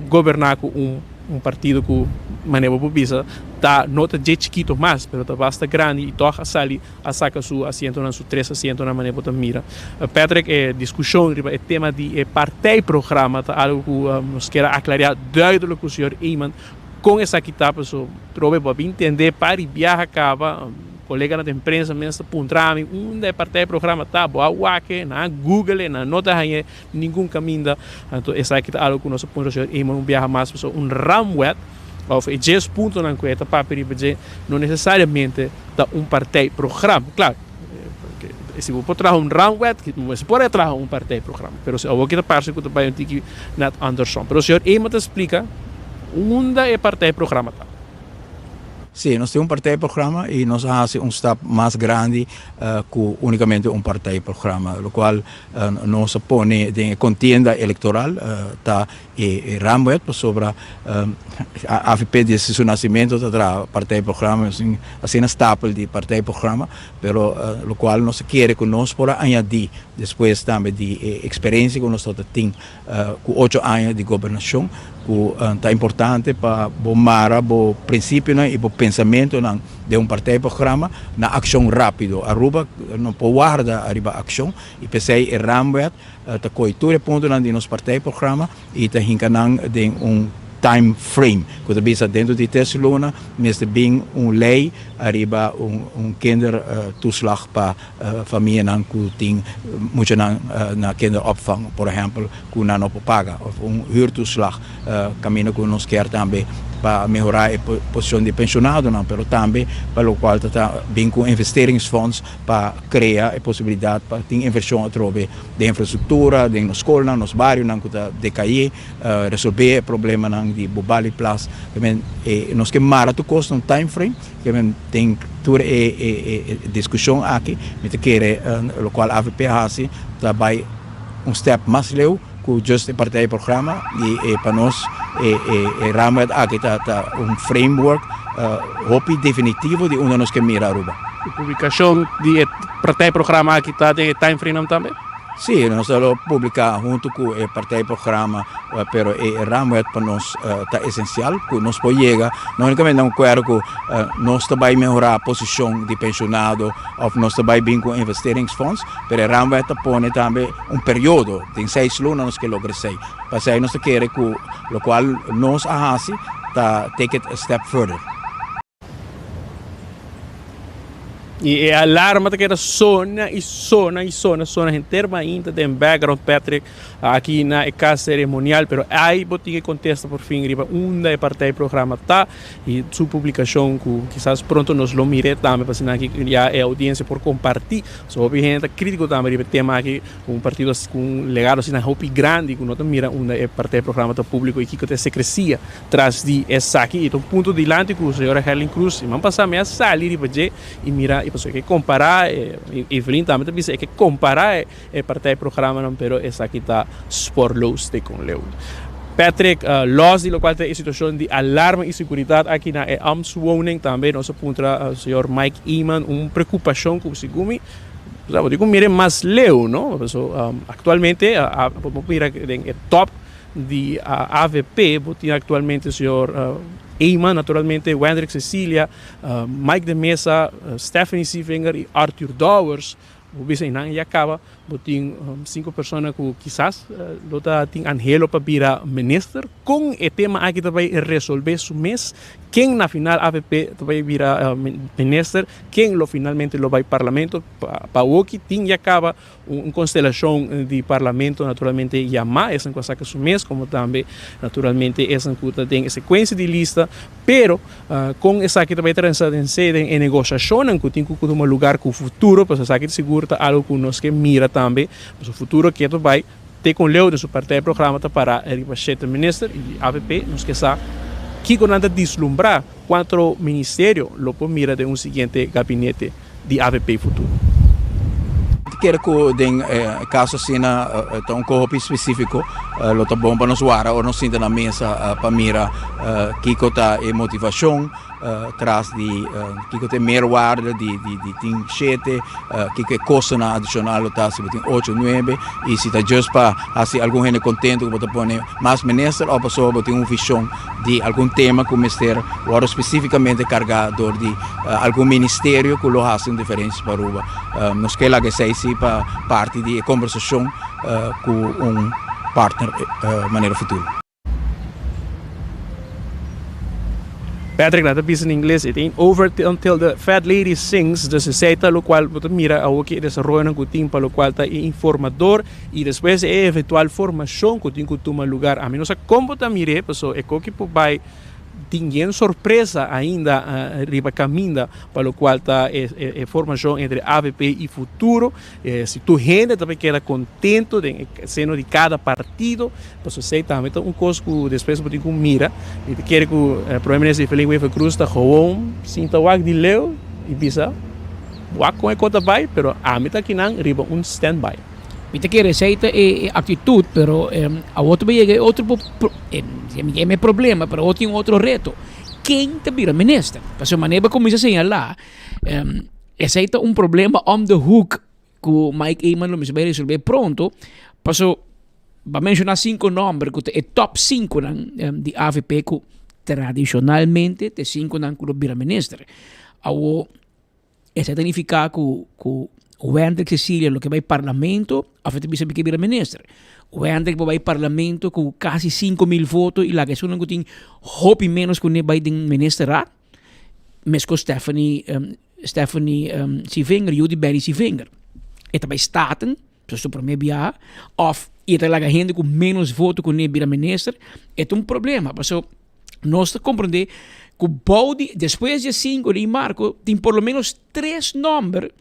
goberna cu un un partido cu manera bo por bisa ta no ta dje chikito mas pero ta basta grandi y tog a sali a saca su asientonan, su tres asientonan manera bo ta mira. Patrick, e discusion riba e tema di e partijprogramma ta algo cu nos kier a aclaria duidelijk cu señor Eman. Kon esaki ta paso trobe bo a bin tende par di biaha kaba koleganan den prensa mes ta puntra mi unda e partijprogramma ta bo a wak e nan a google e nan no ta hañ'e ningun kaminda anto esaki ta algo ku nos a puntra señor Eman un biaha mas paso un ramwet of e djes puntonan ku e ta papia riba dje no nesesariamente ta un partijprogramma klaro si bo por traha un ramwet bo mester por a traha un partijprogramma pero si awor ki ta parse ku ta bai un tiki net andersom pero señor Eman ta splika unda e partijprogramma ta. Sí, nos tin un partijprogramma y nos a haci un stap mas grandi cu unicamente un partijprogramma, locual nos a pone den e contienda electoral ta e raamwet pasobra avp desde su nacimento ta traha partijprogramma, nos tin asina stapel di partijprogramma, pero locual nos a kere cu nos por a añadi despues tambe di e experiencia cu nos ta tin Ku ocho aña di gobernashon ku ta importante pa bo mara bo prinsipionan i bo pensamentonan den un partijprogramma na akshon rápido. Aruba no por warda ariba akshon i p'esei e Raamwet ta kohe tur e puntonan di nos partijprogramma i ta hinka nan den un time frame ku ta bisa dentro di tres luna mester bin un lei ariba un kindertoeslag pa Famianan ku tin muchanan na kinderopvang, por ehèmpel, ku nan no por paga, òf un huurtoeslag, kaminda ku nos kier tambe pa mehorá e posishon di penshonadonan, pero tambe pa lokual ta ta bin ku investeringsfonds pa krea e posibilidat pa tin invershon atrobe den infrastruktura, den nos skolnan, nos barionan ku ta dekaí, resolvé e problemanan di Bubali Plas. Nos ke mara tur kos na un time frame. Ke men den tur e e diskushon aki mi ta kere lokual avp a hasi ta bai un step mas leu ku just e partijprogramma i e pa nos e e raamwet aki ta ta un framework hopi definitivo di unda nos ke mira Aruba. E publikashon di e partijprogramma aki ta den e timeframe tambe? Sí, nos ta lo publica hunto cu e partijprogramma, pero e raamwet pa nos ta esencial, cu nos por yega, no unicamente na un acuerdo cu nos ta bay mehora posicion di pensionado of nos ta bay bin cu un investeringsfonds, pero e raamwet ta pone tambe un periodo, den seis luna nos ke logra esey. Pasey nos ta kere cu locual nos a haci ta take it a step further. Y e alarma ta keda sona y sona y sona sona henter mainta den background Patrick aki na e cas ceremonial pero ay bo tin e contesta por fin riba unda e partijprogramma ta y su publicacion cu kisas pronto nos lo mire tambe pa asina aki ya e audiencia por comparti so hopi hende ta critico tambe riba e tema aki cu un partido cu un legado asina hopi grandi cu no ta mira unda e partijprogramma ta publico y kico ta e secrecia Tras di esaki i ta un punto dilanti ku señora Herlin Cruz siman pasá mi a sali riba dje i mira i pasobra e ke kompará Evelyn tambe ta bisa e ke kompará e partij programanan pero esaki ta sporloos te kon leu. Patrick los di lokual ta e situashon di alarma i seguridat aki na e ambtswoning tambe nos a puntra señor Mike Eman un preokupashon ku segun mi bo tin ku mira mas leu no pasobra aktualmente bo por mira den e top Di avp bo tin actualmente señor Eman, naturalmente Wendrick Cecilia, Mike de Meza, Stephanie Sievinger y Arthur Dowers. Bo bisa einan ya caba bo tin cinco persona cu kisas lo ta tin anhelo pa bira minister. Con e tema aki ta bay resolve su mes? Ken na final avp ta bay bira minister? Ken lo finalmente lo bay parlamento? Pa awoki tin ya caba Un konstelashon di parlamento naturalmente yamá esnan ku a saka su mes komo tambe naturalmente esnan ku ta den e sekuensia di lista, pero kon esaki ta bai transa den se den e negoshashonnan ku tin ku tuma lugar ku futuro, pasobra esaki di sigur ta algu ku nos ke mira tambe, pasobra futuro ke ta bai te kon leu den su partijprogramma ta pará riba shete minister i di avp nos ke sa kiko nan ta dislumbrá kuantu ministerio lo por mira den un siguiente gabinete. di avp futuro. Mi ta kere ku den e kaso asina ta un koho hopi spesífiko. Lo ta bon pa nos wara ora nos sinta na mesa pa mira kiko ta e motivashon tras di kiko ta e meerwaarde di di tin shete, kiko e kostonan adishonal lo ta si bo tin ocho, nuebe i si ta just pa hasi algun hende kontento ku bo ta pone mas minister òf pasobra bo tin un vishon di algun tema ku mester wòrdu spesífikamente kargá dor di algun ministerio ku lo hasi un diferensia pa Aruba. Nos ke laga esei si pa parti di e kombersashon ku un partner manera futuro. Patrick, nan ta bisa na ingles, it ain't over until the fat lady sings, dus esei ta locual bo ta mira awoki e desaroyonan cu tin pa locual ta e informador y despues e eventual formacion cu tin cu tuma lugar. Ami no sa con bo ta mir'e, paso e koki por bay tin yen sorpresa ainda riba caminda pa locual ta e formacion entre avp y Futuro. Si tur hende ta keda contento den e seno di cada partido, pasobra esey tambe ta un cos cu despues bo tin cu mira. Mi ta kere cu Prome Minister Evelyn Wever Croes ta gewoon sinta wak di leu y bisa wak con e cos ta bay, pero ami ta akinan riba un stand by. Mi ta kere esey ta e actitud, pero awor ta bay yega e otro e problema, pero awor tin otro reto. Ken ta bira minister? Pasobra manera bo a cuminsa señala, Esei ta un problema om de hoek ku Mike Eman lo mester bai resolve pronto. Paso ba menshoná sinku nòmber ku ta e top sinkunan di avp ku tradishonalmente ta e sinkunan ku lo bira minister. Awo esei ta nifiká ku ku Wendrick Cecilia lo ke bai parlamento òf e ta bisa mi ke bira minister. Wendrick por bai parlamento ku kasi 5000 voto i laga esunnan ku tin hopi ménos kuné bai den ministerat. Meskos Stephanie um, Stephanie um, Sievinger, yu di Benny Sievinger. E ta bai Staten, so su promé biaha, of e ta laga hende ku menos voto ku ne bira minister, e ta un problema. Paso nos ta komprendé ku bou di despues di e 5 di Marco tin por lo menos tres nòmber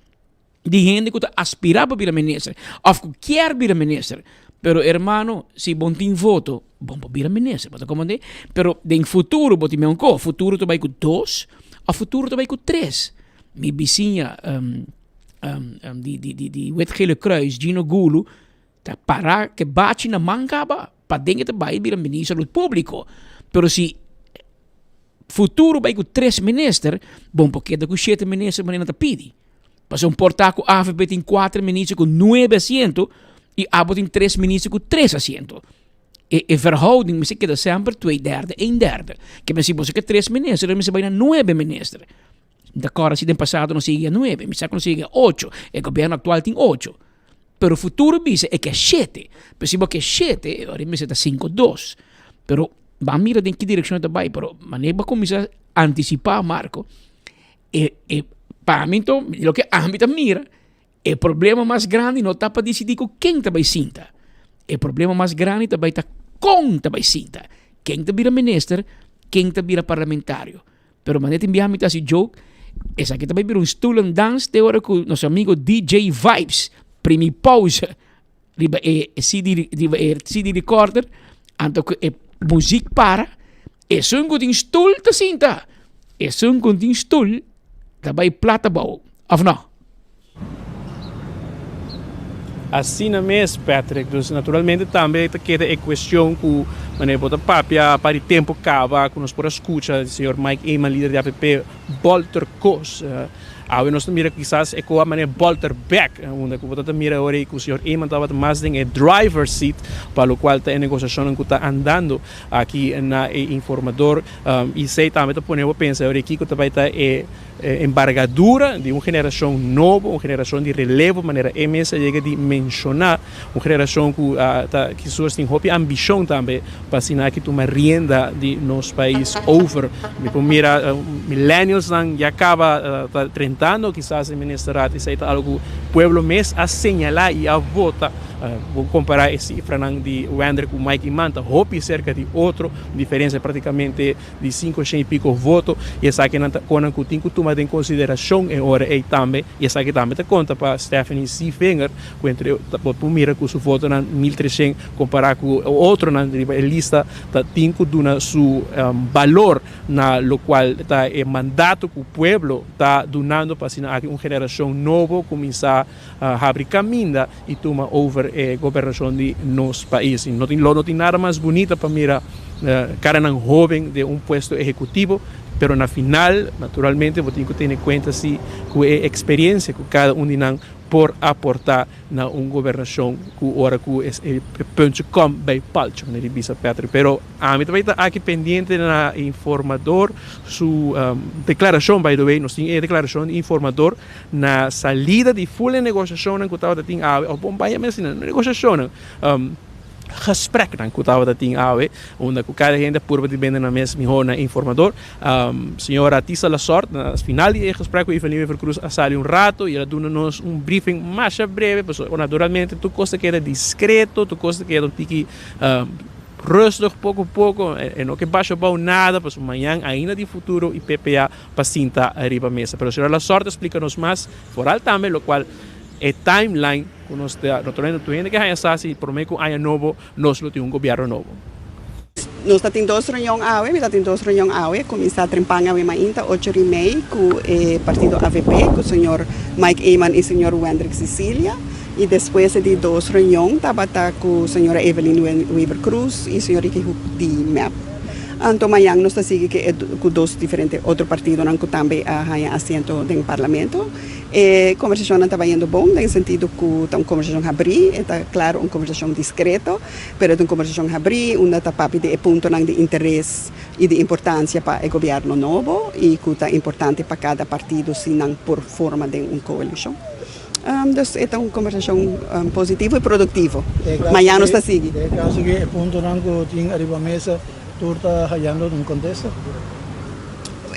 di hende ku ta aspirá pa bira minister òf ku kier bira minister. Pero hermano, si bon tin voto, bon por bira minister, bo ta komprendé? Pero den futuro bo tin mehor ko, futuro ta bai ku dos òf futuro ta bai ku tres. Mi bisiña di di di di Wit Gele Kruis, Gino Gulu, ta pará ke bachi na man kaba paden e ta bai bira minister di salud públiko. Pero si Futuro bai ku tres minister, bon por keda ku shete minister manera nan ta pidi. Pasobra un por ta ku avp tin kuater minister ku nuebe asiento i abo tin tres minister ku tres asiento. E e verhouding mester keda semper twee derde, een derde. Ke men si boso ke tres minister, dan mester bai na nuebe minister. Mi ta kòrda si den pasado nos a yega nuebe, mi sa ku nos a yega ocho, e gobièrnu aktual tin ocho. Pero futuro bisa e ke shete. Pero si bo ke shete, e ora mester ta sinku dos. Pero ban mira den ki direkshon e ta bai, pero manera bo a kuminsá antisipá Marco, e e pa mi anto loke ami ta mira, e problema mas grandi no ta pa disidí ku ken ta bai sinta. E problema mas grandi ta bai ta kon ta bai sinta. Ken ta bira minister, ken ta bira parlamentario. Pero manera tin biaha mi ta hasi joke, esaki ta bai bira un stoelendans te ora ku nos amigo DJ Vibes primi pauze riba e CD riba e CD recorder, anto ku e muziek para, esun ku tin stoel ta sinta, esun ku tin stoel ta bai plat abou, of no? Asina mes, Patrick. Dus naturalmente tambe ta keda e cuestion cu manera bo ta papia pa di tempo caba cu nos por a scucha di señor Mike Eman, lider di avp, bolter cos. Awe nos ta mira kisas e coa manera bolter bek, unda cu bo ta mira ora cu señor Eman tabata mas den e driver seat pa locual ta e negociacionnan cu ta andando aki na e informador. Y esey tambe ta pone bo pensa ora kico ta bay ta e Embargadura di un generashon nobo, un generashon di relevo, manera e mes a yega di menshoná, un generashon ku ta kisas tin hopi ambishon tambe pa asina aki tuma rienda di nos pais over. Mi por mira millennialsnan ya kaba ta drentando kisas e ministerat, esei ta algu ku pueblo mes a señalá i a vota. Bo kompará e sifranan di Wender ku Mike Eman ta hopi serka di otro, diferensia praktikamente di sinku shen i piko voto i esakinan ta konan ku tin ku tuma den konsiderashon e ora ei tambe i esaki tambe ta konta pa Stephanie Sievinger ku entre bo por mira ku su votonan 1300 kompará ku otronan riba e lista ta tin ku duna su balor na lokual ta e mandato ku pueblo ta dunando pa asina aki un generashon nobo kuminsá habri kaminda i tuma over e gobernashon di nos pais. I no tin lo no tin nada mas bunita pa mira karanan hoben den un puesto ehekutivo, pero na final naturalmente bo tin ku tene kuenta si ku e eksperensia ku kada un di nan por aporta na un gobernashon ku ora ku e puntje kom bij paaltje, manera di bisa Patrick. Pero ami ta bai ta aki pendiente na e informador su deklarashon, by the way nos tin e deklarashon di informador Na salida di full e negociacionnan cu tabata tin awe, of bon bay a mester na negociacionnan. gespreknan ku tabata tin awe, unda ku kada hende a purba di bende nan mes mihó na informador. Señora Tisa Lasort na final di e gesprek ku Evelyn Wever-Croes a sali un rato i el a duna nos un briefing masha breve pasobra naturalmente tur kos ta keda diskreto, tur kos ta keda un tiki rustig poko poko, e no ke basha abou nada pasobra mañan ainda tin futuro i PPA pa sinta riba mesa. Pero señora Lasort a splika nos mas foral tambe lokual e timeline ku nos ta naturalmente tur hende ke haña sa si prome ku aña nobo nos lo tin un gobièrnu nobo. Nos ta tin dos reunion awe, mi ta tin dos reunion awe, kuminsá trempan awe mainta ocho ora i mei ku e partido avp ku señor Mike Eman i señor Wendrick Cicilia i despues e di dos reunion tabata ku señora Evelyn Wever Croes i señor Ricky Hoek di mep. Anto mañan nos ta sigui ku e ku dos diferente otro partidonan ku tambe a haña asiento den parlamento. E kombersashonnan ta bayendo bon den sentido ku ta un kombersashon habrí, e ta klaro un kombersashon diskreto, pero e ta un kombersashon habrí unda ta papia di e puntonan di interes i di importansia pa e gobièrnu nobo i ku ta importante pa kada partido si nan por forma den un koalishon. Dus e ta un kombersashon positivo i produktivo. Mañan nos ta sigui. Den e kaso aki e puntonan ku tin ariba mesa tur ta hayando un kontesta?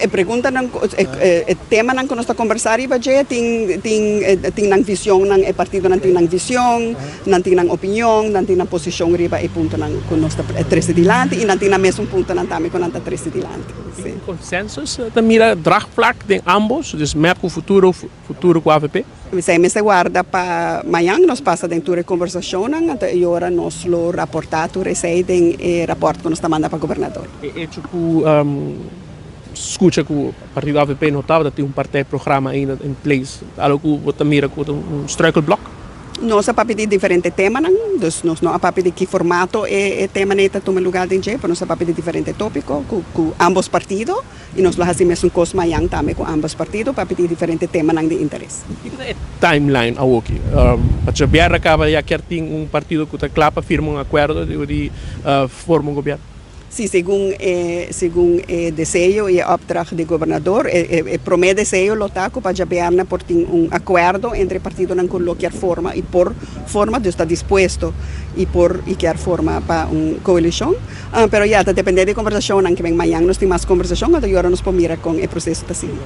E preguntanan, e temanan ku nos ta kombersá riba dje tin tin tin nan visionnan, e partidonan tin nan vision, nan tin nan opinion, nan tin nan posishon riba e puntonan ku nos ta trese dilanti i nan tin nan mesun puntonan tambe ku nan ta trese dilanti. Tin konsensus ta mira draagvlak den ambos, dus mep ku futuro, futuro ku avp? Esei mester warda pa mañan nos pasa den tur e kombersashonnan, anto e ora nos lo raportá tur esei den e rapòrt ku nos ta manda pa gobernador. E echo ku skucha ku partido avp no tabata tin un partijprogramma ainda in place, ta algo ku bo ta mira ku ta un struikelblok? Nos a papia di diferente temanan, dus nos no a papia di ki formato e temanan ei ta tuma lugar den dje, pero nos a papia di diferente tópiko ku ambos partido. I nos lo hasi mesun kos mañan tambe ku ambos partido pa pidi diferente temanan di interes. Kiko ta e timeline awoki? Pa djabièrnè kaba ya kier tin un partido ku ta kla pa firma un akuerdo di forma un gobièrnu? Si, segun e segun e deseo i e opdracht di gobernador, e e promé deseo lo ta ku pa djabièrnè por tin un akuerdo entre e partidonan ku lo kier forma i por forma, dus ta dispuesto i por i kier forma pa un koalishon. Pero ya, ta depende di e kombersashonnan ke ben mañan nos tin mas kombersashon anto yora nos por mira kon e proseso ta sigui.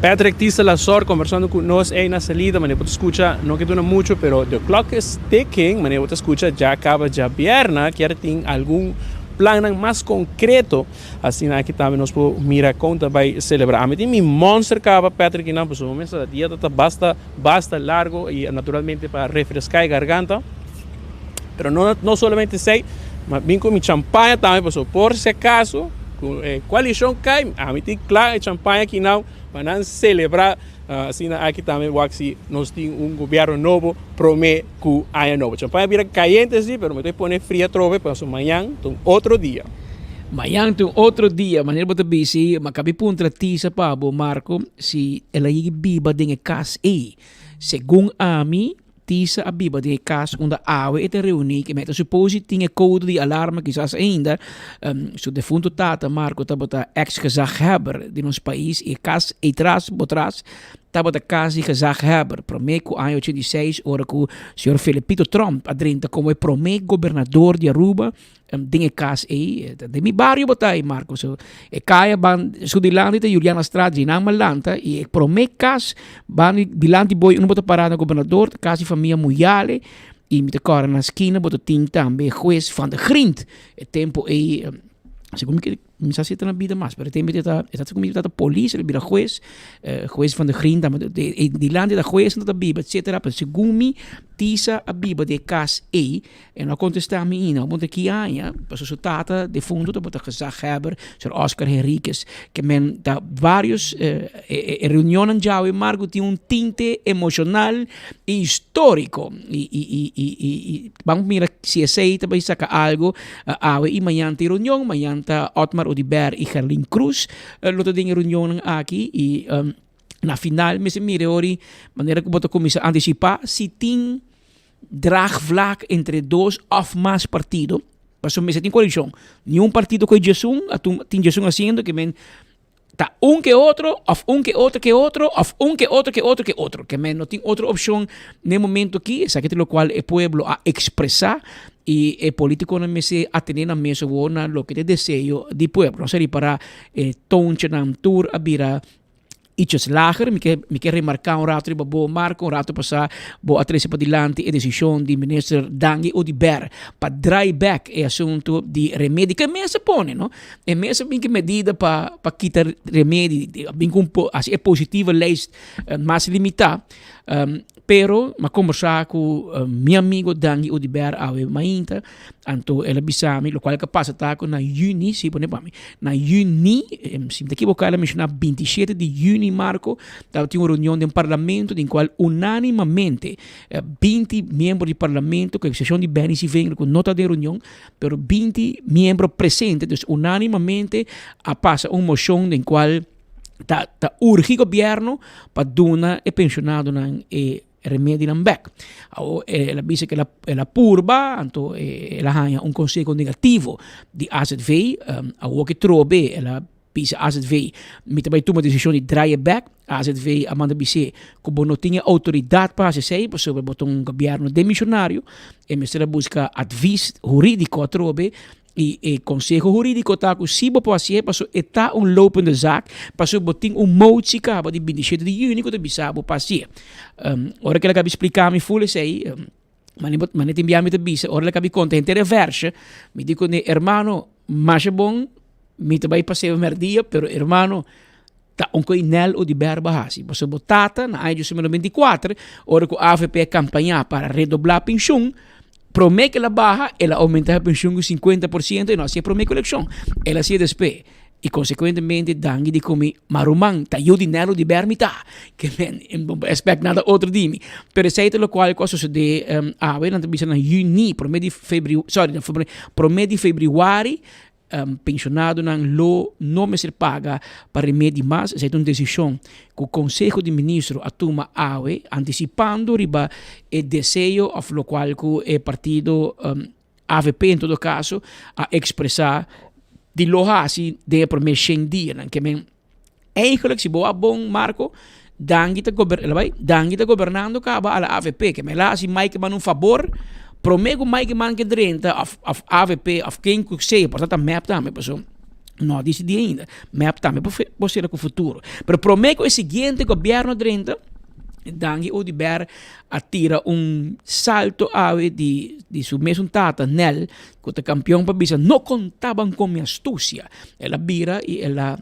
Patrick Tisa Lasor kombersando ku nos ei na salida, manera bo ta skucha no ke duna mucho pero the clock is ticking, manera bo ta skucha dja kaba djabièrna kier tin algun plannan mas konkreto asina aki tambe nos por mira kon ta bai selebrá. Ami tin mi monster kaba Patrick i nan pasobra mi mester dia ta ta basta basta largo y naturalmente pa refresca e garganta. Pero no, no solamente esey, ma bin cu mi champaña tambe pasobra por si acaso cu e coalicion cay, ami tin cla e champaña aki now pa nan celebra asina aki tambe wak si nos tin un gobierno nobo prome cu aña nobo. Champaña bira cayente si, pero mi ta pone fria atrobe pasobra mañan ta un otro dia. Mañan ta un otro dia, manera bo ta bisti, ma kabi puntra Tisa pa bo, Marco, si el a yegi biba den e kas ei. Segun ami, Tisa a biba den e kas unda awe e ta reuní, ke mi ta suposi tin e kodo di alarma kisas ainda. Su defunto tata, Marco, tabata ex gezaghebber di nos pais i e kas ei tras, bo tras, tabata kas di gezaghebber. Promé ku aña 86, ora ku señor Felipito Tromp a drenta komo e promé gobernador di Aruba, Den e cas ei, den mi bario bo ta ei, Marco. So, e caya ban su dilanti ta Juliana Straat, dje nan malanta, y e prome cas ban dilanti boy unu bo ta para na gobernador, ta cas di famia Muyale, y mi ta cora na skina bo ta tin tambe hues Van de Griend. E tempo ei, segun mi Mi sa si e ta na bida mas, pero e tempo e ta, e ta ku mi tata polis, el a bira hues, hues van de Griend, e dilanti ta hues nan ta biba, etcetera, pero segun mi, Tisa a biba den e kas ei, e no a kontestá mi ainda, bo ta ki aña, pasobra su tata defunto tabata gezaghebber, señor Oscar Henriquez, ke men ta varios e reunionnan djawe Marco tin un tinte emoshonal i historico, i i i i i ban mira si esei ta bai saka algo. Awe i mañan tin reunion, mañan ta Otmar Oduber i Gerlin Cruz lo ta den e reunionnan aki i na final mester mira e ori manera ku bo ta kuminsá antisipá si tin draagvlak entre dos òf mas partido, pasobra mester tin koalishon. Niun partido ku e djesun, tin djesun asiendo ke men. Ta un ke otro, of un ke otro ke otro, of un ke otro ke otro ke otro. Ke men no tin otro opcion n'e momento aki, esaki ta locual e pueblo a expresa y e politiconan mester atene nan mes awor na loke ta e deseo di pueblo. Nos a ripara e tontjenan tur a bira ichos lager. Mi ke mi ke remarca un rato riba bo Marco, un rato pasa bo a trece padilanti e decision di minister Dangui Oduber pa draai back e asunto di remedi ke mes a pone no. E mes a bin ku medida pa pa kita remedi, a bin ku un hasi e positieve lijst mas limita. Pero mi a kombersá ku mi amigo Dangui Oduber awe mainta, anto el a bisa mi lokual ku a pasa ta ku na yüni, si pone pa mi, na yüni, si mi ta ekiboká el a menshoná binti shete di yüni Marco, tabatin un reunion den parlamento den kual unánimamente 20 miembro di parlamento ku eksepshon di Benny Sivengre ku no ta den reunion, pero 20 miembro presente, dus unánimamente a pasa un moshon den kual ta ta urgi gobierno pa duna e pensionadonan e remedinan bek. Awo el a bisa ku el a el a purba, anto el a haña un konseho negativo di AZV, awo ke trobe el a bisa AZV mi ta bai tuma desishon di draai e bek, AZV a manda bis'é ku bo no tin e outoridat pa hasi esei pasobra bo ta un gobierno demisionario, e mester a buska advis hurídiko atrobe I e konseho hurídiko ta ku si bo por hasié paso e ta un lopende zaak, paso bo tin un motie kaba di 27 di yüni ku ta bisa bo pa hasié. Ora ku el a kabi splika mi ful esei, mane bo mane tin bia mi ta bisa, ora el a kabi konta henter e vèrshe, mi di kuné, Hermano, masha bon, mi ta bai paseo mèrdia, pero hermano, ta un koe nèl o di bèrba hasi. Paso bo tata na aña 1994, ora ku avp a kampañá pa redoblá penshun, Prome ke el a baha, el a aumenta e penshun ku 50% i no a hasi e prome kolekshon. El a hasi e despe. I konsekuentemente Dangui di ku mi, Ma ruman, ta yu di Nelo di Bermi ta. Ke men, no por expect nada otro di mi. Pero esei ta lokual ku a sosode awe, nan ta bisa na yüni, prome di febru, sorry, na febrüari, prome di febrüari, Penshonadonan lo no mester paga pa remedi mas. Esei ta un desishon ku Konseho di Ministro a tuma awe, antisipando riba e deseo òf lokual ku e partido avp en todo kaso a ekspresá di lo hasi den e promé shen dianan. Ke men Eigenlijk si bo a bon Marco, Dangui ta gober el a bai, Dangui ta gobernando kaba ala avp, ke mel a hasi Mike Eman un fabor, prome ku Mike Eman ke drenta of of avp of ken ku sea, por ta ta mep tambe paso no a disidi ainda, mep tambe por por sera ku futuro, pero prome ku e siguiente gobierno drenta, Dangui Oduber a tira un salto awe di di su mesun tata Nel ku ta kampion pa bisa no kontaban kon mi astusia, el a bira i el a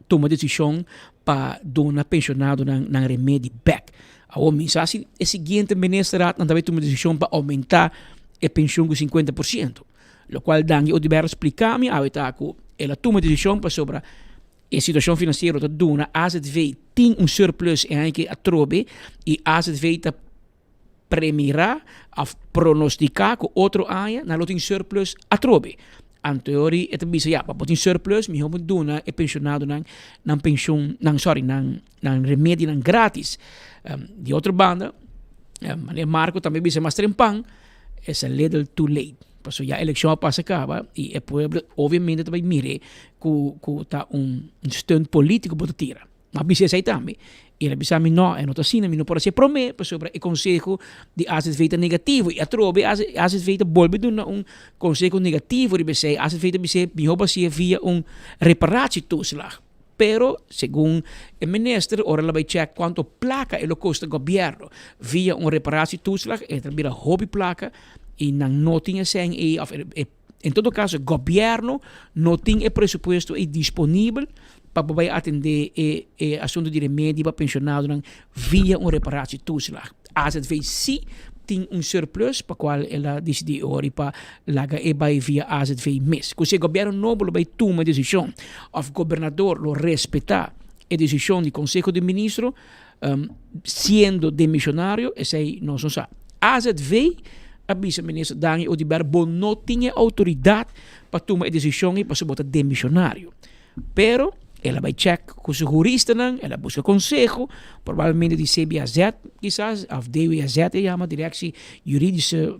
tuma desishon pa duna penshonadonan nan remedi bèk. Awor mi sa si e siguiente ministerraad nan ta bai tuma desishon pa oumentá e penshon ku 50%. Lokual Dangui Oduber a splika mi awe ta ku el a tuma desishon pasobra e situashon finansiero ta duna AZV tin un surplus e aña aki atrobe i AZV ta premirá òf pronostiká ku otro aña nan lo tin surplus atrobe. Anto e ora e ta bisa ya, pa bo tin surplus mihó bo duna e penshonadonan nan penshon, nan sorry, nan nan remedinan gratis. Di otro banda, manera Marco tambe bisa mas trempan, es a little too late. Pasobra ya elekshon a pasa kaba i e pueblo obviamente ta bai mir'é ku ku ta un stunt politiko bo ta tira. Mi a bisa esei tambe. I el a bisa mi, No, e no ta asina, mi no por hasi e promé, pasobra e konseho di AZV ta negativo. I atrobe AZV ta bolbe duna un konseho negativo riba esei. AZV ta bis'é, Mihó bo hasié via un reparatietoeslag. Pero, segun e minister, ora el a bai chèk kuantu plaka e lo kosta gobièrnu via un reparatietoeslag, e ta bira hopi plaka i nan no tin e sèn ei òf e En todo caso, gobierno no tin e presupuesto ei disponibel pa por bai atende e e asunto di remedi pa pensionadonan via un reparatietoeslag. AZV sí tin un surplus pa cual el a dicidi ori pa laga e bai via AZV mes. Cu si e gobierno nobo lo bai tuma e decision of gobernador lo respeta e decision di Conseho di Ministro, siendo demisionario, esei nos no sa. AZV a bisa minister Dangui Oduber bo no tin e autoridad pa tuma e decision ei pasobra bo ta demisionario. Pero el a bai check cu su juristanan, el a busca conseho, probablemente di CBAZ kisas, of DWAZ e yama, Directie Juridische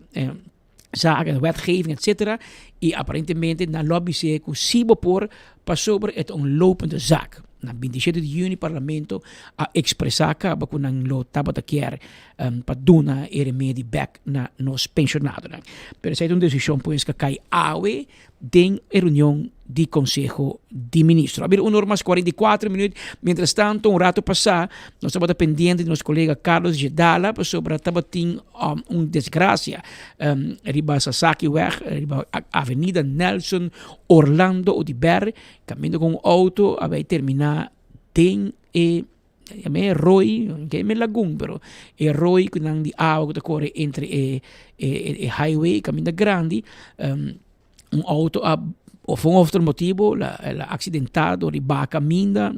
Zaken, Wetgeving etcetera, y aparentemente nan lo a bis'é cu si bo por pasobra e ta un lopende zaak. Na 27 di juni Parlamento a expresa caba cu nan lo tabata kier pa duna e remedi bek na nos pensionadonan. Pero esey ta un decision pues cu a cay awe den e reunion di Conseho di Ministro. A bira un or mas 44 minuut. Mientras tanto, un rato pasa, nos tabata pendiente di nos colega Carlos Jedala pasobra tabatin um, un desgracia um, riba Sasakiweg, riba Avenida Nelson Orlando Oduber, caminda con un auto a bay termina den e Yam'é rooi, ke me lagun, pero e rooi ku nan di awa ku ta kore entre e e e highway kaminda grandi, un outo a of un otro motibu la el a aksidentá dor di baha kaminda,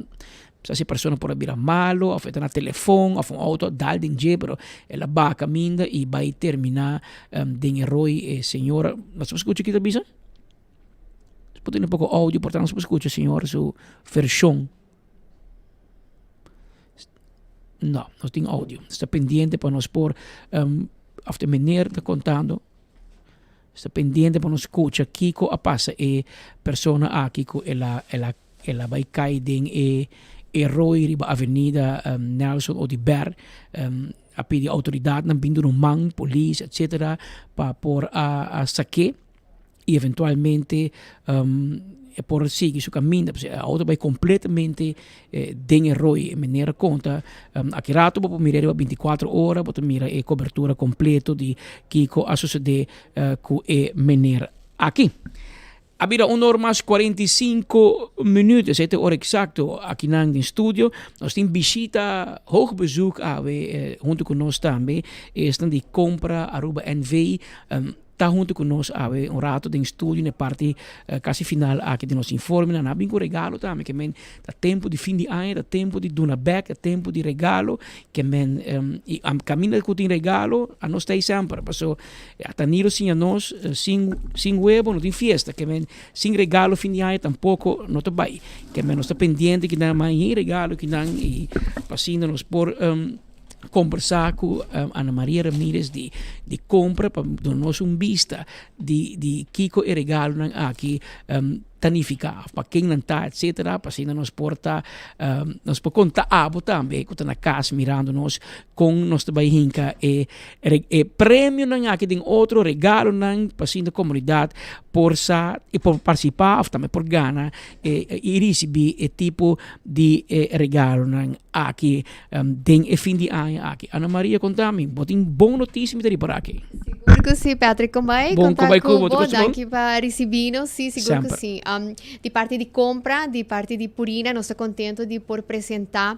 sa si e persona por a bira malu of e ta na telefon of un outo a dal den dje, pero el a baha kaminda i bai terminá den e rooi. E señora, nos por skucha kiko ta bisa? Nos por tene un poko audio por ta nos por skucha e señora su vershon. No, no tin audio. Sta pendiente pa nos por, um, of de meneer ta contando, sta pendiente pa nos scucha kiko a pasa e persona aki ku el a, el a, el a bai kai den e, e rooi riba avenida um, Nelson Oduber. Um, a pidi autoridadnan bin duna un man, polis, etcetera, pa por a, a sak'é. y eventualmente um, e por sigui su caminda. Pues, e auto bai completamente eh, den e rooi. E meneer a conta, um, aki rato bo por mira riba 24 ora, bo ta mira e cobertura completo di kiko a sucede uh, cu e meneer aki. A bira un or mas 45 minuut, esei ta e ora exacto akinan den studio. Nos tin bishita, hoog bezoek awe eh, hunto cu nos tambe, esnan di Compra Aruba NV. Um, Ta hunto cu nos awe un rato den studio na e parti casi final aki di nos informe. Nan a bin cu regalo tambe ke men ta tempo di fin di aña, ta tempo di duna bek, ta tempo di regalo ke men y caminda cu tin regalo a nos ta ey semper paso ata Nilo siña nos sin sin huevo no tin fiesta ke men sin regalo fin di aña tampoco no ta bay ke men nos ta pendiente kinan maña regalo kinan y pa asina nos por Kombersá ku Ana Maria Ramirez di di kompra pa duna nos un bista di di kiko e regalonan aki ta nifiká òf pa ken nan ta etsetera pa asina nos por ta nos por konta abo tambe ku ta na kas mirando nos kon nos ta bai hinka e e premionan aki den otro regalonan pa asina komunidat por sa i por partisipá òf tambe por gana e i risibí e tipo di e regalonan aki. Den e fin di aña aki. Ana Maria konta mi, bo tin bon notisia mi ta riba aki. Sigur ku si, Patrick, kon bai? Bon, kon bai ku bo? Danki pa risibí nos. Si, sigur ku si. Di parti di Compra, di parti di Purina, nos ta kontento di por presentá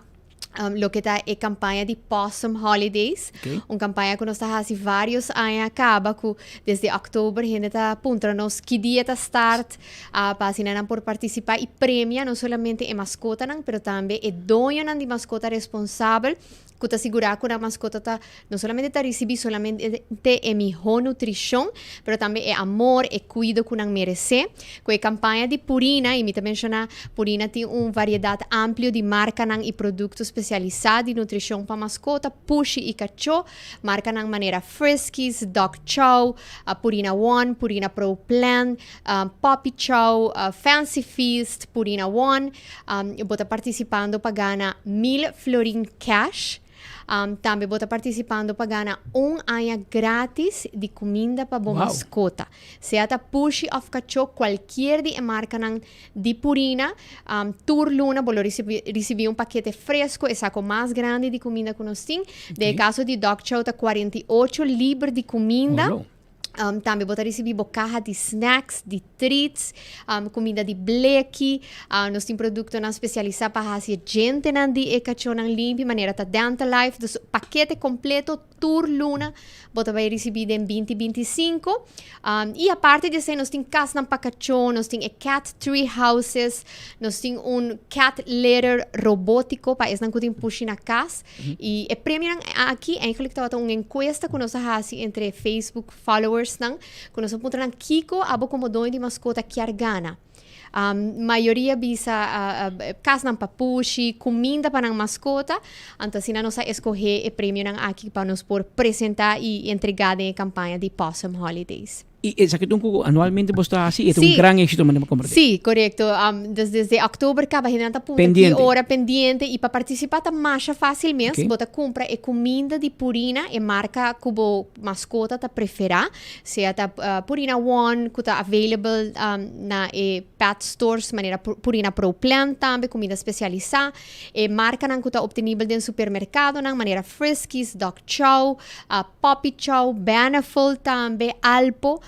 loke ta e kampaña di Possum Holidays. Un kampaña ku nos ta hasi vários aña kaba ku desde òktober hende ta puntra nos ki dia ta start. Pa asina nan por partisipá i premia no solamente e maskotanan, pero tambe e doñonan di maskota responsabel ku ta sigurá ku nan maskota ta no solamente ta risibí solamente e mihó nutrishon, pero tambe e amor, e kuido ku nan meresé. Ku e kampaña di Purina, i mi ta menshoná Purina tin un variedat amplio di markanan i produkto spesialisá di nutrishon pa maskota, pushi i kachó, markanan manera Friskies, Dog Chow, Purina One, Purina Pro Plan, Puppy Chow, Fancy Feast, Purina One. Bo ta participando pa gana 1000 florin cash. Tambe bo ta participando pa gana un aña gratis di cuminda pa bo mascota. Sea ta pushi of cacho, cualkier di e marcanan di Purina. Tur luna bo lo ricibi un pakete fresco, e saco mas grandi di cuminda cu nos tin. Den e caso di Dog Chow ta 48 liber di cuminda. Tambe bo ta ricibi bo caha di snacks, di treats, cuminda di bleki. Nos tin productonan specialisa pa haci e djentenan di e cachonan limpi, manera ta Dentalife. Dus pakete completo tur luna bo ta bay ricibi den binti 25. Y aparte di esey nos tin casnan pa cacho, nos tin e cat tree houses, nos tin un cat litter robotico pa esnan cu tin pushi na cas. Y e premionan aki eigenlijk tabata un encuesta cu nos a haci entre Facebook followersnan, cu nos a puntra nan kico abo como doño di mascota kier gana. Mayoria bisa casnan pa pushi, cuminda pa nan mascota, anto asina nos a escoge e premionan aki pa nos por presenta y entrega den e campaña di Possum Holidays. Y esaki ta un cu anualmente bo ta haci y ta un gran éxito manera bo comprende. Sí, correcto. Dus desde october caba hendenan ta punta ki ora pendiente y pa participa ta masha facil mes. Bo ta cumpra e cuminda di Purina, e marca cu bo mascota ta prefera. Sea ta Purina One cu ta available na e pet stores manera Purina Pro Plan tambe, cuminda specialisa. E marcanan cu ta obtenibel den supermercadonan manera Friskies, Dog Chow, Puppy Chow, Beneful tambe, Alpo,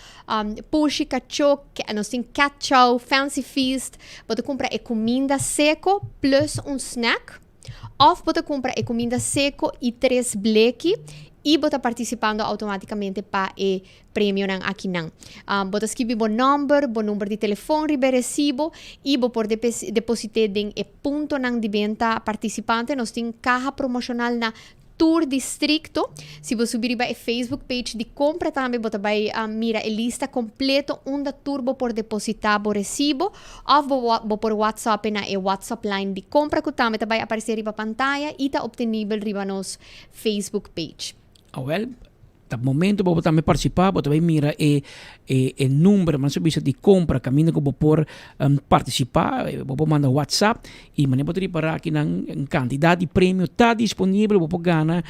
Pushi Kachó, nos tin Cat Chow, Fancy Feast. Bo ta cumpra e cuminda seco plus un snack of bo ta cumpra e cuminda seco y tres bleki y bo ta participando automaticamente pa e premionan akinan. Bo ta skibi bo nomber, bo number di telefon riba e recibo y bo por deposite den e puntonan di benta participante. Nos tin caha promocional na tur districto. Si bo subi riba e Facebook page di Compra tambe bo ta bay mira e lista completo unda tur bo por deposita bo recibo of bo bo por WhatsApp na e WhatsApp line di Compra cu tambe ta bay aparece riba pantaya y ta obtenibel riba nos Facebook page. Awel, Ta momento bo tambe participa, bo ta bay mira e e e number, man bisa di compra, caminda cu bo por participa, bo por manda WhatsApp y manera bo ta ripara aki nan un cantidad di premio ta disponibel, bo por gana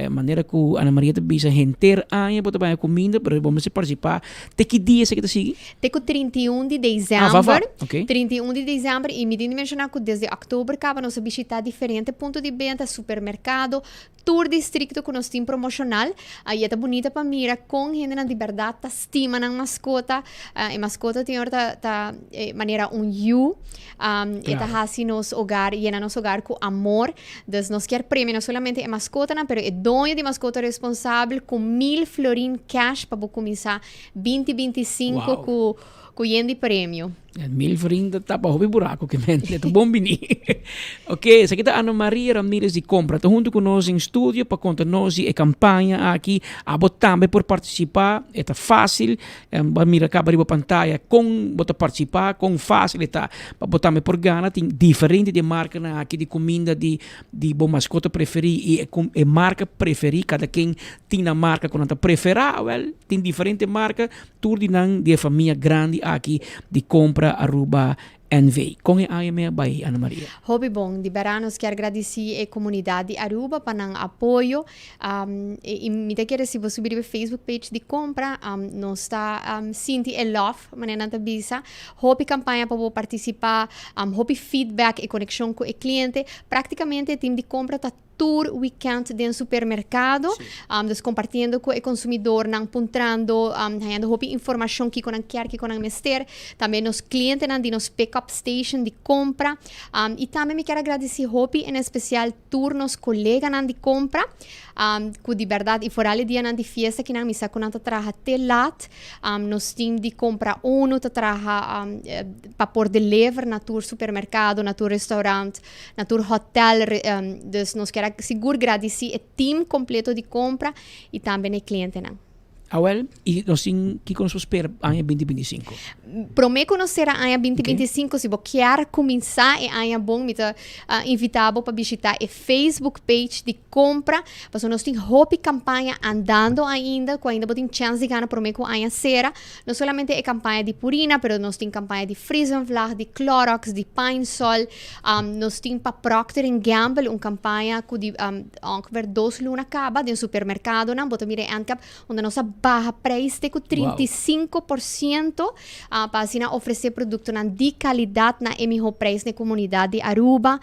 manera cu Ana Maria ta bisa henter aña bo ta bay cuminda, pero bo mester participa te ki dia esaki ta sigui? Te cu 31 di december, 31 di december y mi tin di menciona cu desde october caba nos a bishita diferente punto di benta, supermercado, Tur districto cu nos tin promocional, y e ta bunita pa mira con hendenan di berdad ta stima nan mascota. E mascota tin ora ta, ta manera un yu. E ta haci nos hogar, yena nos hogar cu amor. Dus nos kier premia no solamente e mascotanan, pero e doño di mascota responsabel cu mil florin cash pa bo cuminsa binti 25 cu, cu yen di premio. Mil florin ta tapa hopi buraco ke mente, ta bon bini. Ok, esaki ta Ana Maria Ramirez di Compra, ta hunto cu nos den studio pa conta nos di e campaña aki. Abo tambe por participa, e ta facil, bo a mira caba riba pantaya con bo ta participa, con facil e ta pa bo tambe por gana. Tin diferente di e marcanan aki di cuminda di di bo mascota preferi y e marca preferi, cada ken tin nan marca cu nan ta prefera, wel tin diferente marca. Tur di nan di e famia grandi aki di Compra Aruba NV. Con e aña mei a bay, Ana Maria? Hopi bon. Di berdad nos kier gradici e comunidad di Aruba pa nan apoyo. Y mi ta kere si bo subi riba e Facebook page di Compra, nos ta sinti e love, manera nan ta bisa. Hopi campaña pa bo participa, hopi feedback, e conexion cu e cliente. Practicamente e team di Compra ta tur weekend den supermercado. Dus compartiendo cu e consumidornan, puntrando, hañando hopi informacion kico nan kier, kico nan mester. Tambe nos clientenan di nos pick-up station di compra. Y tambe mi kier a gradici hopi en especial tur nos coleganan di compra, cu di berdad y vooral e dianan di fiesta kinan mi sa cu nan ta traha te laat. Nos team di compra uno ta traha pa por deliver na tur supermercado, na tur restaurant. na tur hotel, dus nos kier a sigur gradici e team completo di compra y tambe na e clientenan. Awel, y nos tin kico nos por spera aña binti binti sinku? Prome cu nos sera aña binti binti sinku, si bo kier cuminsa e aña bon, mi ta invita bo pa bishita e Facebook page di compra, pasobra nos tin hopi campaña andando ainda, cu ainda bo tin chance di gana prome cu aña sera. No solamente e campaña di Purina, pero nos tin campaña di Friesenvlag, di Clorox, di Pine Sol. Nos tin pa Procter and Gamble un campaña cu di ongeveer dos luna caba den supermercadonan. Bo ta mira e endcap unda nos a baha prijs te cu 35% pa asina ofrece productonan di calidad na e miho prijs na e comunidad di Aruba.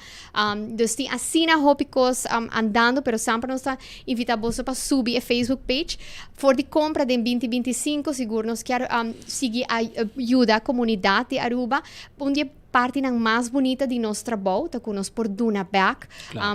Dus tin asina hopi cos andando, pero semper nos ta invita boso pa subi e Facebook page. For di compra den 2025 sigur nos kier sigui a yuda comunidad di Aruba. Un di e partinan mas bunita di nos trabou ta cu nos por duna bek.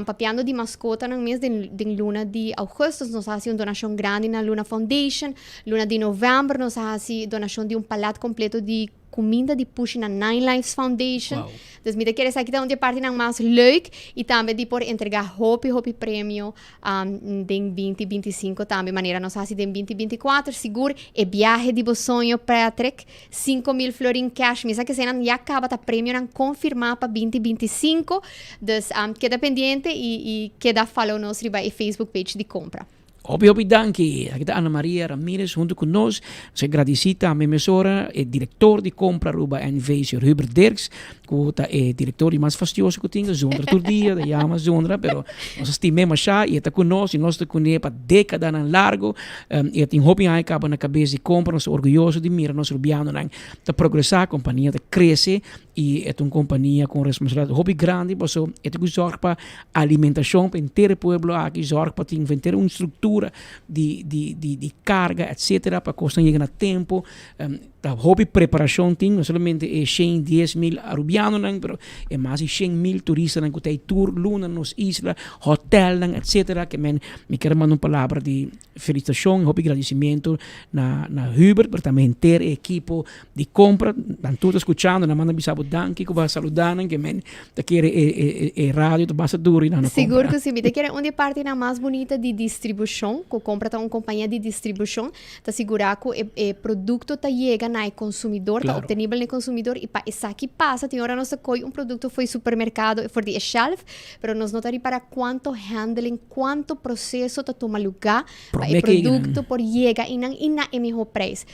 Papiando di mascotanan mes den luna di augustus nos a haci un donacion grandi na Luna Foundation. Luna di november nos a haci donacion di un palet completo di Cuminda di pushi na Nine Lives Foundation. Wow. Dus mi ta kere esaki ta un di e partinan mas leuk y tambe di por entrega hopi hopi premio um, den 2025 tambe manera nos hasi den 2024. Sigur e biahe di bo soño Patrick, 5000 florin cash. Mi sa ke senan ya caba ta premionan confirma pa 2025. Dus um, keda pendiente y, y keda follow nos riba e Facebook page di Compra. Hopi hopi danki. Aki ta Ana Maria Ramirez hunto cu nos. Nos a gradici tambe mesora e director di Compra Aruba NV, señor Hubert Dirks, cu ta e director di mas fastioso cu tin, zundra tur dia, ta yama zundra, pero nos a stim'é masha y e ta cu nos y nos ta cun'é pa decadanan largo. Y e tin hopi aña caba na cabes di Compra. Nos ta orguyoso di mira nos rubianonan ta progresa, compania ta crece y e ta un compania cu un responsabilidad hopi grandi paso e ta cu zorg pa alimentacion pa henter e pueblo aki, zorg pa tin henter un structura di di di di carga etcetera pa cosnan yega na tempo. Ta hopi preparacion tin, no solamente e 110.000 Arubianonan pero e mas di 100.000 turistanan cu ta ei tur luna na nos isla, hotelnan etcetera ke men mi kier manda un palabra di felicitacion y hopi gradicimento na na Hubert pero tambe henter e ekipo di compra. Nan tur ta scuchando, nan manda bisa bo danki cu bo a saluda nan ke men ta kere e e e radio ta basta duro y nan no compra. Sigur cu si, mi ta kere un di e partinan mas bunita di distribucion, cu compra ta un compañia di distribucion, ta sigura cu e e producto ta yega na e consumidor, ta obtenibel na e consumidor y pa esaki pasa tin ora nos ta coy un producto for di supermercado, for di e shelf, pero nos no ta ripara cuanto handling, cuanto proceso ta tuma luga pa e producto por yega eynan y na e miho prijs.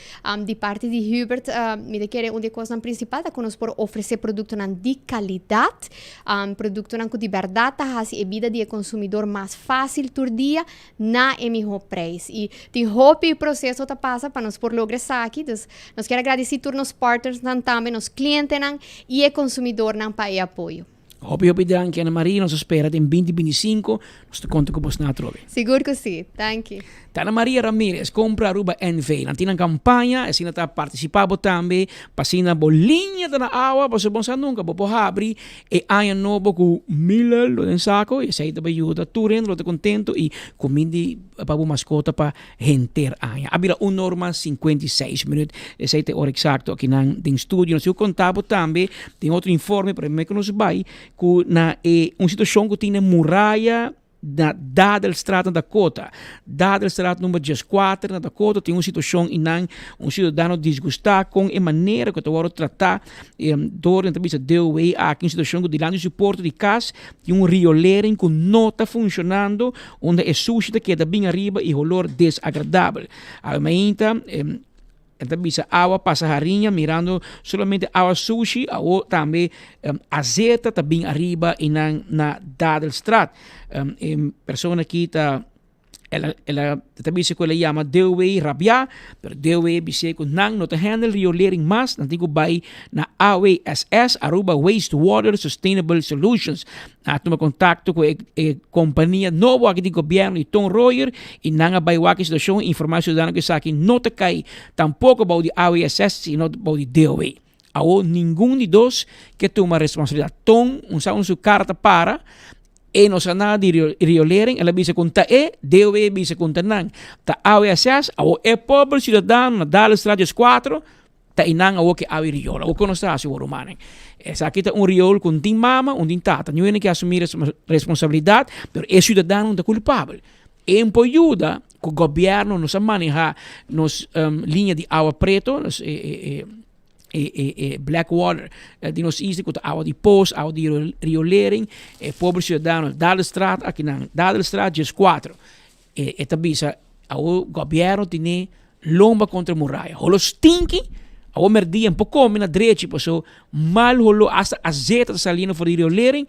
Di parti di Hubert mi ta kere un di e cosnan principal ta cu nos por ofrece productonan di calidad, productonan cu di berdad ta haci e bida di e consumidor mas facil tur dia na e miho prijs. Y tin hopi proceso ta pasa pa nos por logra esaki, dus nos kier a gradici tur nos partnersnan tambe, nos clientenan y e consumidornan pa e apoyo. Hopi hopi danki Ana Maria, nos ta spera den binti binti sinku nos ta konta ku bosnan atrobe. Sigur ku si, danki. Ta Ana Maria Ramirez, Compra Aruba NV. Nan tin nan kampaña, asina ta partisipá bo tambe, pa asina bo liña ta na awa, pasobra bo no sa nunka, bo por habri e aña nobo ku mil lo den sako i esei ta bai yuda tur hende lo ta kontento i kumindi pa bo maskota pa henter aña. A bira un or mas 56 minuut. Esei ta e ora eksakto akinan den studio. Nos tin ku konta bo tambe den otro informe, pero promé ku nos bai, ku na e un situashon ku tin na muraya na Dadelstraat na Dakota. Dadelstraat number 14 na Dakota tin un situashon i nan un siudadano disgustá kon e manera ku ta wòrdu tratá dor nan ta bisa DOW aki un situashon ku dilanti su porta di kas tin un riolering ku no ta funshonando Unda e sushi ta keda bin ariba i holor desagradabel. Awe mainta e ta bisa awa pasa hariña mirando solamente awa sushi awo tambe azeta ta bin ariba i nan na Dadelstraat. E persona aki ta el a ta bisa ku el a yama DOW rabia pero DOW a bis'é ku nan no ta handle riolering mas nan tin ku bai na AWSS Aruba Waste Water Sustainable Solutions. Nan a tuma kontakto ku e kompania nobo aki di gobièrnu di Ton Royer i nan a bai wak e situashon i informá e siudadano ku esaki no ta kai tampoko bou di AWSS sino bou di DOW. Awor ningun di dos ke tuma responsabilidat. Ton un sa un su kara ta para, e no sa nada di riolering, el a bisa ku ta e, DOW a bisa ku ta nan. Ta AWSS, awor e pober siudadano na Dalenstraat 14 Ta einan awor ke awe riool. Awor kon nos ta hasi awor rumannan? Esaki ta un riool ku un tin mama, un tin tata. Niun hende ke asumí responsabilidat, pero e siudadano ta kulpabel. E por yuda ku gobièrnu nos a manehá nos liña di awa preto, nos e black water di nos isla ku ta awa di pos, awa di riolering. E pober siudadano, Dadelstraat akinan, Dadelstraat 14. E ta bisa awor gobierno tene lomba contra muraya. Holo stinky, awor merdia por come na drechi paso mal holo hasta azeta ta saliendo for di riolering.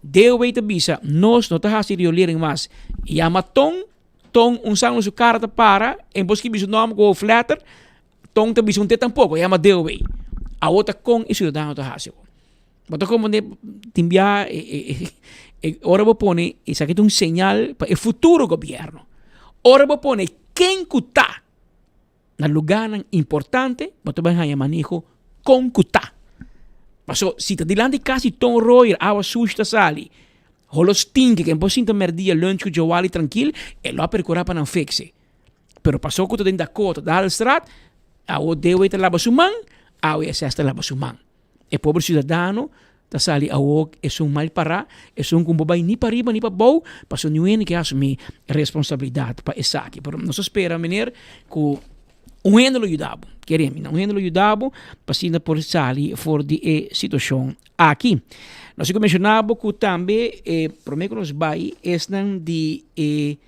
DOW ta bisa nos no ta haci riolering mas. Yama Ton, Ton un sa su cara ta para en por skibi su nomber cu hoofdletter, Ton ta bisa un te tampoco, yama DOW. Awor ta con e ciudadano ta haci awor. Bo ta comprende tin bia e ora bo pone esaki ta un señal pa e futuro gobierno. Ora bo pone ken ku ta na lugarnan importante bo ta bai haña maneho kon ku ta. Paso si ta dilanti kas di Ton Royer awa sushi ta sali, holo stinki ken por sinta merdia lunch ku Joali trankil e lo a perkura pa nan fikse. Pero paso ku ta den Dakota, Dadelstraat, awo Dewey ta laba su man, awe SS ta laba su man. E pober ciudadano ta sali awor esun mal pará, esun ku no por bai ni pariba ni pabou, pasobra niun hende ke asumí responsabilidat pa esaki. Pero nos ta spera meneer ku un hende lo yuda bo, kere mi, un hende lo yuda bo pa asina por sali for di e situashon aki. Nos a menshoná bo ku tambe e promé ku nos bai esnan di e.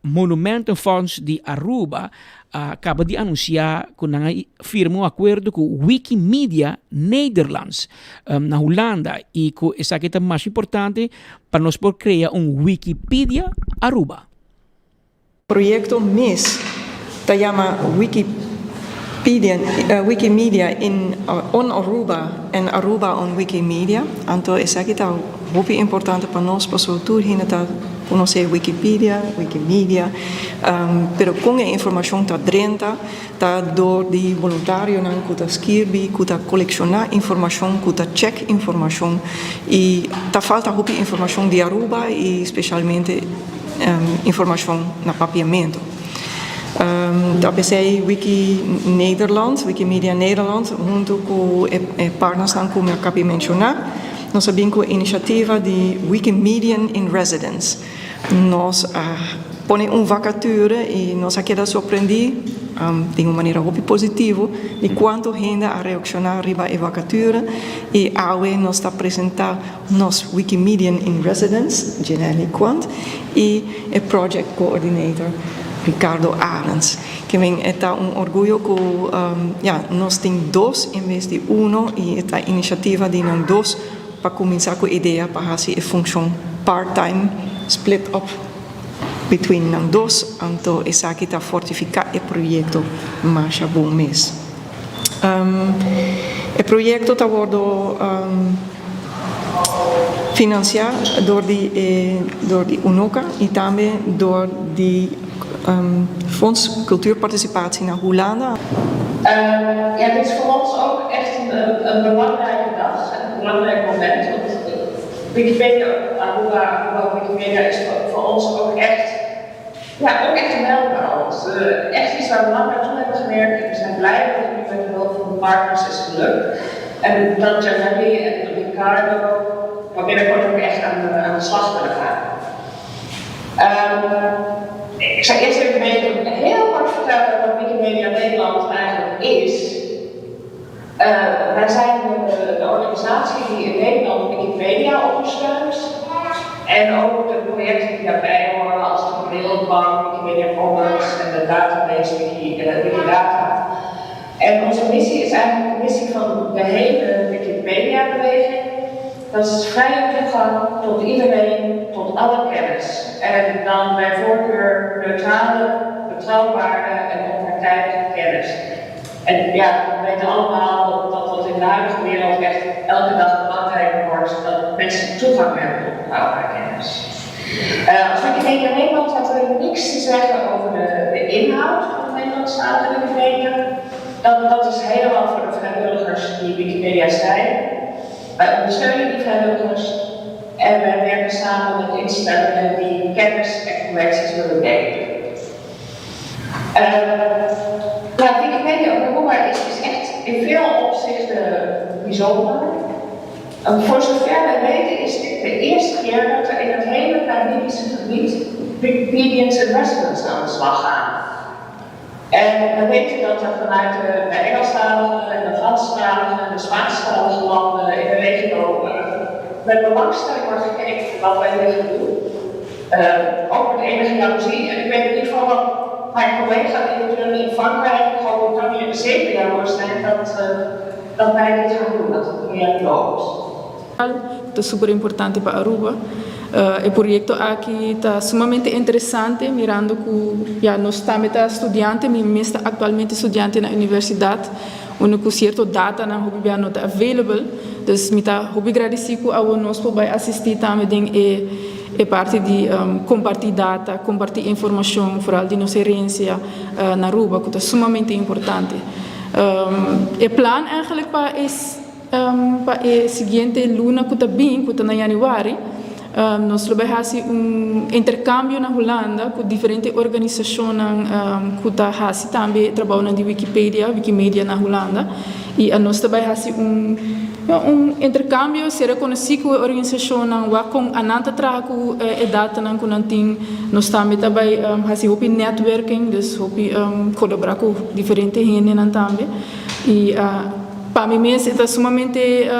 Monumentenfonds di Aruba a caba di anuncia cu nan a firma un acuerdo cu Wikimedia Nederlands na Hulanda y cu esaki ta mas importante pa nos por crea un Wikipedia Aruba. Proyecto mes ta yama Wikipedia, Wikimedia in on Aruba en Aruba on Wikimedia. Anto esaki ta hopi importante pa nos pasobra tur hende ta conoce Wikipedia, Wikimedia, pero con e informacion ta drenta ta door di voluntarionan cu ta skirbi, cu ta colecciona informacion, cu ta check informacion y ta falta hopi informacion di Aruba y specialmente informacion na Papiamento. Ta p'esei Wiki Nederland, Wikimedia Nederland, hunto cu e partnersnan cu mi a cabi menciona, nos a bin cu e iniciativa di Wikimedian in Residence. Nos a pone un vacature y nos a keda sorprendí, den un manera hopi positivo, di cuanto hende a reacciona riba e vacature y awe nos ta presenta nos Wikimedian in Residence, Janelly Quant, y e Project Coordinator, Ricardo Arends. Ke men e ta un orguyo cu ya nos tin dos en bes di uno y e ta iniciativa di nan dos pa cuminsa cu idea pa haci e funcion part time split up between nan dos, anto esaki ta fortifica e proyecto masha bon mes. E proyecto ta wordo financia door di e door di UNOCA y tambe door di Fonds Cultuurparticipatie na Hulanda. Ja, dit is voor ons ook echt een, een belangrijke dag en een belangrijk moment. Want Wikipedia Aruba, Aruba Wikipedia is voor, voor ons ook echt, ja, ook echt een mijlpaal. Uh, echt iets waar we lang naartoe hebben gewerkt en we zijn blij dat het nu met de hulp van de partners is gelukt. En dat Janelli en Ricardo maar binnenkort ook echt aan de, aan de slag kunnen gaan. Um, ik zal eerst even een heel kort vertellen wat Wikimedia Nederland eigenlijk is. Uh, wij zijn de, de organisatie die in Nederland Wikipedia ondersteunt. En ook de projecten die daarbij horen, als de Beeldbank, Wikimedia Commons en de database Wiki, uh, Wikidata. En onze missie is eigenlijk de missie van de hele Wikipedia-beweging. Dat is vrije toegang tot iedereen, tot alle kennis. En dan bij voorkeur neutrale, betrouwbare en onpartijdige kennis. En ja, we weten allemaal dat dat in de huidige wereld echt elke dag belangrijker wordt, dat mensen toegang hebben tot betrouwbare kennis. Uh, als Wikimedia Nederland had er niks te zeggen over de, de inhoud van de Nederlandstalige Wikipedia. Dat, dat is helemaal voor de vrijwilligers die Wikipedia zijn. Wij ondersteunen die vrijwilligers en wij werken samen met instellingen die kennis en collecties willen delen. Uh, ja, Wikipedia op Aruba is, is echt in veel opzichten bijzonder. Um, voor zover wij weten is dit de eerste keer dat er in het hele Caribische gebied Wikipedians in residence aan de slag gaan. En we weten dat er vanuit de, de Engelstalige en de Franstalige en de Spaanstalige landen in de regio uh, met belangstelling wordt gekeken wat wij hier gaan doen. Uh, ook met enige jaloezie. En ik weet in ieder geval dat mijn collega-directeuren in Frankrijk, Groot-Brittannië zeker jaloers zijn dat, uh, dat wij dit gaan doen, dat het project loopt. Ta super importante pa Aruba. E proyecto aki ta sumamente interesante mirando cu ya nos tambe ta studiante, mi mes ta actualmente studiante na universidad unda cu cierto datanan hopi bia no ta available, dus mi ta hopi gradici cu awor nos por bay asisti tambe den e e parti di comparti data, comparti informacion, vooral di nos herencia na Aruba cu ta sumamente importante. E plan eigenlijk pa e Pa e siguiente luna ku ta bin, ku ta na yanüari, nos lo bai hasi un interkambio na Hulanda ku diferente organisashonnan ku ta hasi tambe trabounan di Wikipedia, Wikimedia na Hulanda. I anos ta bai hasi un un interkambio, sera konosí ku e organisashonnan, wak kon anan ta traha ku e datanan ku nan tin. Nos tambe ta bai hasi hopi netwerking, dus hopi kolaborá ku diferente hendenan tambe. I. Pa mi mes e ta sumamente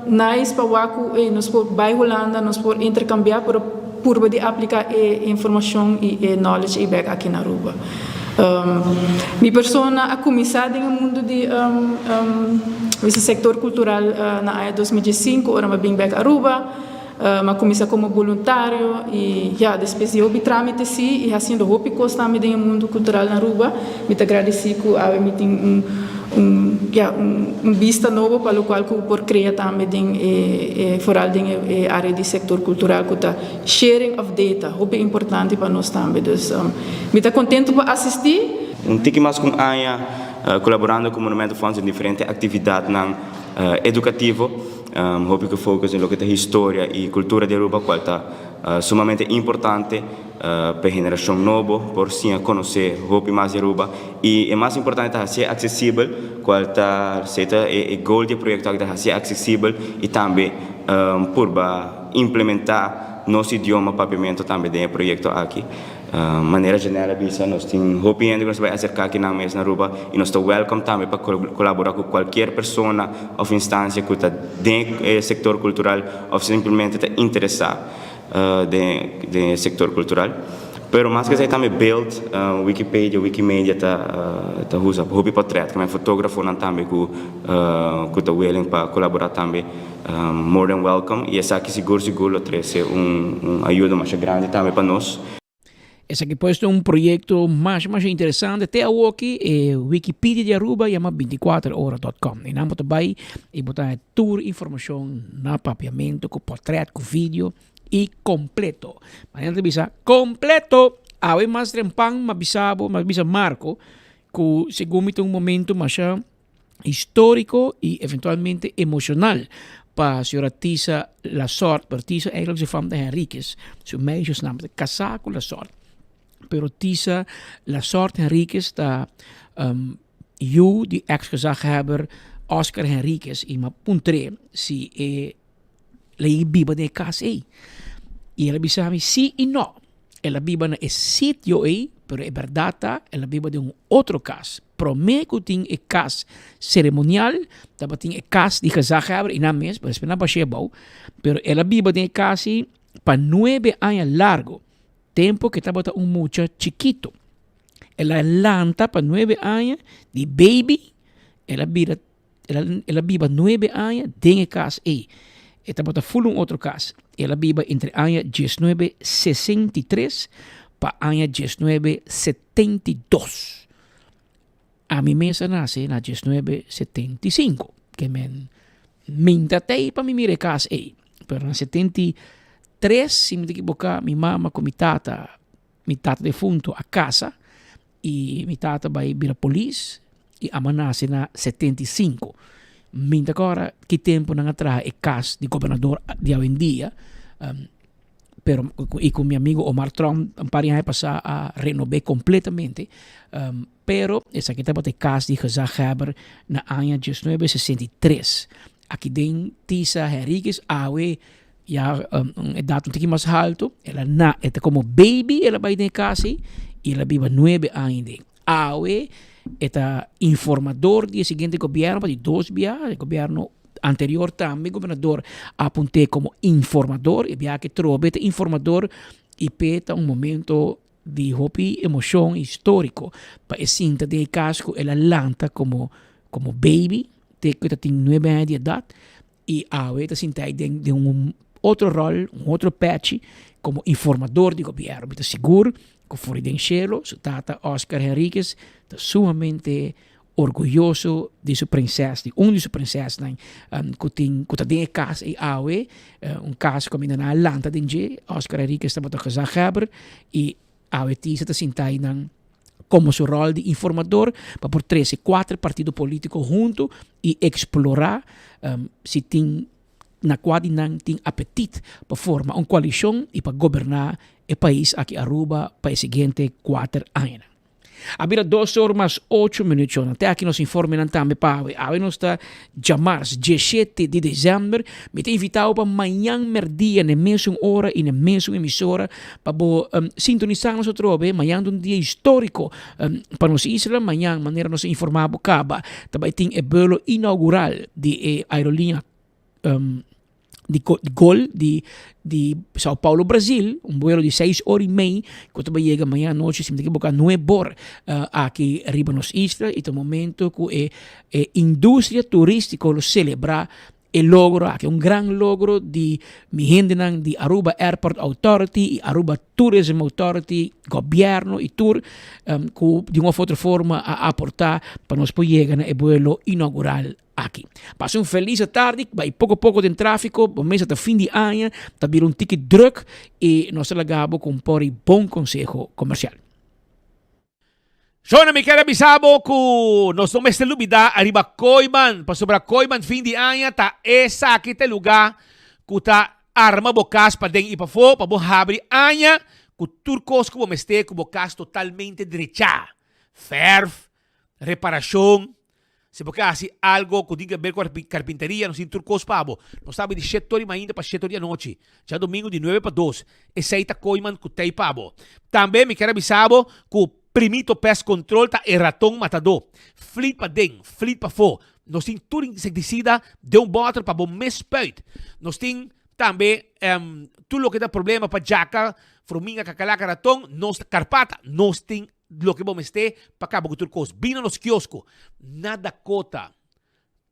nice pa wak ku nos por bai Hulanda, nos por interkambiá, pero purba di apliká e informashon i e knowledge ei bèk aki na Aruba. Mi persona a kuminsá den e mundu di bisa sektor kultural na aña 2015 ora mi a bin bèk Aruba. Mi a kuminsá komo boluntario i ya despues di hopi trámite sí i hasiendo hopi kos tambe den e mundu kultural na Aruba mi ta gradisí ku awe mi tin un un ya un bista nobo pa lokual ku por krea tambe den e e foral den e área di sektor kultural ku ta sharing of data hopi importante pa nos tambe dus mi ta kontentu pa asistí. Un tiki mas ku un aña kolaborando ku Monumento Fonds den diferente aktividatnan edukativo. Hopi ku focus den loke ta historia i kultura di Aruba kual ta sumamente importante pa e generashon nobo por siña konosé hopi mas di Aruba i e mas importante ta hasié aksesibel kual ta esei ta e goal di e proyekto aki ta hasié aksesibel i tambe purba implementá nos idioma papiamento tambe den e proyekto aki. Manera Janelle a bisa, nos tin hopi hende ku nos ta bai aserká aki nan mes na Aruba i nos ta wèlkòm tambe pa kolaborá ku kualkier persona òf instansia ku ta den e sektor kultural òf simplemente ta interesá den e sektor kultural. Pero mas ke esei tambe beeld, Wikipedia, Wikimedia ta ta usa hopi pòtrèt, kende fotógrafonan tambe ku ku ta willing pa kolaborá tambe more than welcome i esaki sigur sigur lo trese un un ayuda masha grandi tambe pa nos. Esaki pues ta un proyecto masha masha interesante. Te awoki e Wikipedia di Aruba yama 24 ora dot com. Y nan bo ta bay y bo ta haya tur informacion na papiamento cu portret, cu video y completo. Manera ta bisa completo! Awe mas trempan m'a bisa bo, m'a bisa Marco cu segun mi ta un momento masha historico y eventualmente emocional pa señora Tisa Lasort, pero Tisa eigenlijk su fam ta Henriquez, su meisjesnaam, ta casá cu Lasort. Pero Tisa Lasort Henriquez ta um, yu di ex-gezaghebber Oscar Henriquez y m'a puntr'é si e lei biba den e cas ei. Y el a bisa mi sí y no. El a biba na e sitio ei, pero e berdad ta el a biba den un otro cas. Prome cu tin e cas ceremonial, tabatin e cas di gezaghebber y nan mes, pero despues nan bash'é abou. Pero el a biba den e cas ei pa nuebe aña largo, tempo cu e tabata un mucha chikito. El a lanta pa nuebe aña di baby, el a bira El a biba nuebe aña den e kas ei. E tabata ful un otro kas. El a biba entre aña diesnuebe sesenta i tres pa aña diesnuebe setenta i dos. Ami mes a nase na diesnuebe setenta i sinku. Ke men minta t'ei pa mi mira e kas ei. Pero na setenta i tres, si mi ta ekiboká, mi mama ku mi tata, mi tata defuntu a kasa. I mi tata bai bira polis i amo a nase na 75. Mi ta kòrda ki tempu nan a traha e kas di gobernador di awendia, pero i ku mi amigo Omar Tromp un par di aña pasá a renob'é kompletamente, pero esaki tabata e kas di gezaghebber na aña diesnuebe sesenta i tres. Aki den Tisa Henriquez awe Ya un edat un tiki mas haltu, el a na, e ta komo baby el a bai den e kas ei i el a biba nuebe aña den. Awe e ta informador di e siguiente gobièrnu pa di dos bia, e gobièrnu anterior tambe gobernador a apunt'é komo informador, e bia aki trobe e ta informador i p'e ta un momento di hopi emoshon históriko pa e sinta den e kas ku el a lanta komo komo baby te ku e ta tin nuebe aña di edat. I awe ta sinta ei den den un otro ròl, un otro pèchi komo informador di gobièrnu. Mi ta sigur ku for di den shelu su tata Oscar Henriquez ta sumamente orguyoso di su prensès, di un di su prensèsnan ku tin ku ta den e kas ei awe, un kas ku kaminda nan a lanta den dje. Oscar Henriquez tabata gezaghèber i Awe Tisa ta sinta einan komo su ròl di informador pa por trese kuater partido polítiko huntu i eksplorá si tin na kua di nan tin apetit pa forma un koalishon i pa goberná e pais aki Aruba pa e siguiente kuater añanan. A bira dos or mas ocho minuut shownan. Te aki nos informenan tambe pa awe. Awe nos ta djamars dieshete di desèmber. Mi ta invitá bo pa mañan mèrdia na e mesun ora i na e mesun emisora pa bo sintonisá nos atrobe. Mañan ta un dia históriko pa nos isla. Mañan, manera nos a informá bo kaba, ta bai tin e buelo inaugural di e aerolínea. Di gol di di Sao Paulo, Brasil, un buelo di seis ora y mei cu ta bay yega mañana anochi, si mi ta equivoca, nuebe or aki riba nos isla y ta momento cu e e industria turistico lo celebra e logro aki, un gran logro di mi hendenan di Aruba Airport Authority y Aruba Tourism Authority, gobierno y tur cu di un of otro forma a aporta pa nos por yega na e buelo inaugural aki. Pasa un feliz atardi, bai poco poco den trafico, bo mesa ta fin di aña, ta bira un tiki druk y nos ta laga bo cu un por y bon conseho comercial. Shona, mi kier a bisa bo cu nos no mester lubida ariba Kooiman, pasobra Kooiman fin di aña ta esaki ta e luga cu ta arma bo cas paden y pafo pa bo habri aña cu tur cos cu bo mester cu bo cas totalmente drecha, verf, reparacion, Si bo ke hasi algo ku tin ke ber ku karpinteria, nos tin tur kos pa bo. Nos ta habri di shete ora di mainta pa shete ora di anochi. Djadomingo di nuebe pa dos. Esei ta Kooiman ku tei pa bo. Tambe mi kier a bisa bo ku Primito Pest Control ta e raton matadó. Flit paden, flit pafó. Nos tin tur insektisida den un bòter pa bo mes spuit. Nos tin tambe tur loke ta problema pa djaka, fruminga, kakalaka, raton, nos ta karpata. Nos tin Loke bo mester pa kaba ku tur kos. Bini na nos kiosko na Dakota,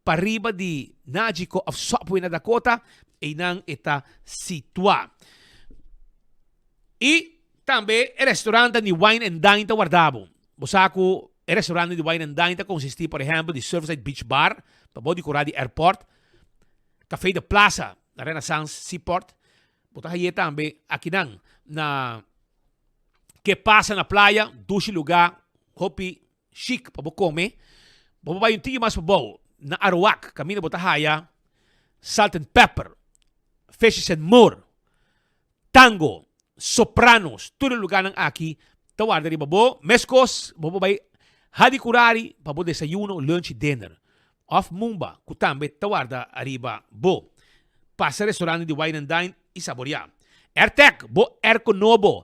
pariba di Nagico òf Subway na Dakota, einan e ta situá. I tambe e restaurantnan di Wine and Dine ta warda bo. Bo sa ku e restaurantnan di Wine and Dine ta konsistí por ehèmpel di Surfside Beach Bar, pa bou di kura di airport, Café de Plaza na Renaissance Seaport, Bo ta haye tambe akinan na Ke Pasa na Playa, dushi lugá, hopi chic pa bo kome. Bo por bai un tiki mas pabou na Aruac, kaminda bo ta haya Salt and Pepper, Fishes and More, Tango, Sopranos, tur e lugánan aki ta warda riba bo. Meskos bo por bai Hadicurari pa bo desayuno, lunch i dinner. Of Mumba, ku tambe ta warda ariba bo. Pasa restaurante di Wine and Dine i saboriá. Airtec, bo airco nobo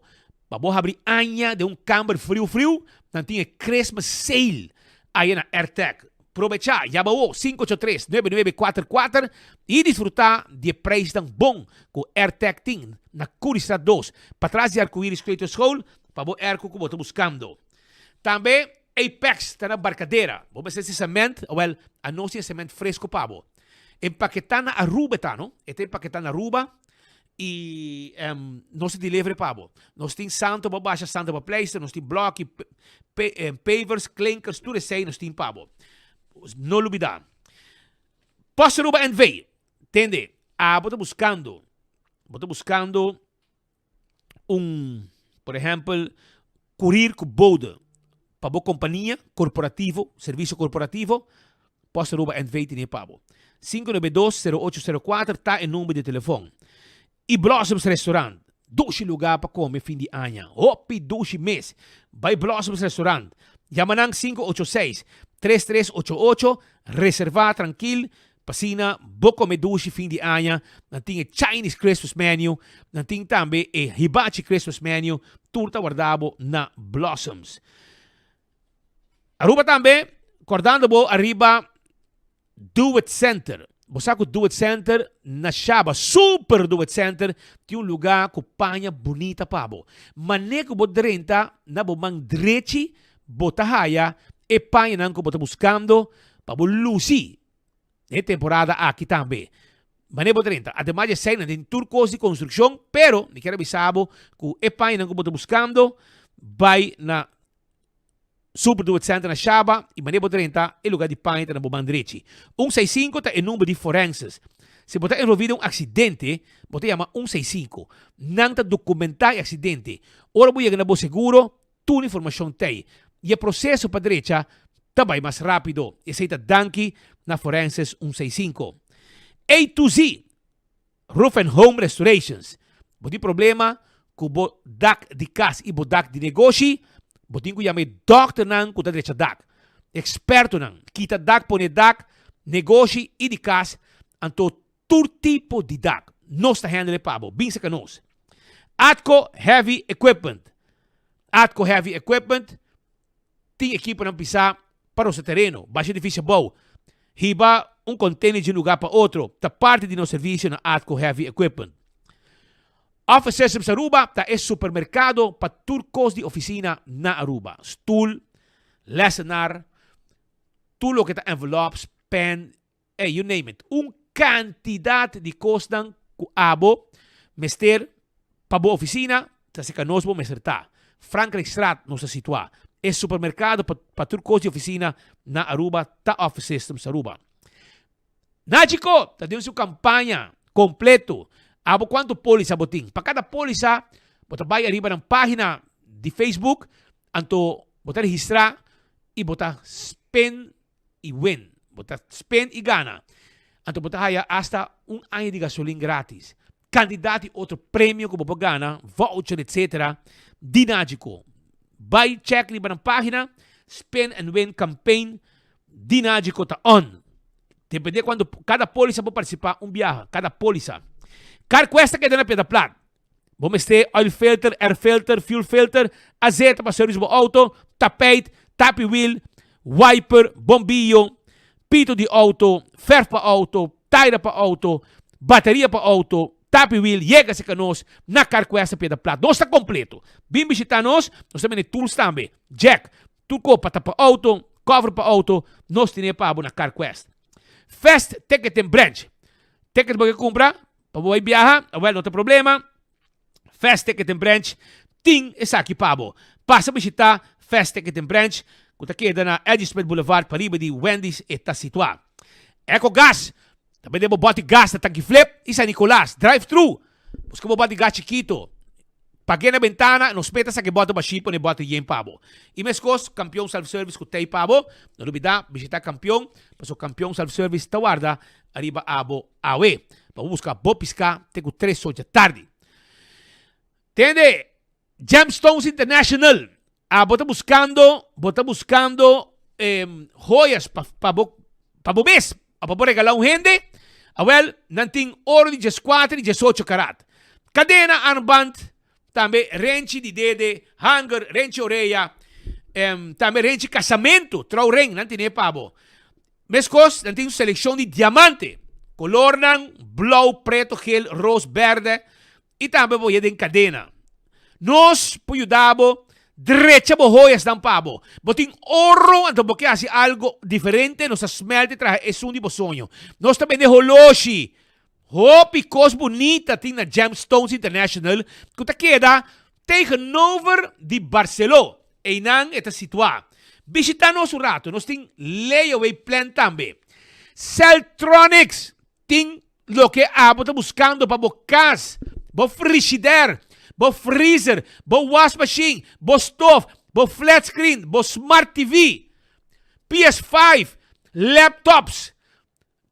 pa bo habri aña den un kamber friu friu, nan tin e Christmas sale aya na Airtec. Probechá, yama awo 583 9944 i disfrutá di e prijsnan bon ku Airtec tin na Curiestraat 2, patras di Arcoiris Kleuterschool pa bo airco ku bo ta buskando. Tambe Apex ta na Barcadera. Bo mester si cement, awel, anos tin e cement fresco pa bo. Empaketá na Aruba e ta, no? E ta empaketá na Aruba i nos ta deliver pa bo. Nos tin santo pa basha, santo pa pleister, nos tin bloki, pavers, klinkers, tur esei nos tin pa bo. No lubida. Post Aruba NV. Tende, abo ta buskando, bo ta buskando un, por ehempel, kurir ku bode pa bo kompania korporativo, servisio korporativo, Post Aruba NV tene pa bo. 592-0804 ta e number di telefon. I Blossoms Restaurant, dushi lugá pa kome fin di aña. Hopi dushi mes. Bai Blossoms Restaurant. Yama nan 586-3388, reservá trankil P'asina bo come dushi fin di aña, nan tin e Chinese Christmas menu, nan tin tambe e Hibachi Christmas menu, tur ta warda bo na Blossoms. Aruba tambe, cordando bo ariba Do It Center. Bo sa cu Do It Center na Shaba, Super Do It Center, tin un luga cu paña bunita pa bo. Mane cu bo drenta na bo man drechi, bo ta haya e pañanan cu bo ta buscando pa bo luci den e temporada aki tambe. Manera bo drenta, ademas di esei nan tin tur cos di construccion, pero mi kier a bisa bo cu e pañanan cu bo ta buscando bay na Super Do It Center na Shaba y manera bo drenta e lugar di paña ta na bo man drechi. Un seis cinco ta e number di forenses. Si bo ta envolvi den un accidente, bo ta yama un seis cinco. Nan ta documenta e accidente. Ora bo yega na bo seguro, Tur informashon t'ei i e proseso pa drecha ta bai mas rápido. Esei ta danki na Forenses un seis sinku. A to Z Roof and Home Restorations Bo tin problema ku bo dak di kas i bo dak di negoshi? Bo tin ku yama e dòkternan ku ta drecha dak. Ekspertonan kita dak, pone dak, negoshi i di kas, anto tur tipo di dak. Nos ta handle e pa bo. Bin saka nos. Atco Heavy Equipment Atco Heavy Equipment tin ekiponan pisá pa rosa tereno, basha edifisio abou, hiba un. un container di un lugar pa otro ta parti di nos servicio na Atco Heavy Equipment. Office Systems Aruba ta e supermercado pa tur cos di oficina na Aruba. Stoel, lessenaar, tur loke ta envelops, pen, ey, you name it. Un cantidad di cosnan cu abo mester pa bo oficina ta cerca nos bo mester ta. Frankrijkstraat nos ta situa. E supermercado pa pa tur cos di oficina na Aruba ta Office Systems Aruba. Nachico ta den su campaña completo. Abo cuanto polisa bo tin? Pa cada polisa bo ta bay ariba nan pagina di Facebook anto bo ta registra y bo ta spend y win. Bo ta spend y gana. Anto bo ta haya hasta un aña di gasolin gratis. Cantidad di otro premio cu bo por gana, voucher etc. Di Nagico. Bay check riba nan pagina, Spend and Win Campaign di Nagico ta on. Depende cuando cada polisa por participa un biaha, cada polisa. Carquest ta keda na Piedra Plat. Bo mester oil filter, air filter, fuel filter, azeta pa service bo auto, tapijt, tapi wiel, wiper, bombillo, pito di auto, verf pa auto, taira pa auto, bateria pa auto, tapi wiel, yega cerca nos na Carquest Piedra Plat. Nos ta completo. Bin bishita nos, nos ta bende tools tambe, jack, tur cos pa tapa auto, cover pa auto, nos tene pa bo na Carquest. Fast Ticketing Branch. Ticket bo ke cumpra? Pa bo bai biaha? Awel, no ta problema. Fast Ticketing Branch tin esaki pa bo. Pasa bishita Fast Ticketing Branch ku ta keda na Eddy Smith Boulevard pariba di Wendy's e ta situá. Eco Gas ta bende bo bòti gas na Tanki Flip i San Nicolas. Drive thru. Buska bo bòti gas chikito. Pag'é na bentana, nos meta sa ke bòter bashí pone bòter yen pa bo. I meskos Kampion Self Service ku tei pa bo. No lubidá bishitá Kampion, pasobra Kampion Self Service ta warda ariba abo awe. Pa bo buska bo piská te ku tres or dja tardi. Tende, Gemstones International, abo ta buskando, bo ta buskando joyas pa pa bo pa bo mes o pa bo regalá un hende? Awel, nan tin oro di dieskuater i diesocho karat. Kadena, armband, tambe renchi di dede, hanger, renchi orea, tambe renchi kasamentu, trouwring, nan tene pa bo. Meskos, nan tin un selekshon di diamante, kolornan blou, preto, gel, ros, bèrdè i tambe bo haya den kadena. Nos por yuda bo drecha bo hoyasnan pa bo. Bo tin oro anto bo ke hasi algo diferente, nos ta smelt i traha esun di bo soño. Nos ta bende holoshi. Hopi kos bunita tin na Gemstones International ku ta keda tegenover di Barceló. Einan e ta situá. Bishitá nos un ratu, nos tin layaway plan tambe. Celtronics tin loke abo ta buskando pa bo kas, bo frishider, bo freezer, bo wasmashin, bo stof, bo flat screen, bo smart TV, PS5, laptops,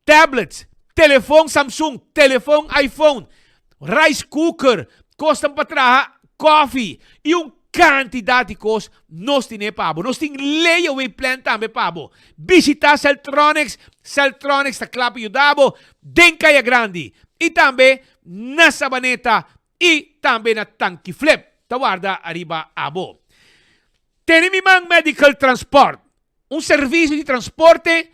tablets, telefon Samsung, telefon iPhone, rice cooker, kosnan pa traha koffie i un kantidat di kos nos tine pa bo. Nos tin layaway plan tambe pa bo. Bishita Celtronics, Celtronics ta kla pa yuda bo den Kaya Grandi i tambe na Sabaneta i tambe na Tanki Flip ta warda ariba abo. Tene mi man Medical Transport, un servisio di transporte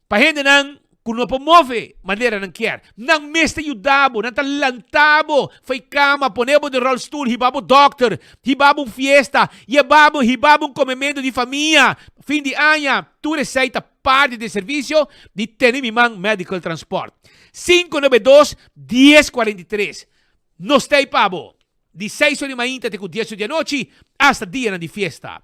Pa hendenan ku no por move manera nan kier, nan mes ta yuda bo, nan ta lanta bo for e kama, pone bo den rolstoel, hiba bo dòkter, hiba bo un fiesta, yeba bo, hiba bo un komementu di famia, fin di aña, tur esei ta parti di e servisio di Tene Mi Man Medical Transport. 592 1043 Nos ta ei pa bo. Di seis or di mainta te ku dies or di anochi, asta dianan di fiesta.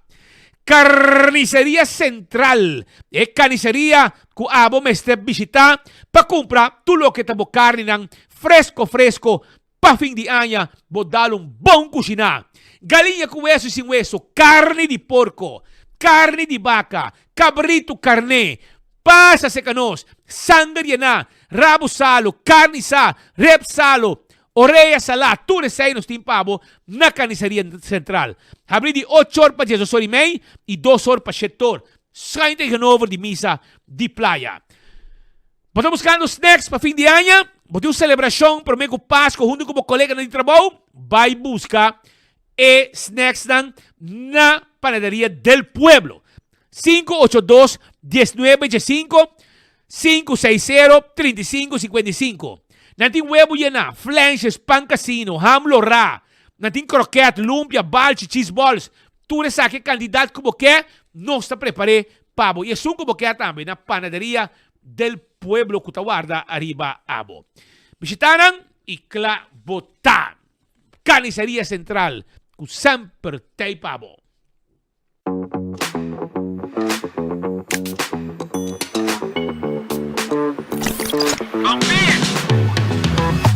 Carniceria Central, e carniceria ku abo mester bishita pa kumpra tur loke ta bo karninan fresko fresko pa fin di aña bo dal un bon kushiná. Galiña ku weso i sin weso, karni di porko, karni di baka, kabritu karné, pasa serka nos, sanger yená, rabu salu, karni sa, rep salu, Orea salá, tur esei nos tin pa bo na Carniceria Central. Habrí di ocho or pa diesdos or i mei i dos or pa shete or, schuin tegenover di misa di Playa. Bo ta buskando snacks pa fin di aña? Bo tin un selebrashon promé ku Pasko huntu ku bo koleganan di trabou? Bai buska e snacksnan na Panaderia del Pueblo. 582 19 15. 560 35 55. Nan tin webu yená, flensjes, pan casino, ham lorá. Nan tin kroket, lumpia, balchi, cheese balls. Tur esaki e kantidat ku bo ke, nos ta prepar'é pa bo. I esun ku bo ke tambe na Panaderia del Pueblo ku ta warda ariba abo. Bishitá nan i kla bo ta. Carniceria Central ku semper t'ei pa bo.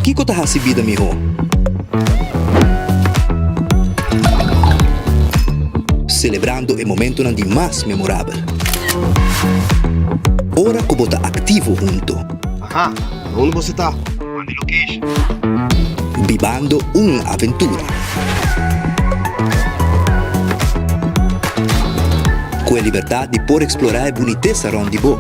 Kiko ta hasi bida mihó? Selebrando e momentonan di mas memorabel. Ora ku bo ta aktivo hunto. Aha, na unda boso ta? Manda e location. Bibando un aventura. Ku e libertat di por eksplorá e bunitesa rònt di bo.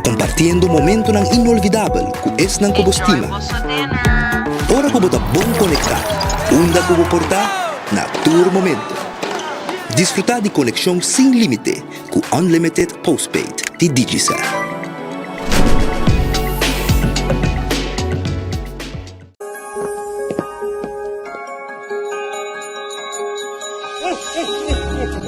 Kompartiendo momentonan inolvidabel ku esnan ku bo stima. Ora ku bo ta bon konektá, unda ku bo por ta, na tur momento. Disfrutá di konekshon sin límite ku Unlimited Postpaid di Digicel.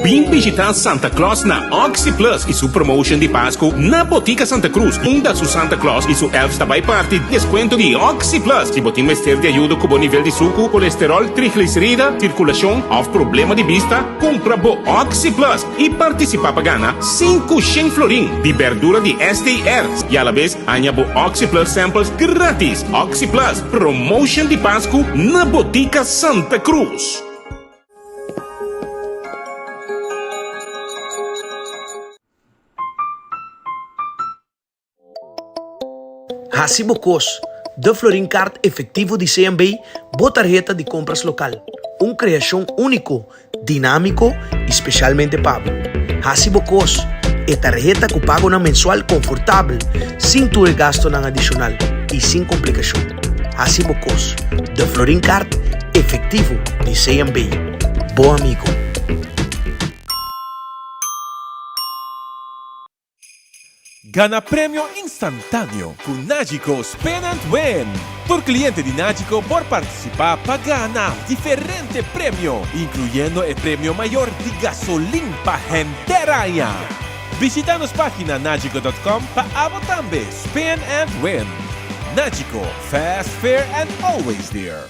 Bin bishita Santa Claus na Oxi Plus y su promotion di Pascu na Botica Santa Cruz, unda su Santa Claus y su elves ta bay parti descuento di Oxi Plus. Si bo tin mester di ayudo cu bo nivel di sucu, colesterol, triglicerida, circulacion of problema di bista, cumpra bo Oxi Plus y participa pa gana 500 florin di berdura di STR y alabes Haña bo OxyPlus samples gratis! OxyPlus, promotion di Pascu na Botica Santa Cruz! Hasi bo kos, De Florin Card Efectivo di CMB, bo tarheta di compras local. Un creacion unico Dinámiko i spesialmente pa bo. Hasi bo kos! E tarheta ku pagonan mensual konfortabel, sin tur e gastonan adishonal i sin komplikashon. Hasi bo kos! De Florin Card efektivo di CMB. Bo amigo. Gana premio instantáneo ku Nagico Spin and Win! Tur kliente di Nagico por partisipá pa gana diferente premio, inkluyendo e premio mayor di gasolin pa henter aña. Bishita nos página nagico dot com pa abo tambe spin and win! Nagico, fast, fair and always there!